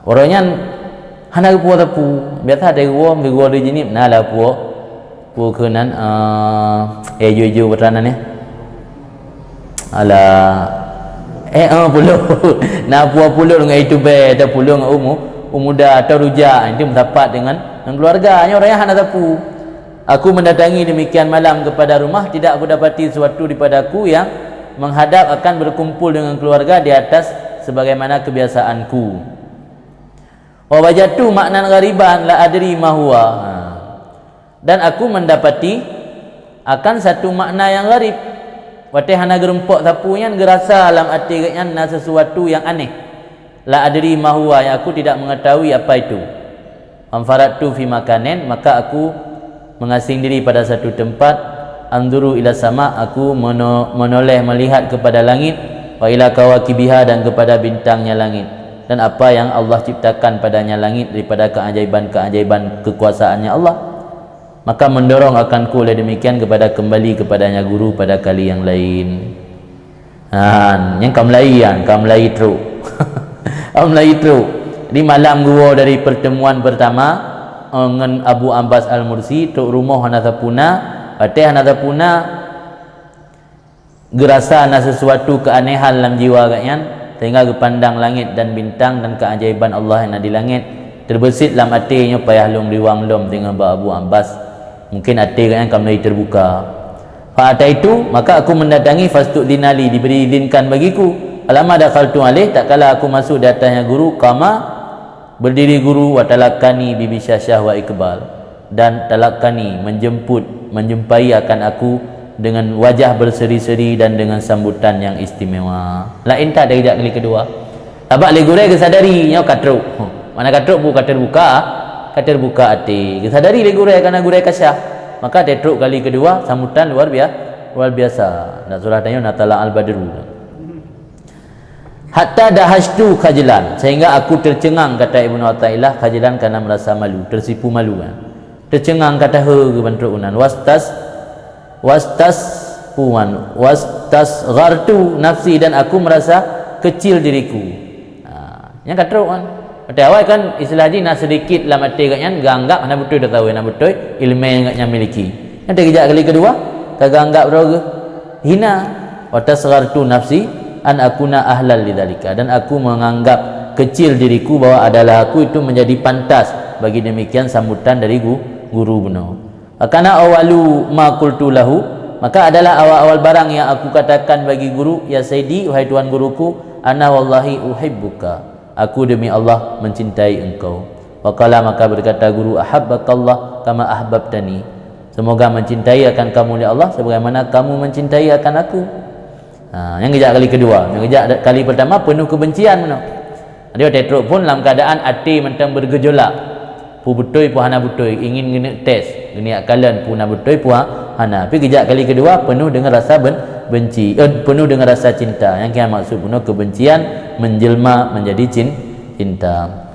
uroe nyan hana geupuwoe sapeue. Biasa teuguwoe, teuguwoe di jihnyan na lah puwoe. Puwoe keunan, eh, eh, ijo-ijo putra nan, ya. Alah. Eh, eh, pulo. Na puwoe pulo ngon itu be, ada pulo ngon umu, umuda atau rujak. Itu meusapat dengan, dengan keluarga. Nyoe uroe nyan hana sapeue. Aku mendatangi demikian malam kepada rumah, tidak kudapati sesuatu daripada aku yang menghadap akan berkumpul dengan keluarga di atas sebagaimana kebiasaanku. Wa wajadtu ma'nan ghariban la adri ma huwa. Ha. Dan aku mendapati akan satu makna yang gharib. Watée hana geurumpok sapeue nyan, geurasa lam até geuhnyan na sesuatu yang aneh. La adri ma huwa, yang aku tidak mengetahui apa itu. Fanfaradtu fi makanin, maka aku mengasing diri pada satu tempat, anzuru ila sama, aku meno-, menoleh melihat kepada langit, wa ila kawakibiha, dan kepada bintangnya langit, dan apa yang Allah ciptakan padanya langit daripada keajaiban-keajaiban kekuasaannya Allah. Maka mendorong akanku oleh demikian kepada kembali kepadanya guru pada kali yang lain. Ha, nyang ka mulai, nyang ka mulai trok. Ka mulai trok. Di malam geuwoe dari pertemuan pertama, eh, ngon Abu Abbas Al-Mursi, trok rumoh hana sapeue na, watée hana sapeue na, geurasa na sesuatu keuanehan lam jiwa geuhnyan, sehingga geupandang langit dan bintang dan keajaiban Allah yang na di langit. Teubeusit lam até nyoe payah lôn riwang lom deungon bak Abu Abbas. Mungkin até geuhnyan ka mulai terbuka. Fa ataitu, maka aku mendatangi, fastu'dzina li, diberi izinkan bagiku. Falamma dakhaltu alaih, tatkala aku masuk di atasnya guru, qama, berdiri guru, wa talaqqani bi basyasyah wa iqbal, dan talaqqani, menjemput, menjumpai akan aku dengan wajah berseri-seri dan dengan sambutan yang istimewa. Laén that dari jak kali kedua. Sabab lé gurée geusadari nyoe ka trok. Huh. Mana ka trok bu ka terbuka, ka terbuka até. Geusadari lé gurée karena gurée ka syah. Maka até trok kali kedua, sambutan luar biasa, luar biasa. Nak surah tanyoe na tala al-badru. Hatta dahashtu khajlan, sehingga aku tercengang, kata Ibnu Athaillah, khajlan karena merasa malu, tersipu malu, kan. Tercengang, kata he geubantrok unan. Wastas, wastas puan, wastasghartu nafsi, dan aku merasa kecil diriku. Ha, nyang ka trok kan. Watée awai kan istilah jih na sedikit lam até geuhnyan geuanggap hana beutôi, dak tahu hana beutôi ilmu nyang geuhnyan miliki. Nyang geujak kali kedua, ka geuanggap droe geuh hina. Wa tasghartu nafsi an akuna ahlan lidzalika, dan aku menganggap kecil diriku bahwa adalah aku itu menjadi pantas bagi demikian sambutan dari gu-, guru bunoe. Wa kana awwalu ma qultu lahu, maka adalah awal-awal barang yang aku katakan bagi guru, "Ya Sayyidi, wahai tuan guruku, ana wallahi uhibbuka, aku demi Allah mencintai engkau." Wa qala, maka berkata guru, "Ahabbakallah kama ahbabtani." Semoga mencintai akan kamu oleh Allah sebagaimana kamu mencintai akan aku. Ha, nyang geujak kali kedua. Nyang geujak kali pertama penuh kebencian meunoe. Jadi watée trok phon lam keadaan até mantong bergejolak. Peue beutôi, peue hana beutôi, ingin geuneuk tes, geuneuk kalon peue na beutôi, peue ha-, hana. Tapi geujak kali kedua penuh dengan rasa ben-, benci, eh, penuh dengan rasa cinta. Nyang kira maksud bunoe kebencian menjelma menjadi cin-, cinta.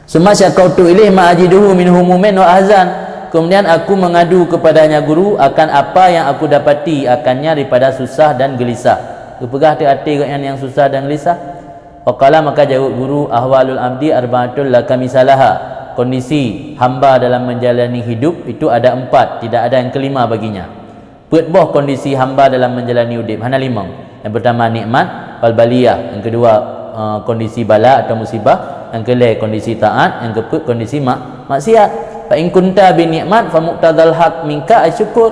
Summa syakautu ilaih ma ajiduhu min humumin wa ahzan. Kemudian aku mengadu kepadanya guru akan apa yang aku dapati akannya daripada susah dan gelisah. Geupeugah teuh até gobnyan nyang susah dan gelisah. Faqala, maka jaweueb guru, "Ahwalul abdi arba'atul la khamisa laha." Kondisi hamba dalam menjalani hidup itu ada empat, tidak ada yang kelima baginya. Peuet boh kondisi hamba dalam menjalani udeb, hana limong. Yang pertama nikmat, wal baliyah. Yang kedua, eh, kondisi bala atau musibah. Yang kelhèe kondisi taat, yang keupeuet kondisi mak-, maksiat. Fa in kunta bi nikmat fa muqtadal haq minka asyukur.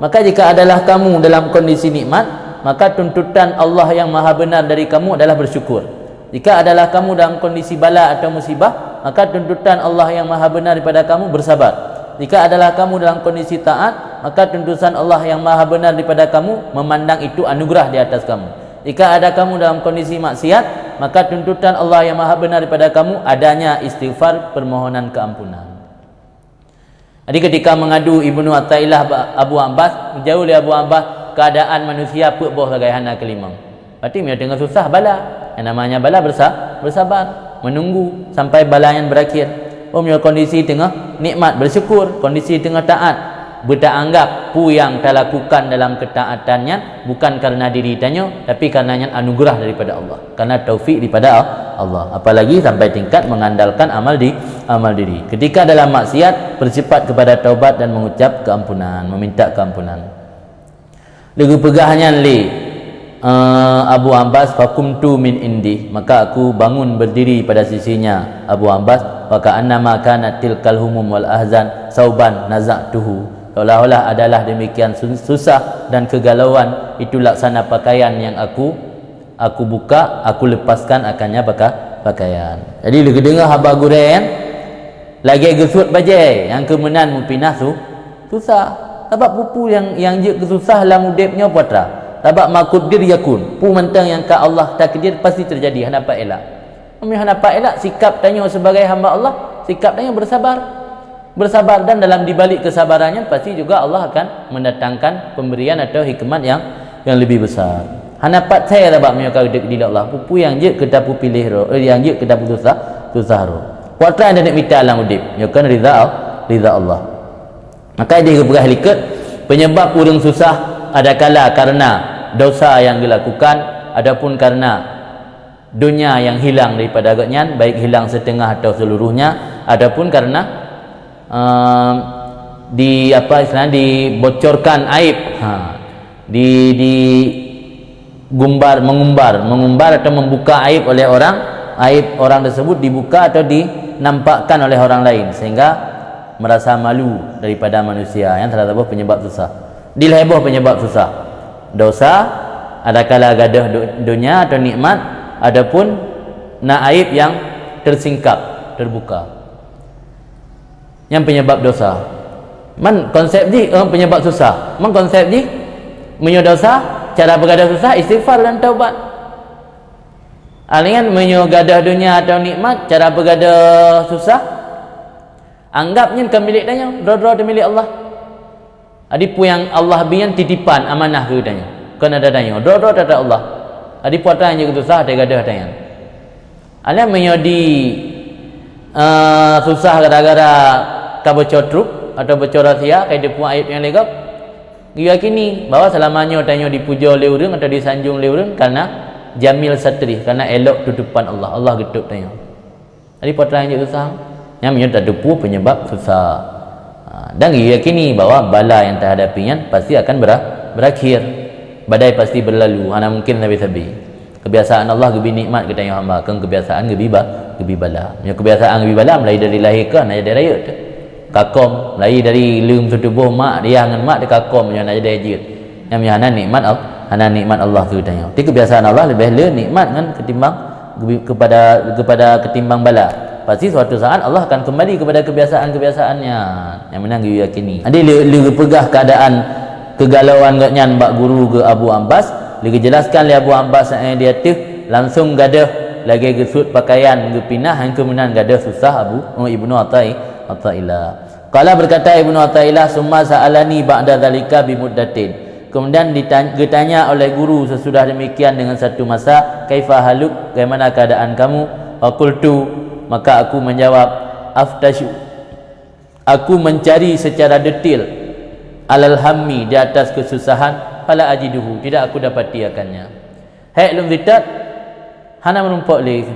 Maka jika adalah kamu dalam kondisi nikmat, maka tuntutan Allah yang Maha Benar dari kamu adalah bersyukur. Jika adalah kamu dalam kondisi bala atau musibah, maka tuntutan Allah yang Maha Benar daripada kamu bersabar. Jika adalah kamu dalam kondisi taat, maka tuntutan Allah yang Maha Benar daripada kamu memandang itu anugerah di atas kamu. Jika ada kamu dalam kondisi maksiat, maka tuntutan Allah yang Maha Benar daripada kamu adanya istighfar, permohonan keampunan. Jadi ketika mengadu Ibnu Athaillah ba-, Abu Abbas, geujaweueb lé Abu Abbas, keadaan manusia peuet boh sagai, hana keulimong. Berarti meunyoe teungoh susah, bala. Yang namanya bala bersa-, bersabar, menunggu sampai bala nyan berakhir. Oh, meunyoe kondisi teungoh nikmat, bersyukur, kondisi teungoh taat. Beutaanggab peue nyang talakukan dalam keutaatan nyan bukan karena diri tanyoe, tapi karena nyan anugerah daripada Allah, karena taufik daripada Allah. Apalagi sampai tingkat mengandalkan amal di amal diri. Ketika dalam maksiat, bercepat kepada taubat dan mengucap keampunan, meminta keampunan. Leugepeugah nyan lé, eh, Abu Abbas, "Fakumtu min indih, maka aku bangun berdiri pada sisinya, Abu Abbas, fa ka'annama kanat tilkal humum wal ahzan sauban naza'tuhu." Seolah-olah adalah demikian su-, susah dan kegalauan itu laksana pakaian yang aku, aku buka, aku lepaskan akannya paka-, pakaian. Jadi, leugedeungoe haba gurée nyan, lagée geusuet bajée nyang keumeunan meupinah su-, susah. Sabab peue-peue nyang, nyang jeuet keu susah lam udeb nyoe peue atra. Sabab ma quddir yakun. Peue mantong nyang ka Allah takdir pasti teujadi, hana pat elak. Meunyoe hana pat elak, sikap tanyoe sebagai hamba Allah, sikap tanyoe bersabar. Bersabar, dan dalam dibalik kesabaran nyan pasti juga Allah akan mendatangkan pemberian atau hikmat yang, yang lebih besar. Hana pat sai sabab meunyoe ka geudek di Allah. Peue-peue nyang jeuet keu tapeupiléh ro-, eh, nyang jeuet keu tapeususah, susah ro. Peue atra nyang taneuk mita lam udeb, nyoe kan ridha, ridha Allah. Maka ideh geupeugah likot, penyebab ureuëng susah adakala karena dosa yang dilakukan, adapun karena dunia yang hilang daripada gobnyan, baik hilang setengah atau seluruhnya, adapun karena, ehm, di, apa istilahnya, dibocorkan aib. Ha. Di, di gumbar, mengumbar, mengumbar atau membuka aib oleh orang, aib orang tersebut dibuka atau dinampakkan oleh orang lain, sehingga merasa malu daripada manusia. Nyan salah saboh penyebab susah. Dilheueh boh penyebab susah. Dosa, adakala gadôh du-, dunia atau nikmat, adapun na aib yang tersingkap, terbuka. Nyan penyebab dosa. Man konsep jih, eh, penyebab susah. Man konsep jih, meunyoe dosa, cara beugadôh susah, istighfar dan taubat. Alian meunyoe gadôh dunia atau nikmat, cara beugadôh susah, anggap nyan kon milék tanyoe, droe-droe teuh milék Allah. Jadi peue nyang Allah bri nyan titipan amanah keu tanyoe, kon atra tanyoe, droe-droe atra atra Allah. Jadi peue atra nyang jeuet keu susah, atra gadôh atra nyan. Alah meunyoe di, eh, susah gara-gara ka bocor trup atau bocor rahsia, ka jiteupeue aib nyang lé gob, geuyakini bahwa seulama nyoe tanyoe dipujoe lé ureuëng atau disanjong lé ureuëng karena jamil satrih, karena elok tutopan Allah, Allah geutôb tanyoe. Jadi peue atra nyang jeuet susah, nyan meunyoe tateupeue penyebab susah. Ha, dan geuyakini bahwa bala nyang tahadapi nyan pasti akan bera-, berakhir. Badai pasti berlalu, hana mungkin sabe-sabe. Kebiasaan Allah geubri nikmat keu tanyoe hamba, kon kebiasaan geubri ba-, geubri bala. Meunyoe kebiasaan geubri bala, mulai dari lahé ka hana jadi rayeuk teuh. Ka kôm, mulai dari leuem seutuboh mak, ayah ngon mak teuh ka kôm, meunyoe hana jadi jeuet. Nyan meunyoe hana nikmat Al-, hana nikmat Allah keu tanyoe. Tapi kebiasaan Allah leubeh le nikmat ngon ketimbang geubri-, kepada, kepada ketimbang bala. Pasti suatu saat Allah akan kembali kepada kebiasaan-kebiasaan nyan. Nyan meunan geuyakini. Jadi le, le geupeugah keadaan kegalauan gobnyan bak guru geuh Abu Abbas, lé geujelaskan lé Abu Abbas, eh, di ateueh, langsung gadôh lagée geusuet pakaian geupinah, nyang keu meunan gadôh susah Abu, oh, Ibnu Atai-, Ataillah. Qala, berkata Ibnu Ataillah, "Summa sa'alani ba'da dzalika bimuddatin." Kemudian ditan-, geutanya oleh guru sesudah demikian dengan satu masa, "Kaifa haluk, bagaimana keadaan kamu?" Faqultu, maka aku menjawab, "Aftashu." Aku mencari secara detail, "alal hammi", di atas kesusahan, "fala ajiduhu", tidak aku dapati akannya. Hék lôn seutôt, hana meurumpok lé.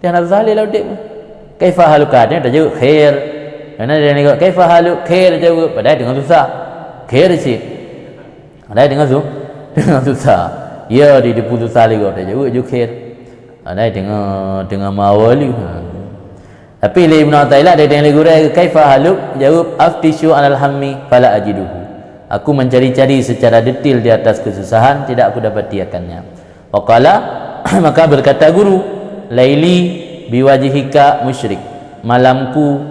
Dia hana susah lé lam udeb. "Kaifa haluka?" Dia tajaweueb, "Khair." Karena dia nengok, "Kaifa haluk?" "Khair," jaweueb, padahai teungoh susah. "Khair cit." Padahai teungoh su-, teungoh susah. Ya, di depan susah lé gob, tajaweueb ju, "Khair." Padahai teungoh, teungoh meuawa lé. Ha. Tapi lé Ibnu Athaillah, dia tanya lé gurèe, "Kaifa haluk?" Jaweueb, "Aftishu alal hammi fala ajiduhu." Aku mencari-cari secara detail di atas kesusahan, tidak aku dapati akannya. Wa qala, maka berkata guru, "Laili biwajhika musyrik." Malamku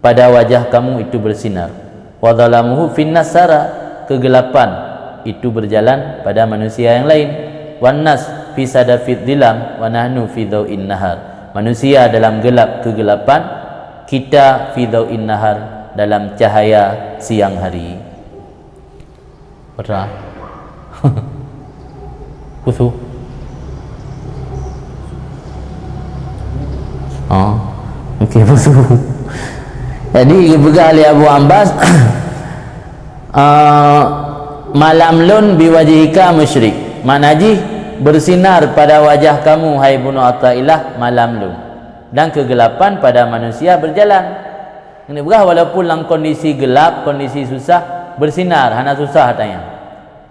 pada wajah kamu itu bersinar. "Wa dhalamuhu finnas sara," kegelapan itu berjalan pada manusia yang lain. "Wan nas fi sadafid dhilam wa nahnu fi dhau'in nahar." Manusia dalam gelap kegelapan, kita fi dhau'in nahar, dalam cahaya siang hari. Peue atra? Pusu. Oh, okey, pusu. Jadi, geupeugah lé Abu Abbas, Ah, malam lôn biwajhika musyrik. Makna jih, bersinar pada wajah kamu, hai Ibnu Athaillah, malam lôn, dan kegelapan pada manusia berjalan. Ini berah walaupun dalam kondisi gelap, kondisi susah, bersinar, hana susah tanya.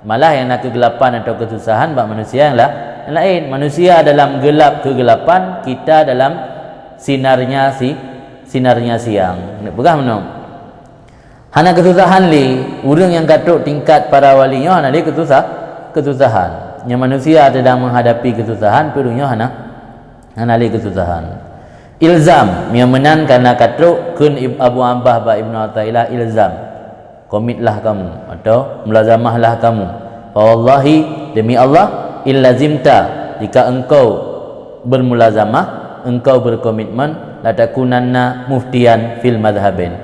Malah yang na kegelapan atau kesusahan bak manusia yang la-, yang lain. Manusia dalam gelap kegelapan, kita dalam sinarnya si, sinarnya siang. Ini berah menung. Hana kesusahan lé, ureuëng nyang ka trok tingkat para wali nyoe hana lé kesusah-, kesusahan. Nyang manusia sedang menghadapi kesusahan, tapi ureuëng nyoe hana, hana lé kesusahan. Ilzam, nyang meunan karena ka trok kheun Ib-, Abu Abbas bak Ibnu Athaillah, ilzam. Komitlah kamu atau mulazamahlah kamu. Fa wallahi, demi Allah, illazimta, jika engkau bermulazamah, engkau berkomitmen, latakunanna muftian fil madhhabain.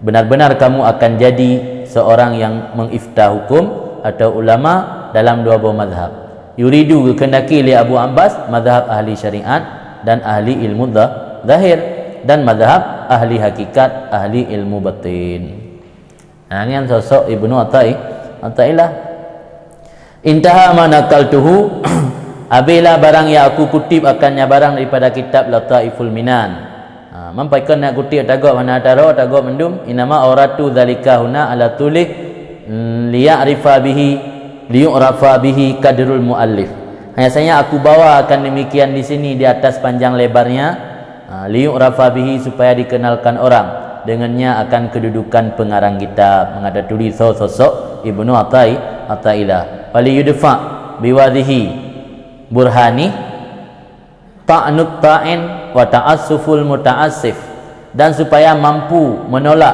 Benar-benar kamu akan jadi seorang yang mengifta hukum atau ulama dalam dua buah mazhab. Yuridu, geukheundaki lé Abu Abbas mazhab ahli syariat dan ahli ilmu za-, zahir, dan mazhab ahli hakikat, ahli ilmu batin. Nah, nyan sosok Ibnu Atai-, Athaillah. Intaha ma nakaltuhu, abéhlah barang nyang aku kutip akan nyan barang daripada kitab Lataiful Minan. Ha, man pakon nak kutip tagok hana taro, tagok mandum, innama auratu dzalika huna ala tulih liya'rifa bihi, liyu'rafa bihi qadrul muallif. Hanya saja aku bawa akan demikian di sini di atas panjang lebarnya, ha, liyu'rafa bihi, supaya dikenalkan orang dengannya akan kedudukan pengarang kitab, mengatakan tulisan sosok Ibnu Atai-, Athaillah. Faliyudfa biwadhihi burhani ta'nut ta'in wa ta'assuful muta'assif, dan supaya mampu menolak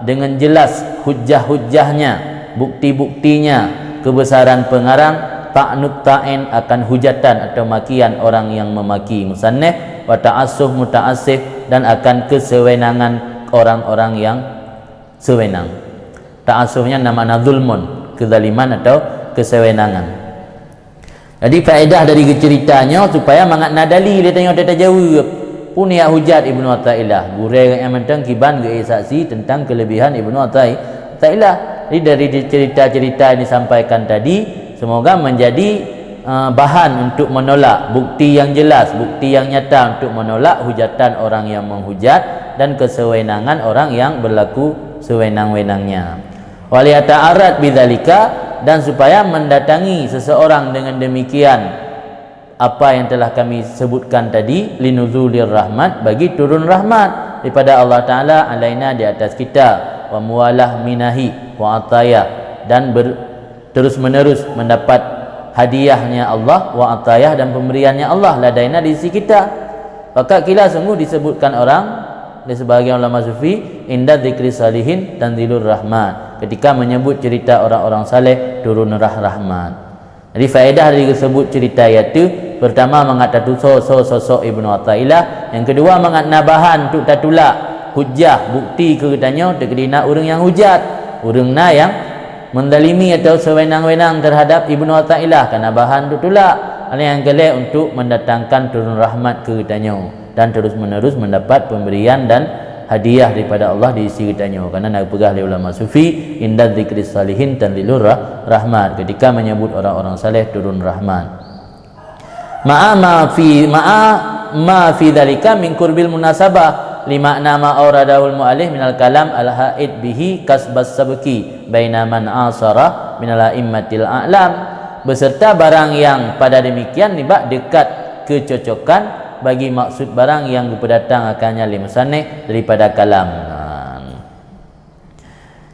dengan jelas hujah-hujahnya, bukti-buktinya kebesaran pengarang, ta'nut ta'in, akan hujatan atau makian orang yang memaki musannif, wa ta'assuf muta'assif, dan akan kesewenangan orang-orang yang sewenang. Ta'assufnya nama na zulmun, kezaliman atau kesewenangan. Jadi faedah dari cerita nyoe supaya mangat na dalil lé tanyoe tajaweueb. Peue nyang hujat Ibnu Athaillah? Gurée nyang mantong kiban geu saksi tentang kelebihan Ibnu Athai-, Athaillah. Jadi dari cerita-cerita yang disampaikan tadi, semoga menjadi, eh, bahan untuk menolak, bukti yang jelas, bukti yang nyata untuk menolak hujatan orang yang menghujat dan kesewenangan orang yang berlaku sewenang-wenangnya. Waliyata'arrad bidzalika, dan supaya mendatangi seseorang dengan demikian, apa yang telah kami sebutkan tadi, linuzulir rahmat, bagi turun rahmat daripada Allah Taala alaina, di atas kita, wa muwalah minahi wa atayah, dan ber-, terus-menerus mendapat hadiahnya Allah, wa atayah, dan pemberiannya Allah, ladaina, di sisi kita. Fakat qila, sungguh disebutkan orang, di sebahagian ulama sufi, inda dzikri salihin tanzilur rahmat. Ketika menyebut cerita orang-orang saleh, turun rah-, rahmat. Jadi faedah dari tersebut cerita iaitu, pertama, mangat tatuso so-, sosok Ibnu Athaillah, yang kedua, mangat na bahan untuk tatulak hujah, bukti keu geutanyoe, teuk dina ureuëng nyang hujat, ureuëng na nyang menzalimi atau sewenang-wenang terhadap Ibnu Athaillah, kana bahan untuk tulak. Hal nyang keulhée untuk mendatangkan turun rahmat keu geutanyoe dan terus-menerus mendapat pemberian dan hadiah daripada Allah di sisi geutanyoe. Karena na geupeugah lé ulama sufi, inda dzikri salihin tanzilur rah-, rahmat. Ketika menyebut orang-orang saleh, turun rahmat. Ma'a ma fi, ma'a ma fi dzalika min qurbil munasabah li makna ma auradahul mu'allif minal kalam al-haid bihi kasbas sabqi baina man asara minal a'immatil a'lam, beserta barang yang pada demikian nibak dekat kecocokan bagi maksud barang yang geupedatang akannya lé musannif daripada kalam.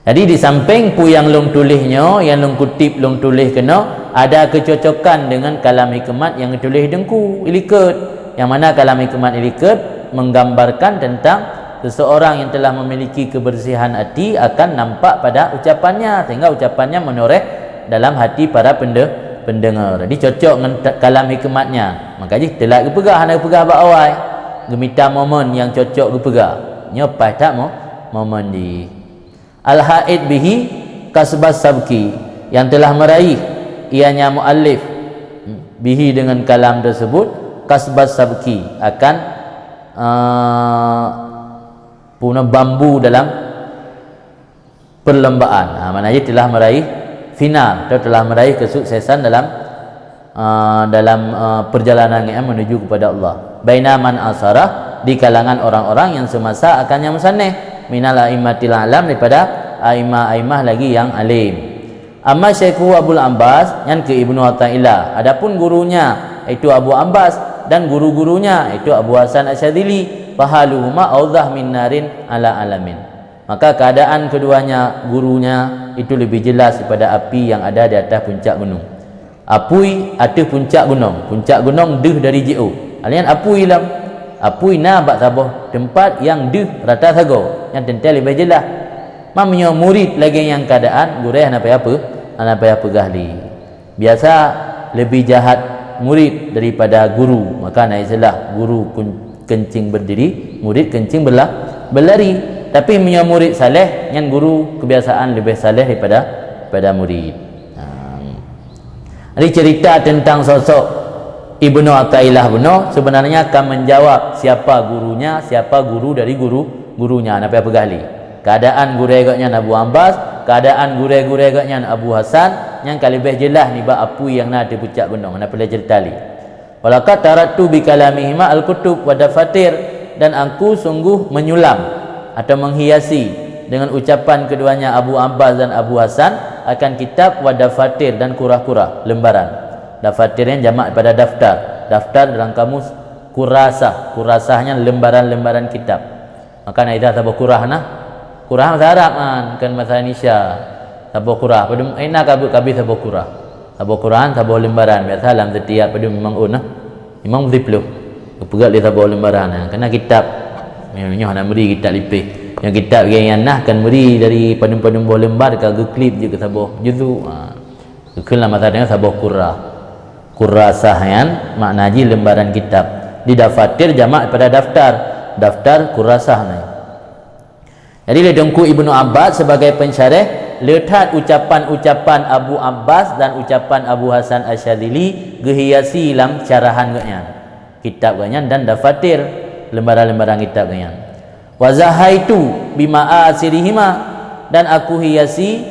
Jadi, di samping peue nyang lôn tuléh nyoe, nyang lôn kutip, lôn tuléh keunoe, ada kecocokan dengan kalam hikmat nyang geutuléh Teungku Ilikot. Nyang mana kalam hikmat Ilikot menggambarkan tentang seseorang yang telah memiliki kebersihan hati akan nampak pada ucapannya, sehingga ucapannya menoreh dalam hati para pende-, pendengar. Jadi, cocok ngon ta-, kalam hikmatnya. Maka jih teulat geupeugah, hana geupeugah bak awai. Geumita momen nyang cocok geupeugah. Nyoe paih that mo-, momen jih. Al-haid bihi kasbas sabqi, yang telah meraih ianya muallif bihi, dengan kalam tersebut, kasbas sabqi, akan, eh, punah bambu dalam perlombaan. Ha, maknanya telah meraih final atau telah meraih kesuksesan dalam, uh, dalam, uh, perjalanan yang menuju kepada Allah. Baina man asara, di kalangan orang-orang yang semasa akan yang musaneh, minal a'immatil a'lam, daripada aimah-aimah lagi yang alim. Amma Syekhu Abul Abbas, nyan keu Ibnu Athaillah. Adapun gurunya, yaitu Abu Abbas, dan guru-gurunya, yaitu Abu Hasan Asyadzili, fahaluhuma audah min narin ala alamin. Maka keadaan keduanya, gurunya, itu lebih jelas daripada api yang ada di atas puncak gunung. Apui ateueh puncak gunong, puncak gunong deuh dari jiôh. Hal nyan apui lom. Apui na bak saboh teumpat nyang deuh rata sagoe, nyan teuntèe leubeh jeulaih. Ma meunyoe murit lagèe nyang keadaan, gurèe hana payah peu-, hana payah peugah lé. Biasa leubeh jahat murit daripada guru, maka na istilah guru kun-, kencing berdiri, murid kencing berla-, berlari. Tapi meunyoe murit saleh, nyan guru kebiasaan leubeh saleh daripada, daripada murid. Ha. Jadi cerita tentang sosok Ibnu Athaillah bunoe sebenarnya akan menjawab siapa gurunya, siapa guru dari guru-gurunya. Hana payah peugah lé. Keadaan gurèe geuh nyan Abu Abbas, keadaan gurèe-gurèe geuh nyan Abu Hasan, nyan ka leubeh jeulaih nibak apui nyang na di puncak gunong. Hana peureulèe cerita lé. Walaqad tarattu bi kalamihima al-kutub wa dafatir, dan aku sungguh menyulam atau menghiasi dengan ucapan keduanya Abu Abbas dan Abu Hasan akan kitab wa dafatir dan kurah-kurah, lembaran. Dafatir nyan jamak pada daftar. Daftar dalam kamus kurasah. Kurasah nyan lembaran-lembaran kitab. Maka na idah saboh kurah nah. Kurah bahasa Arab kan, bukan bahasa Indonesia. Saboh kurah. Padum, eh, na kabi-, kabi saboh kurah. Saboh kurah, saboh lembaran. Biasa lam setiap padum limong ôn nah. Limong ploh. Geupeugöt lé saboh lembaran nah. Kena kitab. Nyoe, nyoe hana meuri kitab lipéh. Nyoe kitab nyang nah kan meuri dari padum-padum boh lembar ka geuklip jeuet keu saboh juzu. Ha. Geukheun lam masa deungon saboh kurah. Kurasah nyan makna jih lembaran kitab. Di dafatir jamak pada daftar. Daftar kurasah nyan. Jadi lé Teungku Ibnu Abbas sebagai pensyarah, le that ucapan-ucapan Abu Abbas dan ucapan Abu Hasan Asyadzili geuhiasi lam syarahan geuh nyan. Kitab geuh nyan dan dafatir, lembaran-lembaran kitab geuh nyan. Wa zahaitu bima'asirihima, dan aku hiasi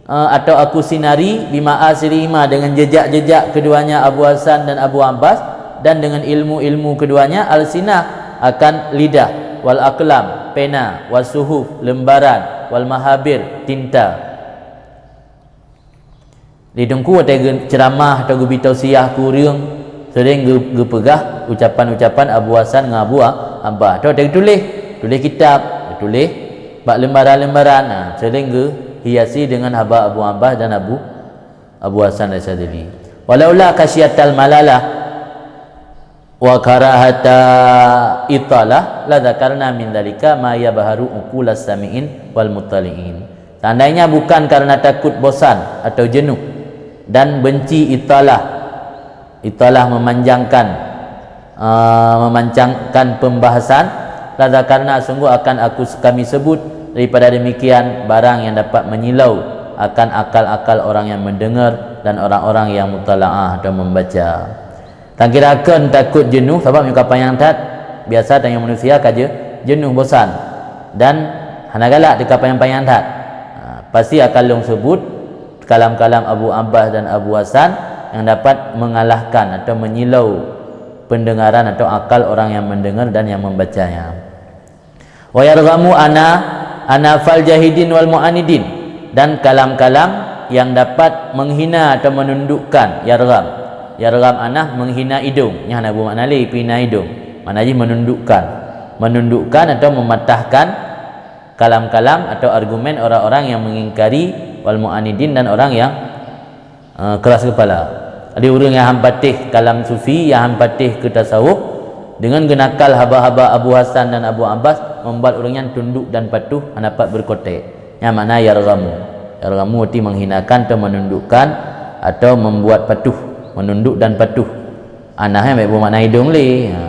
eh, atau aku sinari bima'asirihima, dengan jejak-jejak keduanya Abu Hasan dan Abu Abbas, dan dengan ilmu-ilmu keduanya alsinah, akan lidah, wal aqlam, pena, was suhuf, lembaran, wal mahabir, tinta. Di Teungku watèe geu-, ceramah atau geubi tausiah keu ureueng, sering geu-, geupeugah ucapan-ucapan Abu Hasan ngon Abu A-, Abbas. Atau watèe geutuléh, tuléh kitab, geutuléh bak lembaran-lembaran, ha, sering geuhiasi dengan haba Abu Abbas dan Abu, Abu Hasan Asyadzili. Walaula khasyatal malalah wa karahata italah la dzakarna min dzalika ma yabharu uqulas sami'in wal muttali'in. Seandainya bukan karena takut bosan atau jenuh dan benci italah, italah memanjangkan, eh, memancangkan pembahasan, la dzakarna, sungguh akan aku, kami sebut daripada demikian barang yang dapat menyilau akan akal-akal orang yang mendengar dan orang-orang yang mutalaah atau membaca. Tan kira kon takot jeuneuh, sabab meunyoe ka panyang that, biasa tanyoe manusia ka je-, jeuneuh, bosan, dan hana galak teuka panyang-panyang that. Ha, pasti akan lôn sebut kalam-kalam Abu Abbas dan Abu Hasan yang dapat mengalahkan atau menyilau pendengaran atau akal orang yang mendengar dan yang membacanya. Wa yarghamu ana, anafal jahidin wal mu'anidin, dan kalam-kalam yang dapat menghina atau menundukkan, yargham. Yargham anaf menghina idong, nyan hana bumakna lé pihina idong. Makna jih menundukkan. Menundukkan atau mematahkan kalam-kalam atau argumen orang-orang yang mengingkari, wal mu'anidin, dan orang yang eh, keras kepala. Jadi ureuëng nyang han patéh kalam sufi, nyang han patéh keu tasawuf, deungon geunakal haba-haba Abu Hasan dan Abu Abbas, membuat ureuëng nyan tunduk dan patuh, hana pat beureukotèk. Nyan makna yarghamu. Yarghamu arti menghinakan atau menundukkan atau membuat patuh, menunduk dan patuh. Anah nyan bèk beumakna idong lé. Ha.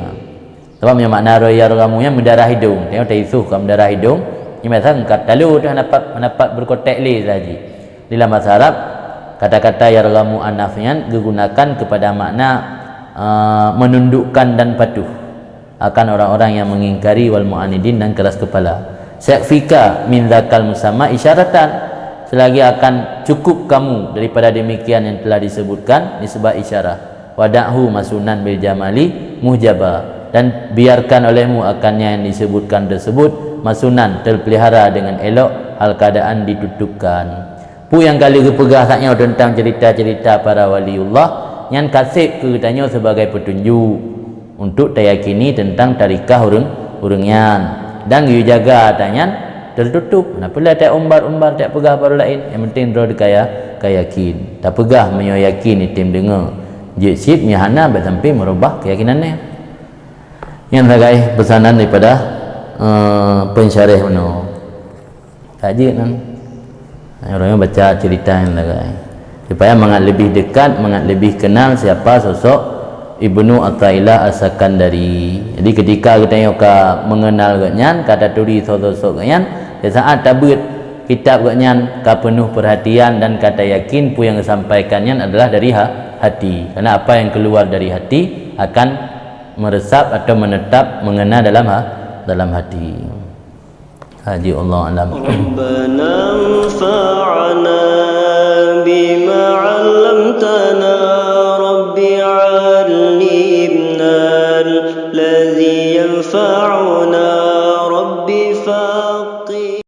Sabab meunyoe makna roh yarghamu nyan meudarah idong, tanyoe taisuh ka meudarah idong, nyan biasa geungkat talo teuh hana pat, hana pat beureukotèk lé saji. Di lam basa Arab, kata-kata yarghamu anaf nyan geugunakan keupada makna, eh, menundukkan dan patuh akan orang-orang yang mengingkari, wal mu'anidin, dan keras kepala. Sayakfika min dzakal musamma isyaratan, selagi akan cukup kamu daripada demikian yang telah disebutkan, nisbah isyarah. Wada'hu masunan bil jamali muhjaba, dan biarkan olehmu akannya yang disebutkan tersebut masunan, terpelihara dengan elok, hal keadaan ditutupkan. Peue nyang ka lheueh geupeugah tanyoe teuntang cerita-cerita para waliullah, nyan ka sép keu geutanyoe sibagai peutunjuk untuk tayakini teuntang tarikah ureuëng, ureuëng nyan, dan geujaga ata nyan teututup. Hana peureulee taumbar-umbar, tapeugah baroe laén, nyang penting droe teuh ka ya-, ka yakin. Tapeugah meunyoe yakin, item deungoe. Jeuet cit meunyoe hana, bék sampai meurubah keuyakinan nyan. Nyan sagai peusanan daripada, eh, pensyarah meunoe. Ka jeuet nyan. Ureuëng baca cerita nyang sagai, supaya mangat lebih dekat, mangat lebih kenal siapa sosok Ibnu Athaillah As-Sakandari. Jadi, ketika geutanyoe ka mengenal gobnyan, ka taturi sosok gobnyan, di saat tabeuet kitab gobnyan, ka peunoh perhatian dan ka tayakin peue nyang geusampaikan nyan adalah dari ha-, hati. Karena apa yang keluar dari hati akan meresap atau menetap, mengena dalam ha-, dalam hati. Haji Allah alam. Rabbana